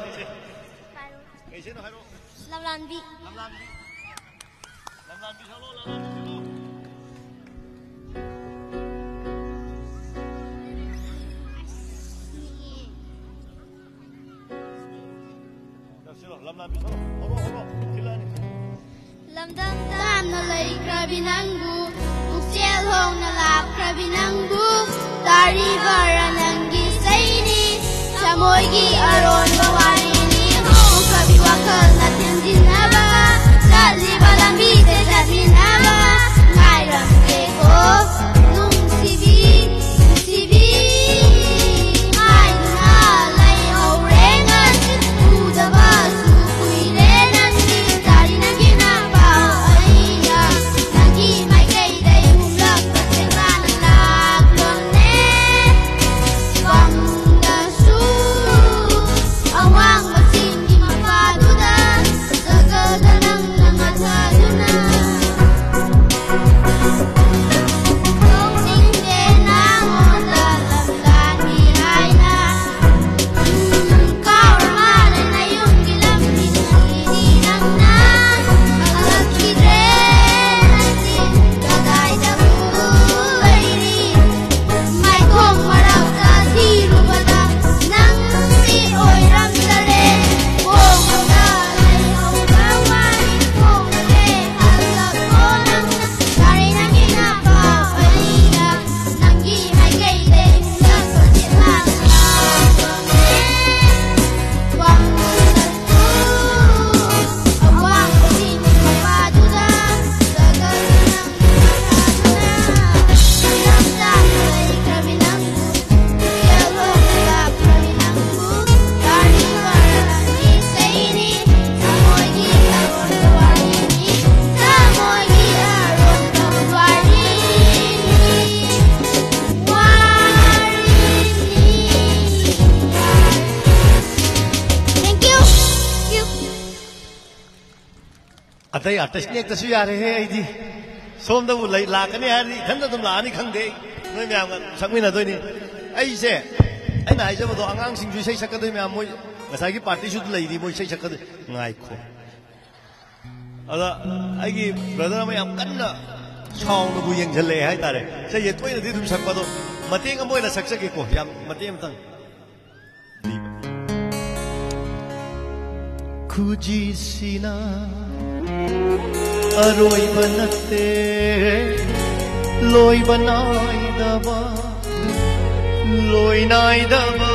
ꯀꯩ ꯏꯁꯩꯅꯣ ꯍꯥꯏꯔꯛꯑꯣ꯫ ꯂꯝꯂꯥꯟꯕꯤ꯫ ꯂꯝꯂꯥꯟꯕꯤ꯫ ꯂꯝꯂꯥꯟꯕꯤ ꯁꯛꯂꯛꯑꯣ, ꯂꯝꯂꯥꯟꯕꯤ ꯁꯛꯂꯛꯑꯣ꯫ ꯂꯝꯂꯥꯟꯕꯤ ꯁꯛꯂꯛꯑꯣ꯫ ꯍꯧꯔꯛꯑꯣ, ꯍꯧꯔꯛꯑꯣ꯫ ꯊꯤꯜꯂꯛꯑꯅꯤ꯫ ꯂꯝꯗꯝ ꯇꯥꯝꯅ ꯂꯩꯈ꯭ꯔꯕꯤ ꯅꯪꯕꯨ ꯆꯦꯜ ꯍꯣꯡꯅ ꯂꯥꯛꯈ꯭ꯔꯕꯤ ꯅꯪꯕꯨ ꯇꯥꯔꯤꯕꯔꯥ ꯅꯪꯒꯤ ꯆꯩꯅꯤ? ꯊꯃꯣꯏꯒꯤ ꯑꯔꯣꯟꯕ ꯋꯥꯔꯤꯅꯤ꯫ ꯍꯧꯈ꯭ꯔꯕꯤ ꯋꯥꯈꯜꯅ ꯊꯦꯝꯖꯤꯟꯅꯕ, ꯆꯠꯂꯤꯕ ꯂꯝꯕꯤꯁꯦ ꯆꯠꯃꯤꯟꯅꯕ ꯉꯥꯏꯔꯝꯒꯦꯀꯣ꯫ ꯅꯨꯡꯁꯤꯕꯤ, ꯅꯨꯡꯁꯤꯕꯤ, ꯉꯥꯏꯗꯨꯅ ꯂꯩꯍꯧꯔꯦ ꯉꯁꯤ꯫ ꯎꯗꯕꯁꯨ ꯀꯨꯏꯔꯦ ꯅꯪꯒꯤ ꯇꯥꯔꯤ ꯅꯪꯒꯤ ꯅꯄꯥꯎ ꯑꯩꯅ ꯅꯪꯒꯤ ꯃꯥꯏꯀꯩꯗꯩ ꯍꯨꯝꯂꯛꯄ ꯆꯦꯡꯂꯥꯅ ꯂꯥꯛꯂꯝꯃꯦ꯫ ꯄꯝꯗꯁꯨ ꯑꯋꯥꯡꯕ ꯆꯤꯡꯒꯤ ꯃꯄꯥꯗꯨꯗ ꯖꯒꯗ ꯅꯪꯅ ꯉꯥꯊꯗꯨꯅ ꯂꯧꯅꯤꯡꯗꯦ ꯅꯪꯉꯣꯟꯗ ꯂꯝꯂꯥꯟꯕꯤ ꯍꯥꯏꯅ꯫ ꯎꯝ, ꯀꯥꯎꯔ ꯃꯥꯜꯂꯦ ꯅꯌꯨꯝꯒꯤ ꯂꯝꯕꯤ ꯅꯪꯅ ꯍꯜꯂꯛꯈꯤꯗ꯭ꯔꯦ ꯅꯪꯗꯤ ꯀꯗꯥꯏꯗꯕꯨ ꯂꯩꯔꯤ? ꯃꯥꯏꯈꯣꯡ ꯃꯔꯛꯇ ꯊꯤꯔꯨꯕꯗ ꯅꯪꯗꯤ ꯑꯣꯏꯔꯝꯗꯔꯦ꯫ ꯈꯣꯡꯗ ꯂꯩꯍꯧꯕ ꯋꯥꯔꯤ ꯈꯣꯡꯗꯦ ꯍꯜꯂꯛꯈꯣ ꯅꯪꯅ꯫ ꯌꯥꯔꯦ ꯅꯪꯒꯤ ꯅꯄꯥꯎ ꯑꯩꯅ ꯅꯪꯒꯤ ꯃꯥꯏꯀꯩꯗꯩ ꯍꯨꯝꯂꯛꯄ ꯆꯦꯠꯂꯥꯅ ꯂꯥꯛꯄꯅꯦ꯫ ꯋꯥꯡꯃꯗꯁꯨ ꯑꯋꯥꯡꯕ ꯆꯤꯡ ꯃꯄꯥꯗꯨꯗ ꯖꯒꯗ ꯅꯪ ꯑꯇꯩ ꯑꯥꯔꯇꯤꯁ ꯅꯦꯛꯇꯁꯨ ꯌꯥꯔꯦꯍꯦ꯫ ꯑꯩꯗꯤ ꯁꯣꯝꯗꯕꯨ ꯂꯩ ꯂꯥꯛꯀꯅꯤ ꯍꯥꯏꯔꯗꯤ ꯏꯊꯟꯗ ꯑꯗꯨꯝ ꯂꯥꯛꯑꯅꯤ ꯈꯪꯗꯦ꯫ ꯑꯩ ꯅꯣꯏ ꯃꯌꯥꯝꯒ ꯁꯛꯃꯤꯟꯅꯗꯣꯏꯅꯤ꯫ ꯑꯩꯁꯦ ꯑꯩꯅ ꯍꯥꯏꯖꯕꯗꯣ ꯑꯉꯥꯡꯁꯤꯡꯁꯨ ꯏꯁꯩ ꯁꯛꯀꯗꯣꯏ ꯃꯌꯥꯝ ꯃꯣꯏ ꯉꯁꯥꯏꯒꯤ ꯄꯥꯔꯇꯤꯁꯨ ꯂꯩꯔꯤ ꯃꯣꯏ ꯏꯁꯩ ꯁꯛꯀꯗꯣꯏ꯫ ꯉꯥꯏꯈꯣ꯫ ꯑꯗ ꯑꯩꯒꯤ ꯕ꯭ꯔꯗꯔ ꯑꯃ ꯌꯥꯝ ꯀꯟꯅ ꯁꯥꯎꯟꯗꯕꯨ ꯌꯦꯡꯁꯤꯜꯂꯛꯑꯦ ꯍꯥꯏꯇꯥꯔꯦ꯫ ꯏꯁꯩꯁꯦ ꯇꯣꯏꯅꯗꯤ ꯑꯗꯨꯝ ꯁꯛꯄ ꯑꯗꯣ ꯃꯇꯦꯛ ꯑꯃ ꯑꯣꯏꯅ ꯁꯛꯆꯒꯦꯀꯣ꯫ ꯌꯥꯝ ꯃꯇꯦꯛ ꯑꯃꯇꯪ꯫ ꯈꯨꯖꯤꯁꯤꯅ ꯑꯔꯣꯏꯕ ꯅꯠꯇꯦ꯫ ꯂꯣꯏꯕ ꯅꯥꯏꯗꯕ, ꯂꯣꯏ ꯅꯥꯏꯗꯕ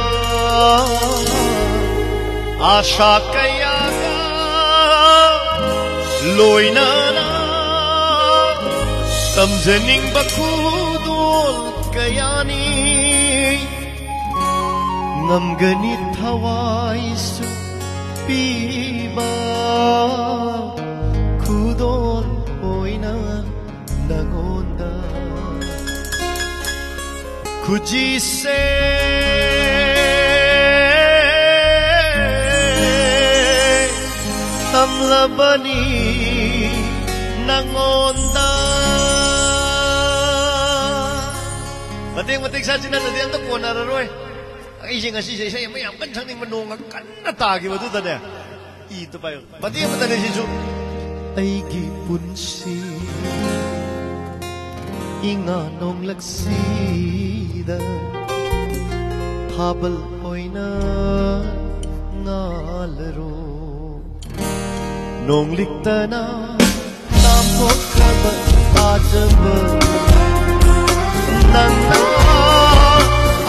ꯑꯥꯁꯥ ꯀꯌꯥꯒ ꯂꯣꯏꯅꯅ ꯇꯝꯖꯅꯤꯡꯕ ꯈꯨꯗꯣꯜ ꯀꯌꯥꯅꯤ꯫ ꯉꯝꯒꯅꯤ ꯊꯋꯥꯏꯁꯨ ꯄꯤꯕ ꯈꯨꯗꯣꯜ ꯑꯣꯏꯅ ꯅꯉꯣꯟꯗ ꯈꯨꯖꯤꯁꯦ ꯇꯝꯂꯕꯅꯤ ꯅꯉꯣꯟꯗ꯫ ꯃꯇꯦꯛ ꯃꯇꯦꯛ ꯁꯥꯁꯤ, ꯅꯠꯇ꯭ꯔꯗꯤ ꯑꯝꯇ ꯀꯣꯟꯅꯔꯔꯣꯏ꯫ ꯑꯩꯁꯦ ꯉꯁꯤꯁꯦ ꯏꯁꯩ ꯑꯃ ꯌꯥꯝ ꯀꯟꯅ ꯁꯛꯅꯤꯡꯕ, ꯅꯣꯡꯒ ꯀꯟꯅ ꯇꯥꯈꯤꯕꯗꯨꯗꯅꯦ꯫ ꯏ ꯑꯝꯇ ꯄꯥꯏꯌꯨ꯫ ꯃꯇꯦꯛ ꯑꯃꯇꯅꯦ ꯁꯤꯁꯨ꯫ ꯑꯩꯒꯤ ꯄꯨꯟꯁꯤ ꯏꯉꯥ ꯅꯣꯡꯂꯛꯁꯤꯗ ꯊꯥꯕꯜ ꯑꯣꯏꯅ ꯉꯥꯜꯂꯔꯣ꯫ ꯅꯣꯡꯂꯤꯛꯇꯅ ꯇꯥꯝꯊꯣꯛꯈ꯭ꯔꯕ ꯊꯥꯖꯕ ꯅꯪꯅ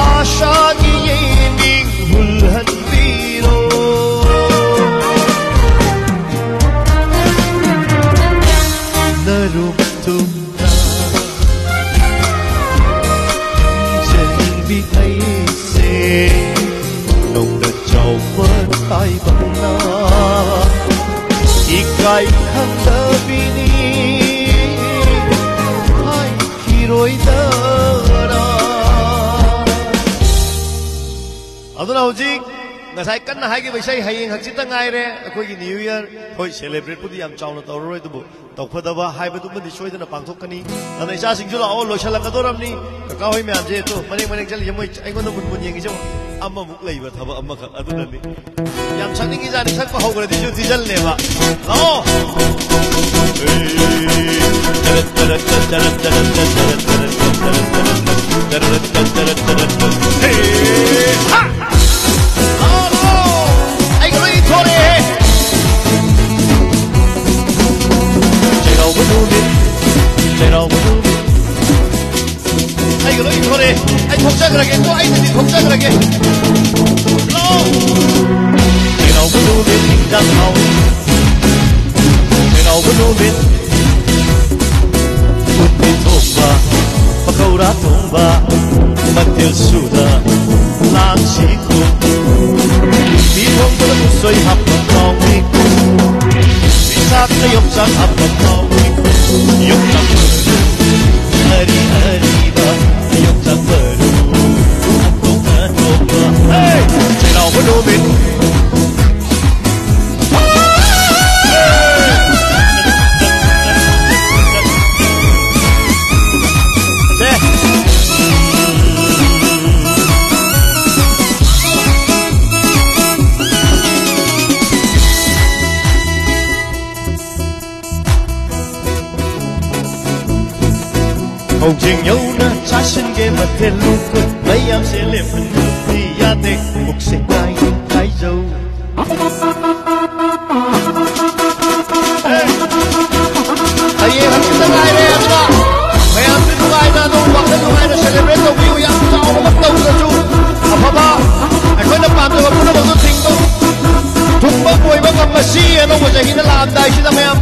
ꯑꯥꯁꯥꯒꯤ ꯌꯦꯡꯃꯤꯡ ꯍꯨꯜꯍꯟꯕꯤꯔꯣ꯫ ꯅꯔꯨꯝ ꯇꯨꯝꯅ ꯆꯦꯟꯕꯤ ꯑꯩꯁꯦ ꯅꯣꯡꯗ ꯆꯥꯎꯕ ꯇꯥꯏꯕꯪꯅ ꯏꯀꯥꯏ ꯈꯪꯗꯕꯤꯅꯤ ꯍꯥꯏꯈꯤꯔꯣꯏꯗꯔꯥ꯫ ꯑꯗꯨꯅ ꯍꯧꯖꯤꯛ ꯉꯁꯥꯏ ꯀꯟꯅ ꯍꯥꯏꯈꯤꯕ ꯏꯁꯩ, ꯍꯌꯦꯡ ꯍꯪꯆꯤꯠꯇ ꯉꯥꯏꯔꯦ ꯑꯩꯈꯣꯏꯒꯤ New Year꯫ ꯍꯣꯏ, celebrateꯄꯨꯗꯤ ꯌꯥꯝ ꯆꯥꯎꯅ ꯇꯧꯔꯔꯣꯏ, ꯑꯗꯨꯕꯨ ꯇꯧꯐꯗꯕ ꯍꯥꯏꯕꯗꯨꯃꯗꯤ ꯁꯣꯏꯗꯅ ꯄꯥꯡꯊꯣꯛꯀꯅꯤ꯫ ꯑꯗꯨꯅ ꯏꯆꯥꯁꯤꯡꯁꯨ ꯂꯥꯛꯑꯣ, ꯂꯣꯏꯁꯤꯜꯂꯛꯀꯗꯧꯔꯕꯅꯤ꯫ ꯀꯀꯥ ꯍꯣꯏ ꯃꯌꯥꯝꯁꯦ, ꯑꯗꯣ ꯃꯅꯤꯡ ꯃꯅꯤꯡ ꯆꯠꯂꯤꯁꯦ, ꯃꯣꯏ ꯑꯩꯉꯣꯟꯗ ꯃꯨꯟ ꯃꯨꯟ ꯌꯦꯡꯉꯤꯁꯦ ꯌꯦꯡꯉꯣ꯫ ꯑꯃꯃꯨꯛ ꯂꯩꯕ ꯊꯕꯛ ꯑꯃꯈꯛ ꯑꯗꯨꯅꯅꯤ꯫ ꯌꯥꯝ ꯁꯛꯅꯤꯡꯉꯤꯖꯥꯠꯅꯤ, ꯁꯛꯄ ꯍꯧꯈ꯭ꯔꯗꯤ ꯁꯨ ꯊꯤꯖꯜꯅꯦꯕ꯫ ꯂꯥꯛꯑꯣ꯫ ꯍꯦ! ꯍꯥ! ꯂꯥꯛꯑꯣ, ꯂꯥꯛꯑꯣ! ꯑꯩꯒ ꯂꯣꯏ ꯊꯣꯔꯛꯑꯦꯍꯦ! ꯆꯩꯔꯥꯎꯕ ꯅꯨꯃꯤꯠ, ꯆꯩꯔꯥꯎꯕ ꯅꯨꯃꯤꯠ, ꯆꯠꯈ꯭ꯔꯒꯦꯀꯣ, ꯑꯩ ꯊꯣꯛꯆꯈ꯭ꯔꯒꯦ꯫ ꯂꯥꯎ! ꯆꯩꯔꯥꯎꯕ ꯅꯨꯃꯤꯠ ꯏꯟꯖꯥꯡ ꯍꯥꯎ꯫ ꯆꯩꯔꯥꯎꯕ ꯅꯨꯃꯤꯠ ꯎꯇꯤ ꯊꯣꯡꯕ, ꯄꯀꯧꯔꯥ ꯊꯣꯡꯕ, ꯃꯊꯦꯜ ꯁꯨꯅ ꯂꯥꯡꯁꯤ꯫ ꯎꯇꯤ ꯊꯣꯡꯕꯗ ꯎꯁꯣꯏ ꯍꯥꯞꯄ ꯀꯥꯎꯏ꯫ ꯆꯥꯛꯇ ꯌꯣꯡꯆꯥꯛ ꯍꯥꯞꯄ ꯀꯥꯎꯏ꯫ ꯌꯣꯡꯆꯥꯛ ꯃꯔꯨ, ꯑꯔꯤ ꯑꯔꯤꯕ ꯌꯣꯡꯆꯥꯛ ꯃꯔꯨ꯫ ꯑꯇꯣꯞ ꯑꯇꯣꯞꯄ꯫ ꯍꯦ! ꯆꯩꯔꯥꯎꯕ ꯅꯨꯃꯤꯠ꯫ ꯍꯧꯖꯤꯛ ꯌꯧꯅ ꯆꯥꯁꯤꯟꯒꯦ ꯃꯊꯦꯜ ꯂꯨꯀꯣꯏ ꯃꯌꯥꯝꯁꯦ ꯂꯦꯞꯍꯟꯕꯗꯤ ꯌꯥꯗꯦ꯫ ꯄꯨꯛꯁꯦ ꯀꯥꯏ ꯀꯥꯏꯖꯧ꯫ ꯍꯌꯦꯡ ꯍꯪꯆꯤꯠꯇ ꯉꯥꯏꯔꯦ꯫ ꯑꯗꯨꯅ ꯃꯌꯥꯝꯁꯨ ꯅꯨꯡꯉꯥꯏꯅ, ꯑꯗꯨꯝ ꯋꯥꯈꯜ ꯅꯨꯡꯉꯥꯏꯅ celebrate ꯇꯧꯕꯤꯌꯨ꯫ ꯌꯥꯝ ꯆꯥꯎꯕꯃꯛ ꯇꯧꯗ꯭ꯔꯁꯨ, ꯑꯐꯕ ꯑꯩꯈꯣꯏꯅ ꯄꯥꯝꯖꯕ ꯄꯨꯝꯅꯃꯛꯇꯣ ꯊꯤꯡꯕ ꯊꯨꯡꯕ ꯑꯣꯏꯕ ꯉꯝꯕꯁꯤ ꯑꯅꯧꯕ ꯆꯍꯤꯗ ꯂꯥꯛꯑꯝꯗꯥꯏꯁꯤꯗ ꯃꯌꯥꯝ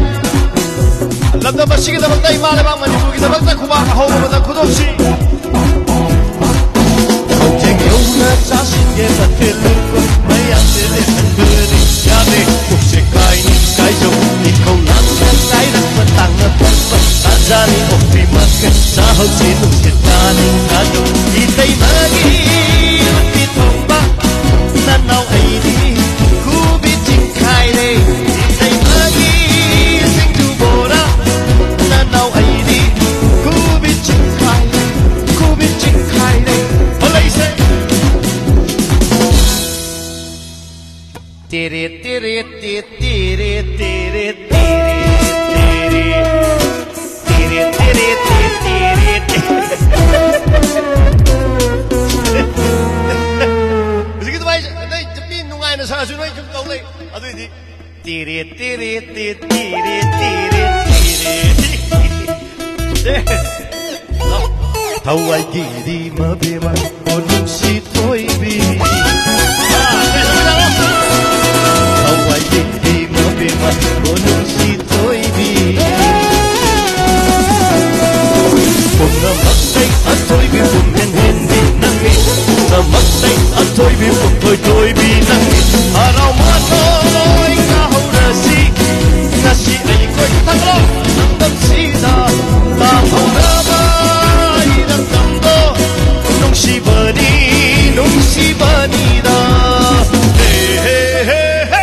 ꯂꯝꯗꯝ ꯑꯁꯤꯒꯤꯗꯃꯛꯇ, ꯏꯃꯥ ꯂꯩꯕꯥꯛ ꯃꯅꯤꯄꯨꯔꯒꯤꯗꯃꯛꯇ ꯈꯨꯕꯥꯛ ꯑꯍꯧꯕꯗ ꯈꯨꯗꯣꯞꯁꯤ꯫ ꯍꯧꯖꯤꯛ ꯌꯧꯅ ꯆꯥꯁꯤꯟꯒꯦ ꯃꯊꯦꯜ ꯂꯨꯀꯣꯏ ꯃꯌꯥꯝꯁꯦ ꯂꯦꯞꯍꯟꯕꯗꯤ ꯌꯥꯗꯦ꯫ ꯄꯨꯛꯁꯦ ꯀꯥꯏꯅꯤ ꯀꯥꯏꯖꯧ ꯅꯤꯡꯊꯧ ꯂꯥꯛꯅ ꯀꯥꯏꯔꯛꯄ ꯇꯥꯡꯅ ꯐꯪꯕ ꯇꯥꯟꯖꯥꯅꯤ ꯑꯣꯛꯄꯤ ꯃꯈꯩ ꯆꯥꯍꯧꯁꯤ ꯅꯨꯡꯁꯤꯠ ꯀꯥꯅꯤꯡ ꯀꯥꯖꯧ ꯏꯇꯩꯃꯒꯤ ꯎꯇꯤ ꯊꯣꯡꯕ ꯅꯅꯥꯎ ꯑꯩꯗꯤ ꯈꯨꯕꯤ ꯆꯤꯡꯈꯥꯏꯔꯦ ꯏꯇꯩꯃꯒꯤ ꯁꯤꯡꯖꯨ ꯕꯣꯔꯥ ꯅꯅꯥꯎ ꯑꯩꯗꯤ ꯈꯨꯕꯤ ꯆꯤꯡꯈꯥꯏꯔꯦ ꯈꯨꯕꯤ ꯆꯤꯡꯈꯥꯏꯔꯦ ꯍꯣꯂꯩꯁꯦ ꯇꯦꯔꯦ ꯇꯦꯔꯦ ꯇꯦ ꯇꯦꯔꯦ ꯇꯦꯔꯦ ꯇꯦꯔꯦ ꯇꯦꯔꯦ ꯇꯦꯔꯦ ꯇꯦꯔꯦ ꯇꯦ ꯇꯦꯔꯦ ꯇꯦ꯫ ꯍꯧꯖꯤꯛꯀꯤ ꯑꯗꯨꯃꯥꯏꯅ ꯅꯣꯏ ꯃꯤ ꯅꯨꯡꯉꯥꯏꯅ ꯁꯥꯔꯁꯨ ꯅꯣꯏ ꯁꯨꯝ ꯇꯧ ꯂꯩ꯫ ꯑꯗꯨꯏꯗꯤ ꯇꯦꯔꯦ ꯇꯦꯔꯦ ꯇꯦ ꯇꯦꯔꯦ ꯇꯦꯔꯦ ꯇꯦꯔꯦ꯫ ꯊꯋꯥꯏꯒꯤꯗꯤ ꯃꯕꯦꯝꯃ, ꯑꯣ ꯅꯨꯡꯁꯤ ꯊꯣꯏꯕꯤ꯫ ꯊꯋꯥꯏꯒꯤꯗꯤ ꯃꯕꯦꯝꯃ, ꯑꯣ ꯅꯨꯡꯁꯤ ꯊꯣꯏꯕꯤ꯫ ꯄꯨꯝꯅꯃꯛꯇꯩ ꯑꯊꯣꯏꯕꯤ ꯄꯨꯝꯍꯦꯟ ꯍꯦꯟꯕꯤ ꯅꯪꯅꯤ꯫ ꯄꯨꯝꯅꯃꯛꯇꯩ ꯑꯊꯣꯏꯕꯤ ꯄꯨꯝꯊꯣꯏ ꯊꯣꯏꯕꯤ ꯅꯪꯅꯤ꯫ ꯍꯔꯥꯎ ꯃꯊꯣꯏ ꯀꯥꯍꯧꯔꯁꯤ꯫ ꯉꯁꯤ ꯑꯩꯈꯣꯏ ꯊꯛꯂꯣ ꯂꯝꯗꯝꯁꯤꯗ ꯇꯥꯍꯧꯔꯕ ꯏꯔꯝꯗꯝꯗꯣ ꯅꯨꯡꯁꯤꯕꯅꯤ, ꯅꯨꯡꯁꯤꯕꯅꯤꯗ꯫ ꯍꯦ, ꯍꯦ, ꯍꯦ, ꯍꯦ꯫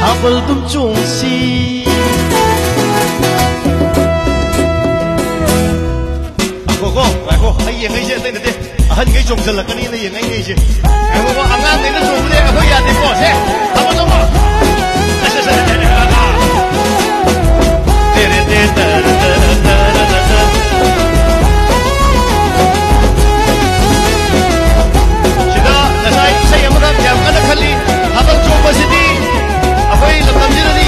ꯊꯥꯕꯜ ꯑꯗꯨꯝ ꯆꯣꯡꯁꯤ꯫ ꯉꯥꯏꯈꯣꯀꯣ, ꯉꯥꯏꯈꯣ꯫ ꯑꯩ ꯌꯦꯡꯉꯛꯏꯁꯦ ꯑꯇꯩ ꯅꯠꯇꯦ꯫ ꯑꯍꯟꯈꯩ ꯆꯣꯡꯁꯤꯜꯂꯛꯀꯅꯤꯅ ꯌꯦꯡꯉꯛꯏꯅꯦ ꯑꯩꯁꯦ꯫ ꯉꯥꯏꯈꯣꯀꯣ, ꯑꯉꯥꯡꯈꯩꯅ ꯆꯣꯡꯕꯗꯤ ꯑꯩꯈꯣꯏ ꯌꯥꯗꯦꯀꯣ꯫ ꯁꯦ, ꯊꯥꯕꯜ ꯆꯣꯡꯉꯣ꯫ ꯑꯁ, ꯑꯁ, ꯑꯁ, ꯑꯁ, ꯑꯁ꯫ ꯇꯦꯔꯦ ꯇꯦ ꯇꯔ ꯇꯔ ꯇꯔ ꯇꯔ꯫ ꯁꯤꯗ ꯉꯁꯥꯏ ꯏꯁꯩ ꯑꯃꯈꯛ ꯌꯥꯝ ꯀꯟꯅ ꯈꯜꯂꯤ꯫ ꯊꯥꯕꯜ ꯆꯣꯡꯕꯁꯤꯗꯤ ꯑꯩꯈꯣꯏ ꯂꯝꯗꯝꯁꯤꯗꯗꯤ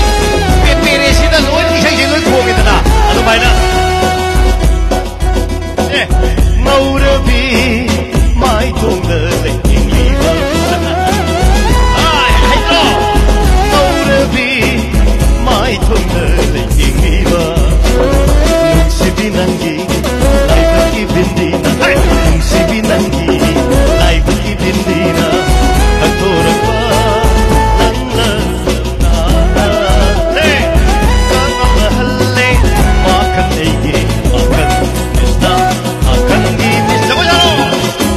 ꯄꯦ-, ꯄꯦꯔꯦꯁꯤꯗ ꯂꯣꯏ ꯏꯁꯩꯁꯦ ꯂꯣꯏ ꯈꯣꯡꯉꯤꯗꯅ, ꯑꯗꯨꯃꯥꯏꯅ꯫ ꯑꯦ, ꯉꯧꯔꯕꯤ ꯃꯥꯏꯊꯣꯡꯗ ꯂꯩꯇꯦꯡꯂꯤꯕ꯫ ꯑꯥꯏ, ꯍꯩꯇ꯭ꯔꯣ? ꯉꯧꯔꯕꯤ ꯃꯥꯏꯊꯣꯡꯗ ꯂꯩꯇꯦꯡꯂꯤꯕ꯫ ꯅꯨꯡꯁꯤꯕꯤ ꯅꯪꯒꯤ ꯂꯥꯏꯕꯛꯀꯤ ꯕꯤꯟꯗꯤꯅ꯫ ꯍꯩ! ꯅꯨꯡꯁꯤꯕꯤ ꯅꯪꯒꯤ ꯂꯥꯏꯕꯛꯀꯤ ꯕꯤꯟꯗꯤꯅ꯫ ꯀꯠꯊꯣꯔꯛꯄ ꯅꯪꯅ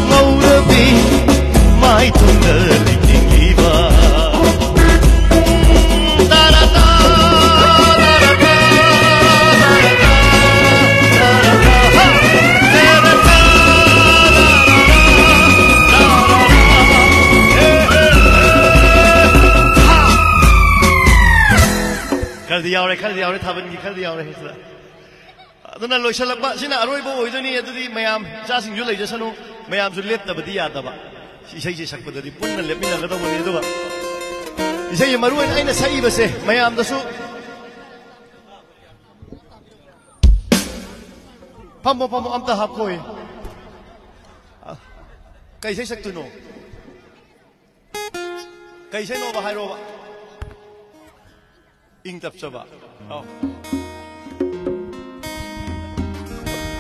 ꯉꯧꯔꯕꯤ ꯃꯥꯏꯊꯣꯡꯗ ꯂꯩꯇꯦꯡꯂꯤꯕ꯫ ꯈꯔꯗꯤ ꯌꯥꯎꯔꯦ, ꯈꯔꯗꯤ ꯌꯥꯎꯔꯦ, ꯊꯥꯕꯜꯒꯤ ꯈꯔꯗꯤ ꯌꯥꯎꯔꯦ ꯁꯤꯗ꯫ ꯑꯗꯨꯅ ꯂꯣꯏꯁꯤꯜꯂꯛꯄ ꯁꯤꯅ ꯑꯔꯣꯏꯕ ꯑꯣꯏꯗꯣꯏꯅꯤ꯫ ꯑꯗꯨꯗꯤ ꯃꯌꯥꯝ, ꯏꯆꯥꯁꯤꯡꯁꯨ ꯂꯩꯖꯁꯅꯨ, ꯃꯌꯥꯝꯁꯨ ꯂꯦꯞꯇꯕꯗꯤ ꯌꯥꯗꯕ꯫ ꯏꯁꯩꯁꯦ ꯁꯛꯄꯗꯗꯤ ꯄꯨꯟꯅ ꯂꯦꯞꯃꯤꯟꯅꯒꯗꯧꯕꯅꯤ꯫ ꯑꯗꯨꯒ ꯏꯁꯩꯁꯦ ꯃꯔꯨ ꯑꯣꯏꯅ ꯑꯩꯅ ꯁꯛꯏꯕꯁꯦ ꯃꯌꯥꯝꯗꯁꯨ ꯐꯝꯃꯣ, ꯐꯝꯃꯣ, ꯑꯝꯇ ꯍꯥꯞꯈꯣꯏ꯫ ꯑ, ꯀꯩ ꯏꯁꯩ ꯁꯛꯇꯣꯏꯅꯣ? ꯀꯩ ꯏꯁꯩꯅꯣꯕ ꯍꯥꯏꯔꯣꯕ? ꯏꯪ ꯇꯞꯆꯕ꯫ ꯑꯧ꯫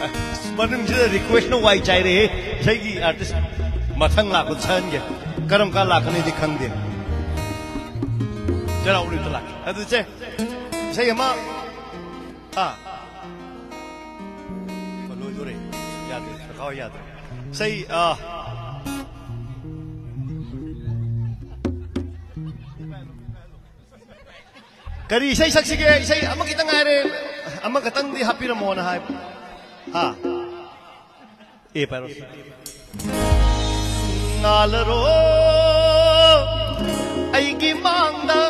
ꯑꯁ, ꯃꯅꯨꯡꯁꯤꯗ request ꯅ ꯋꯥꯏ ꯆꯥꯏꯔꯦꯍꯦ꯫ ꯏꯁꯩꯒꯤ artist ꯃꯊꯪ ꯂꯥꯛꯄꯗ ꯁꯛꯍꯟꯒꯦ꯫ ꯀꯔꯝ ꯀꯥꯟ ꯂꯥꯛꯀꯅꯤꯗꯤ ꯈꯪꯗꯦ꯫ ꯆꯩꯔꯥꯎ ꯅꯨꯃꯤꯠꯇ ꯂꯥꯛꯀꯦ꯫ ꯑꯗꯨ ꯆꯦ, ꯏꯁꯩ ꯑꯃ, ꯑꯥ꯫ ꯂꯣꯏꯗꯣꯔꯦ꯫ ꯌꯥꯗ꯭ꯔꯦ꯫ ꯀꯀꯥ ꯍꯣꯏ ꯌꯥꯗ꯭ꯔꯦ꯫ ꯏꯁꯩ, ꯑꯥ꯫ ꯀꯔꯤ ꯏꯁꯩ ꯁꯛꯁꯤꯒꯦ? ꯏꯁꯩ ꯑꯃꯈꯤꯇꯪ ꯉꯥꯏꯔꯦ꯫ ꯑꯃꯈꯛꯇꯪꯗꯤ ꯍꯥꯞꯄꯤꯔꯝꯃꯣꯅ ꯍꯥꯏꯕ꯫ ꯍꯥ? ꯑꯦ, ꯄꯥꯏꯔꯣ꯫ ꯉꯥꯜꯂꯔꯣ ꯑꯩꯒꯤ ꯃꯥꯡꯗ,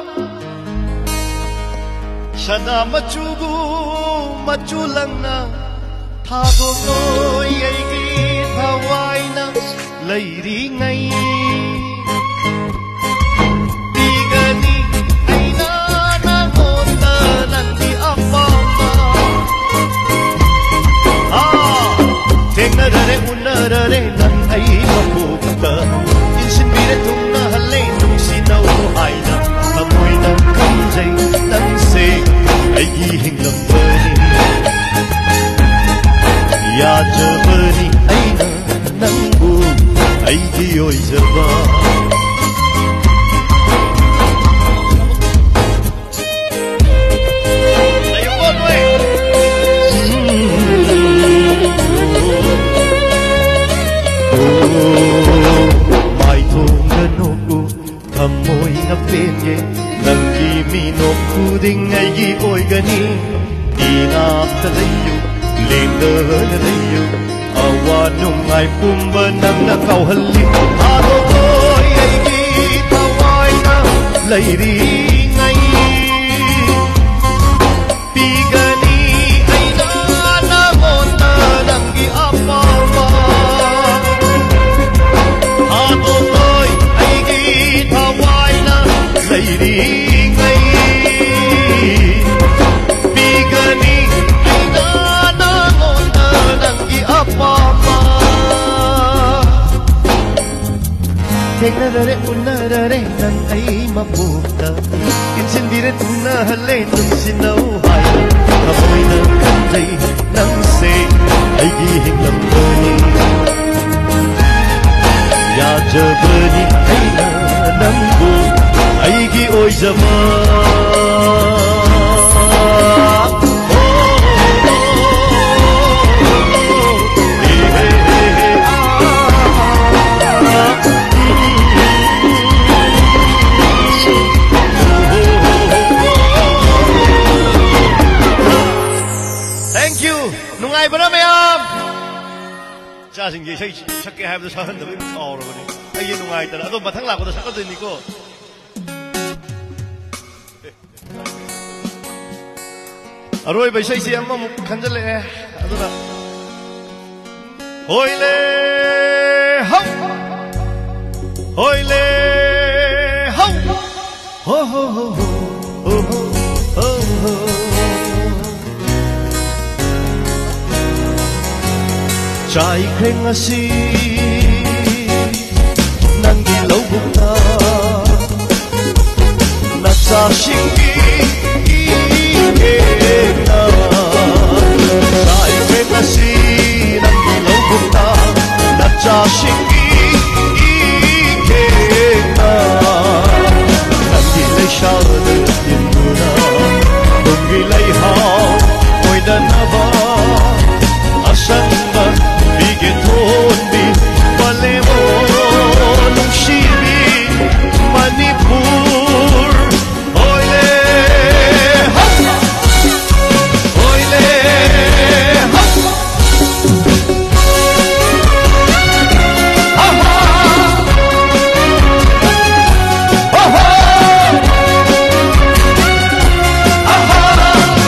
ꯁꯅꯥ ꯃꯆꯨꯒꯨ ꯃꯆꯨ ꯂꯪꯅ ꯊꯥꯗꯣꯛꯂꯣꯏ ꯑꯩꯒꯤ ꯊꯋꯥꯏꯅ ꯂꯩꯔꯤꯉꯩ꯫ ꯄꯤꯒꯅꯤ ꯑꯩꯅ ꯅꯉꯣꯟꯗ ꯅꯪꯒꯤ ꯑꯄꯥꯝꯕ꯫ ꯑꯥ, ꯊꯦꯡꯅꯔꯔꯦ, ꯎꯅꯔꯔꯦ ꯅꯪ ꯑꯩ ꯃꯀꯣꯛꯇ꯫ ꯏꯟꯁꯤꯟꯕꯤꯔꯦ ꯊꯨꯡꯅꯍꯜꯂꯦ ꯅꯨꯡꯁꯤꯅꯧ ꯍꯥꯏꯅ꯫ ꯊꯃꯣꯏꯅ ꯈꯟꯖꯩ ꯅꯪꯁꯦ ꯑꯩꯒꯤ ꯍꯤꯡꯂꯝꯕꯅꯤ꯫ ꯌꯥꯖꯕꯅꯤ ꯑꯩꯅ ꯅꯪꯕꯨ ꯑꯩꯒꯤ ꯑꯣꯏꯖꯕ꯫ ꯃꯥꯏꯊꯣꯡꯗ ꯅꯣꯛꯎ, ꯊꯃꯣꯏꯅ ꯄꯦꯟꯒꯦ꯫ ꯅꯪꯒꯤ ꯃꯤꯅꯣꯛ ꯈꯨꯗꯤꯡ ꯑꯩꯒꯤ ꯑꯣꯏꯒꯅꯤ꯫ ꯏꯅꯥꯛꯇ ꯂꯩꯌꯨ, ꯂꯦꯡꯗꯅ ꯂꯩꯌꯨ꯫ ꯑꯋꯥ ꯅꯨꯡꯉꯥꯏ ꯄꯨꯝꯕ ꯅꯪꯅ ꯀꯥꯎꯍꯜꯂꯤ꯫ ꯊꯥꯗꯣꯛꯂꯣꯏ ꯑꯩꯒꯤ ꯊꯋꯥꯏꯅ ꯂꯩꯔꯤꯉꯩ꯫ ꯄꯤꯒꯅꯤ ꯑꯩꯅ ꯅꯉꯣꯟꯗ ꯅꯪꯒꯤ ꯑꯄꯥꯝꯕ꯫ ꯊꯥꯗꯣꯛꯂꯣꯏ ꯑꯩꯒꯤ ꯊꯋꯥꯏꯅ ꯂꯩꯔꯤꯉꯩ꯫ ꯄꯤꯒꯅꯤ ꯑꯩꯅ ꯅꯉꯣꯟꯗ ꯎꯅꯔꯔꯦ, ꯎꯅꯔꯔꯦ ꯅꯪ ꯑꯩ ꯃꯄꯣꯛꯇ, ꯏꯟꯁꯤꯟꯕꯤꯔꯦ ꯊꯨꯡꯅꯍꯜꯂꯦ ꯅꯨꯡꯁꯤꯅꯧ ꯍꯥꯏꯅ, ꯊꯃꯣꯏꯅ ꯈꯟꯖꯩ ꯅꯪꯁꯦ ꯑꯩꯒꯤ ꯍꯤꯡꯂꯝꯕꯅꯤ꯫ ꯌꯥꯖꯕꯅꯤ ꯑꯩꯅ ꯅꯪꯕꯨ ꯑꯩꯒꯤ ꯑꯣꯏꯖꯕ꯫ Thank you. ꯅꯨꯡꯉꯥꯏꯕꯅ ꯃꯌꯥꯝ꯫ ꯏꯆꯥꯁꯤꯡꯁꯦ ꯏꯁꯩ ꯁꯛꯀꯦ ꯍꯥꯏꯕꯗ ꯁꯛꯍꯟꯗꯕꯒꯤ ꯁꯥꯎꯔꯕꯅꯤ꯫ ꯑꯩꯁꯦ ꯅꯨꯡꯉꯥꯏꯇꯅ꯫ ꯑꯗꯣ ꯃꯊꯪ ꯂꯥꯛꯄꯗ ꯁꯛꯀꯗꯣꯏꯅꯤꯀꯣ꯫ ꯑꯔꯣꯏꯕ ꯏꯁꯩꯁꯤ ꯑꯃꯃꯨꯛ ꯈꯟꯖꯜꯂꯛꯑꯦ꯫ ꯑꯗꯨꯅ ꯍꯣꯏꯂꯦ ꯍꯧ, ꯍꯣꯏꯂꯦ ꯍꯧ꯫ ꯍꯣ ꯍꯣ ꯍꯣ ꯍꯣ, ꯍꯣ ꯍꯣ ꯍꯣ ꯍꯣ꯫ ꯆꯥꯏꯈ꯭ꯔꯦ ꯉꯁꯤ ꯅꯪꯒꯤ ꯂꯧꯕꯨꯛꯇ ꯅꯆꯥꯁꯤꯡꯒꯤ ꯏꯍꯦꯟꯅ꯫ ꯆꯥꯏꯈ꯭ꯔꯦ ꯉꯁꯤ ꯅꯪꯒꯤ ꯂꯧꯕꯨꯛꯇ ꯅꯆꯥꯁꯤꯡꯒꯤ ꯏꯍꯦꯟꯅ꯫ ꯅꯪꯒꯤ ꯂꯩꯁꯥꯗꯨ ꯏꯟꯗꯨꯅ ꯇꯨꯡꯒꯤ ꯂꯩꯍꯥꯎ ꯑꯣꯏꯗꯅꯕ ꯑꯁꯪꯕ ꯄꯤꯒꯦ ꯊꯣꯟꯕꯤ ꯄꯂꯦꯝ꯫ ꯑꯣ ꯅꯨꯡꯁꯤꯕꯤ ꯃꯅꯤꯄꯨꯔ꯫ ꯍꯣꯏꯂꯦ ꯍꯞ! ꯍꯣꯏꯂꯦ ꯍꯞ! ꯍꯥ ꯍꯥ! ꯍꯥ ꯍꯥ! ꯍꯥ ꯍꯥ!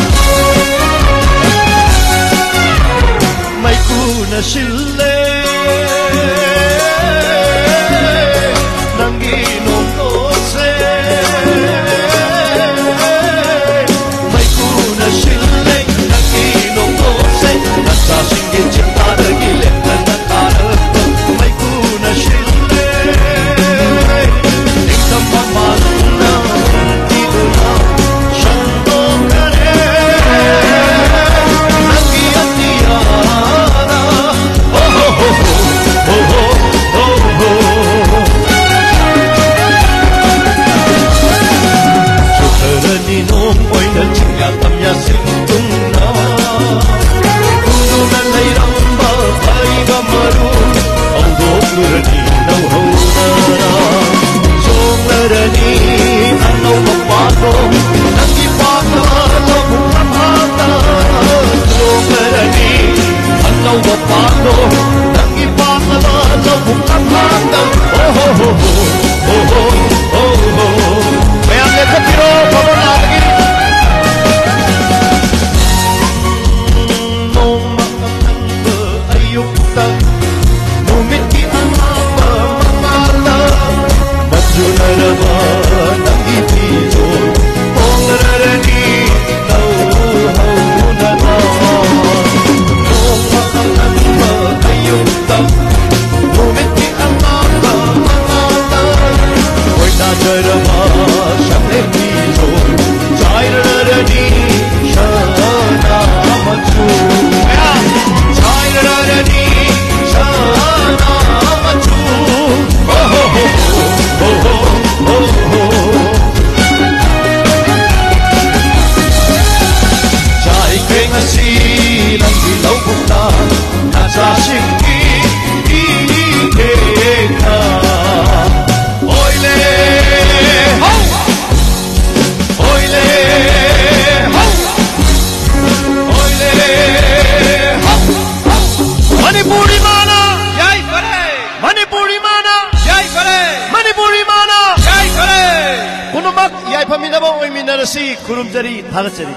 ꯅꯕ ꯑꯣꯏꯃꯤꯟꯅꯔꯁꯤ꯫ ꯈꯨꯔꯨꯝꯖꯔꯤ, ꯊꯥꯒꯠꯆꯔꯤ꯫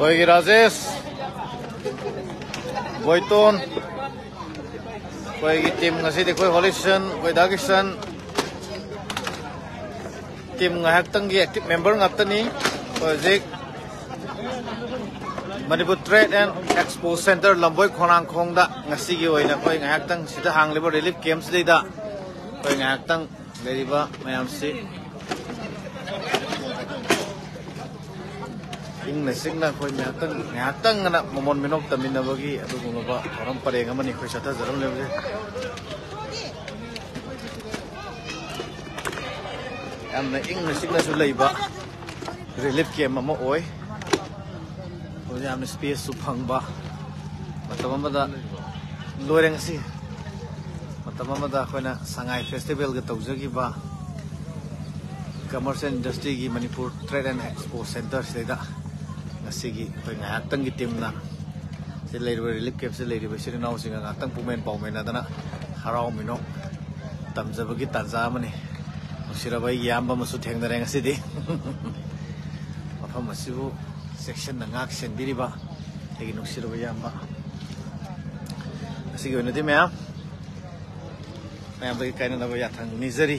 ꯑꯩꯈꯣꯏꯒꯤ ꯔꯥꯖꯦꯁ, ꯕꯣꯏꯇꯣꯟ, ꯑꯩꯈꯣꯏꯒꯤ ꯇꯤꯝ ꯉꯁꯤꯗꯤ ꯑꯩꯈꯣꯏ ꯍꯣꯂꯤꯁꯟ, ꯑꯩꯈꯣꯏ ꯗꯥ ꯀꯤꯁꯟ, ꯇꯤꯝ ꯉꯥꯏꯍꯥꯛꯇꯪꯒꯤ ꯑꯦꯛꯇꯤꯚ ꯃꯦꯝꯕꯔ ꯉꯥꯛꯇꯅꯤ꯫ ꯑꯩꯈꯣꯏ ꯍꯧꯖꯤꯛ Manipur trade and expo centre ꯂꯝꯕꯣꯏ ꯈꯣꯡꯅꯥꯡꯈꯣꯡꯗ ꯉꯁꯤꯒꯤ ꯑꯣꯏꯅ ꯑꯩꯈꯣꯏ ꯉꯥꯏꯍꯥꯛꯇꯪ ꯁꯤꯗ ꯍꯥꯡꯂꯤꯕ ꯔꯤꯂꯤꯐ ꯀꯦꯝꯞꯁꯤꯗꯩꯗ ꯑꯩꯈꯣꯏ ꯉꯥꯏꯍꯥꯛꯇꯪ ꯂꯩꯔꯤꯕ ꯃꯌꯥꯝꯁꯤ ꯏꯪꯅ ꯆꯤꯛꯅ ꯑꯩꯈꯣꯏ ꯉꯥꯏꯍꯥꯛꯇꯪ ꯉꯥꯏꯍꯥꯛꯇꯪ ꯑꯅ ꯃꯃꯣꯟ ꯃꯤꯅꯣꯛ ꯇꯝꯃꯤꯟꯅꯕꯒꯤ ꯑꯗꯨꯒꯨꯝꯂꯕ ꯊꯧꯔꯝ ꯄꯔꯦꯡ ꯑꯃꯅꯤ ꯑꯩꯈꯣꯏ ꯆꯠꯊꯖꯔꯝꯂꯤꯕꯁꯦ꯫ ꯌꯥꯝꯅ ꯏꯪꯅ ꯆꯤꯛꯅꯁꯨ ꯂꯩꯕ ꯔꯤꯂꯤꯐ ꯀꯦꯝ ꯑꯃ ꯑꯣꯏ꯫ ꯍꯧꯖꯤꯛ ꯌꯥꯝꯅ ꯁ꯭ꯄꯦꯁꯁꯨ ꯐꯪꯕ, ꯃꯇꯝ ꯑꯃꯗ ꯂꯣꯏꯔꯦ ꯉꯁꯤ꯫ ꯃꯇꯝ ꯑꯃꯗ ꯑꯩꯈꯣꯏꯅ ꯁꯉꯥꯏ ꯐꯦꯁꯇꯤꯚꯦꯜꯒ ꯇꯧꯖꯈꯤꯕ ꯀꯃꯔꯁ ꯑꯦꯟ ꯏꯟꯗꯁꯇ꯭ꯔꯤꯒꯤ ꯃꯅꯤꯄꯨꯔ ꯇ꯭ꯔꯦꯗ ꯑꯦꯟ ꯑꯦꯛꯁꯄꯣ ꯁꯦꯟꯇꯔꯁꯤꯗꯩꯗ ꯉꯁꯤꯒꯤ ꯑꯩꯈꯣꯏ ꯉꯥꯏꯍꯥꯛꯇꯪꯒꯤ ꯇꯤꯝꯅ ꯁꯤ ꯂꯩꯔꯤꯕ ꯔꯤꯂꯤꯐ ꯀꯦꯝꯞꯁꯤꯗ ꯂꯩꯔꯤꯕ ꯏꯆꯤꯜ ꯏꯅꯥꯎꯁꯤꯡꯒ ꯉꯥꯏꯍꯥꯛꯇꯪ ꯄꯨꯛꯃꯦꯟ ꯄꯥꯎꯃꯦꯟꯅꯗꯅ ꯍꯔꯥꯎ ꯃꯤꯅꯣꯛ ꯇꯝꯖꯕꯒꯤ ꯇꯥꯟꯖꯥ ꯑꯃꯅꯤ꯫ ꯅꯨꯡꯁꯤꯔꯕ ꯑꯩꯒꯤ ꯏꯌꯥꯝꯕ ꯑꯃꯁꯨ ꯊꯦꯡꯅꯔꯦ ꯉꯁꯤꯗꯤ꯫ ꯃꯐꯝ ꯑꯁꯤꯕꯨ ꯆꯦꯛꯁꯤꯟꯅ ꯉꯥꯛ ꯁꯦꯟꯕꯤꯔꯤꯕ ꯑꯩꯒꯤ ꯅꯨꯡꯁꯤꯔꯕ ꯏꯌꯥꯝꯕ, ꯉꯁꯤꯒꯤ ꯑꯣꯏꯅꯗꯤ ꯃꯌꯥꯝ ꯃꯌꯥꯝꯗꯒꯤ ꯀꯥꯏꯅꯅꯕ ꯌꯥꯊꯪ ꯅꯤꯖꯔꯤ꯫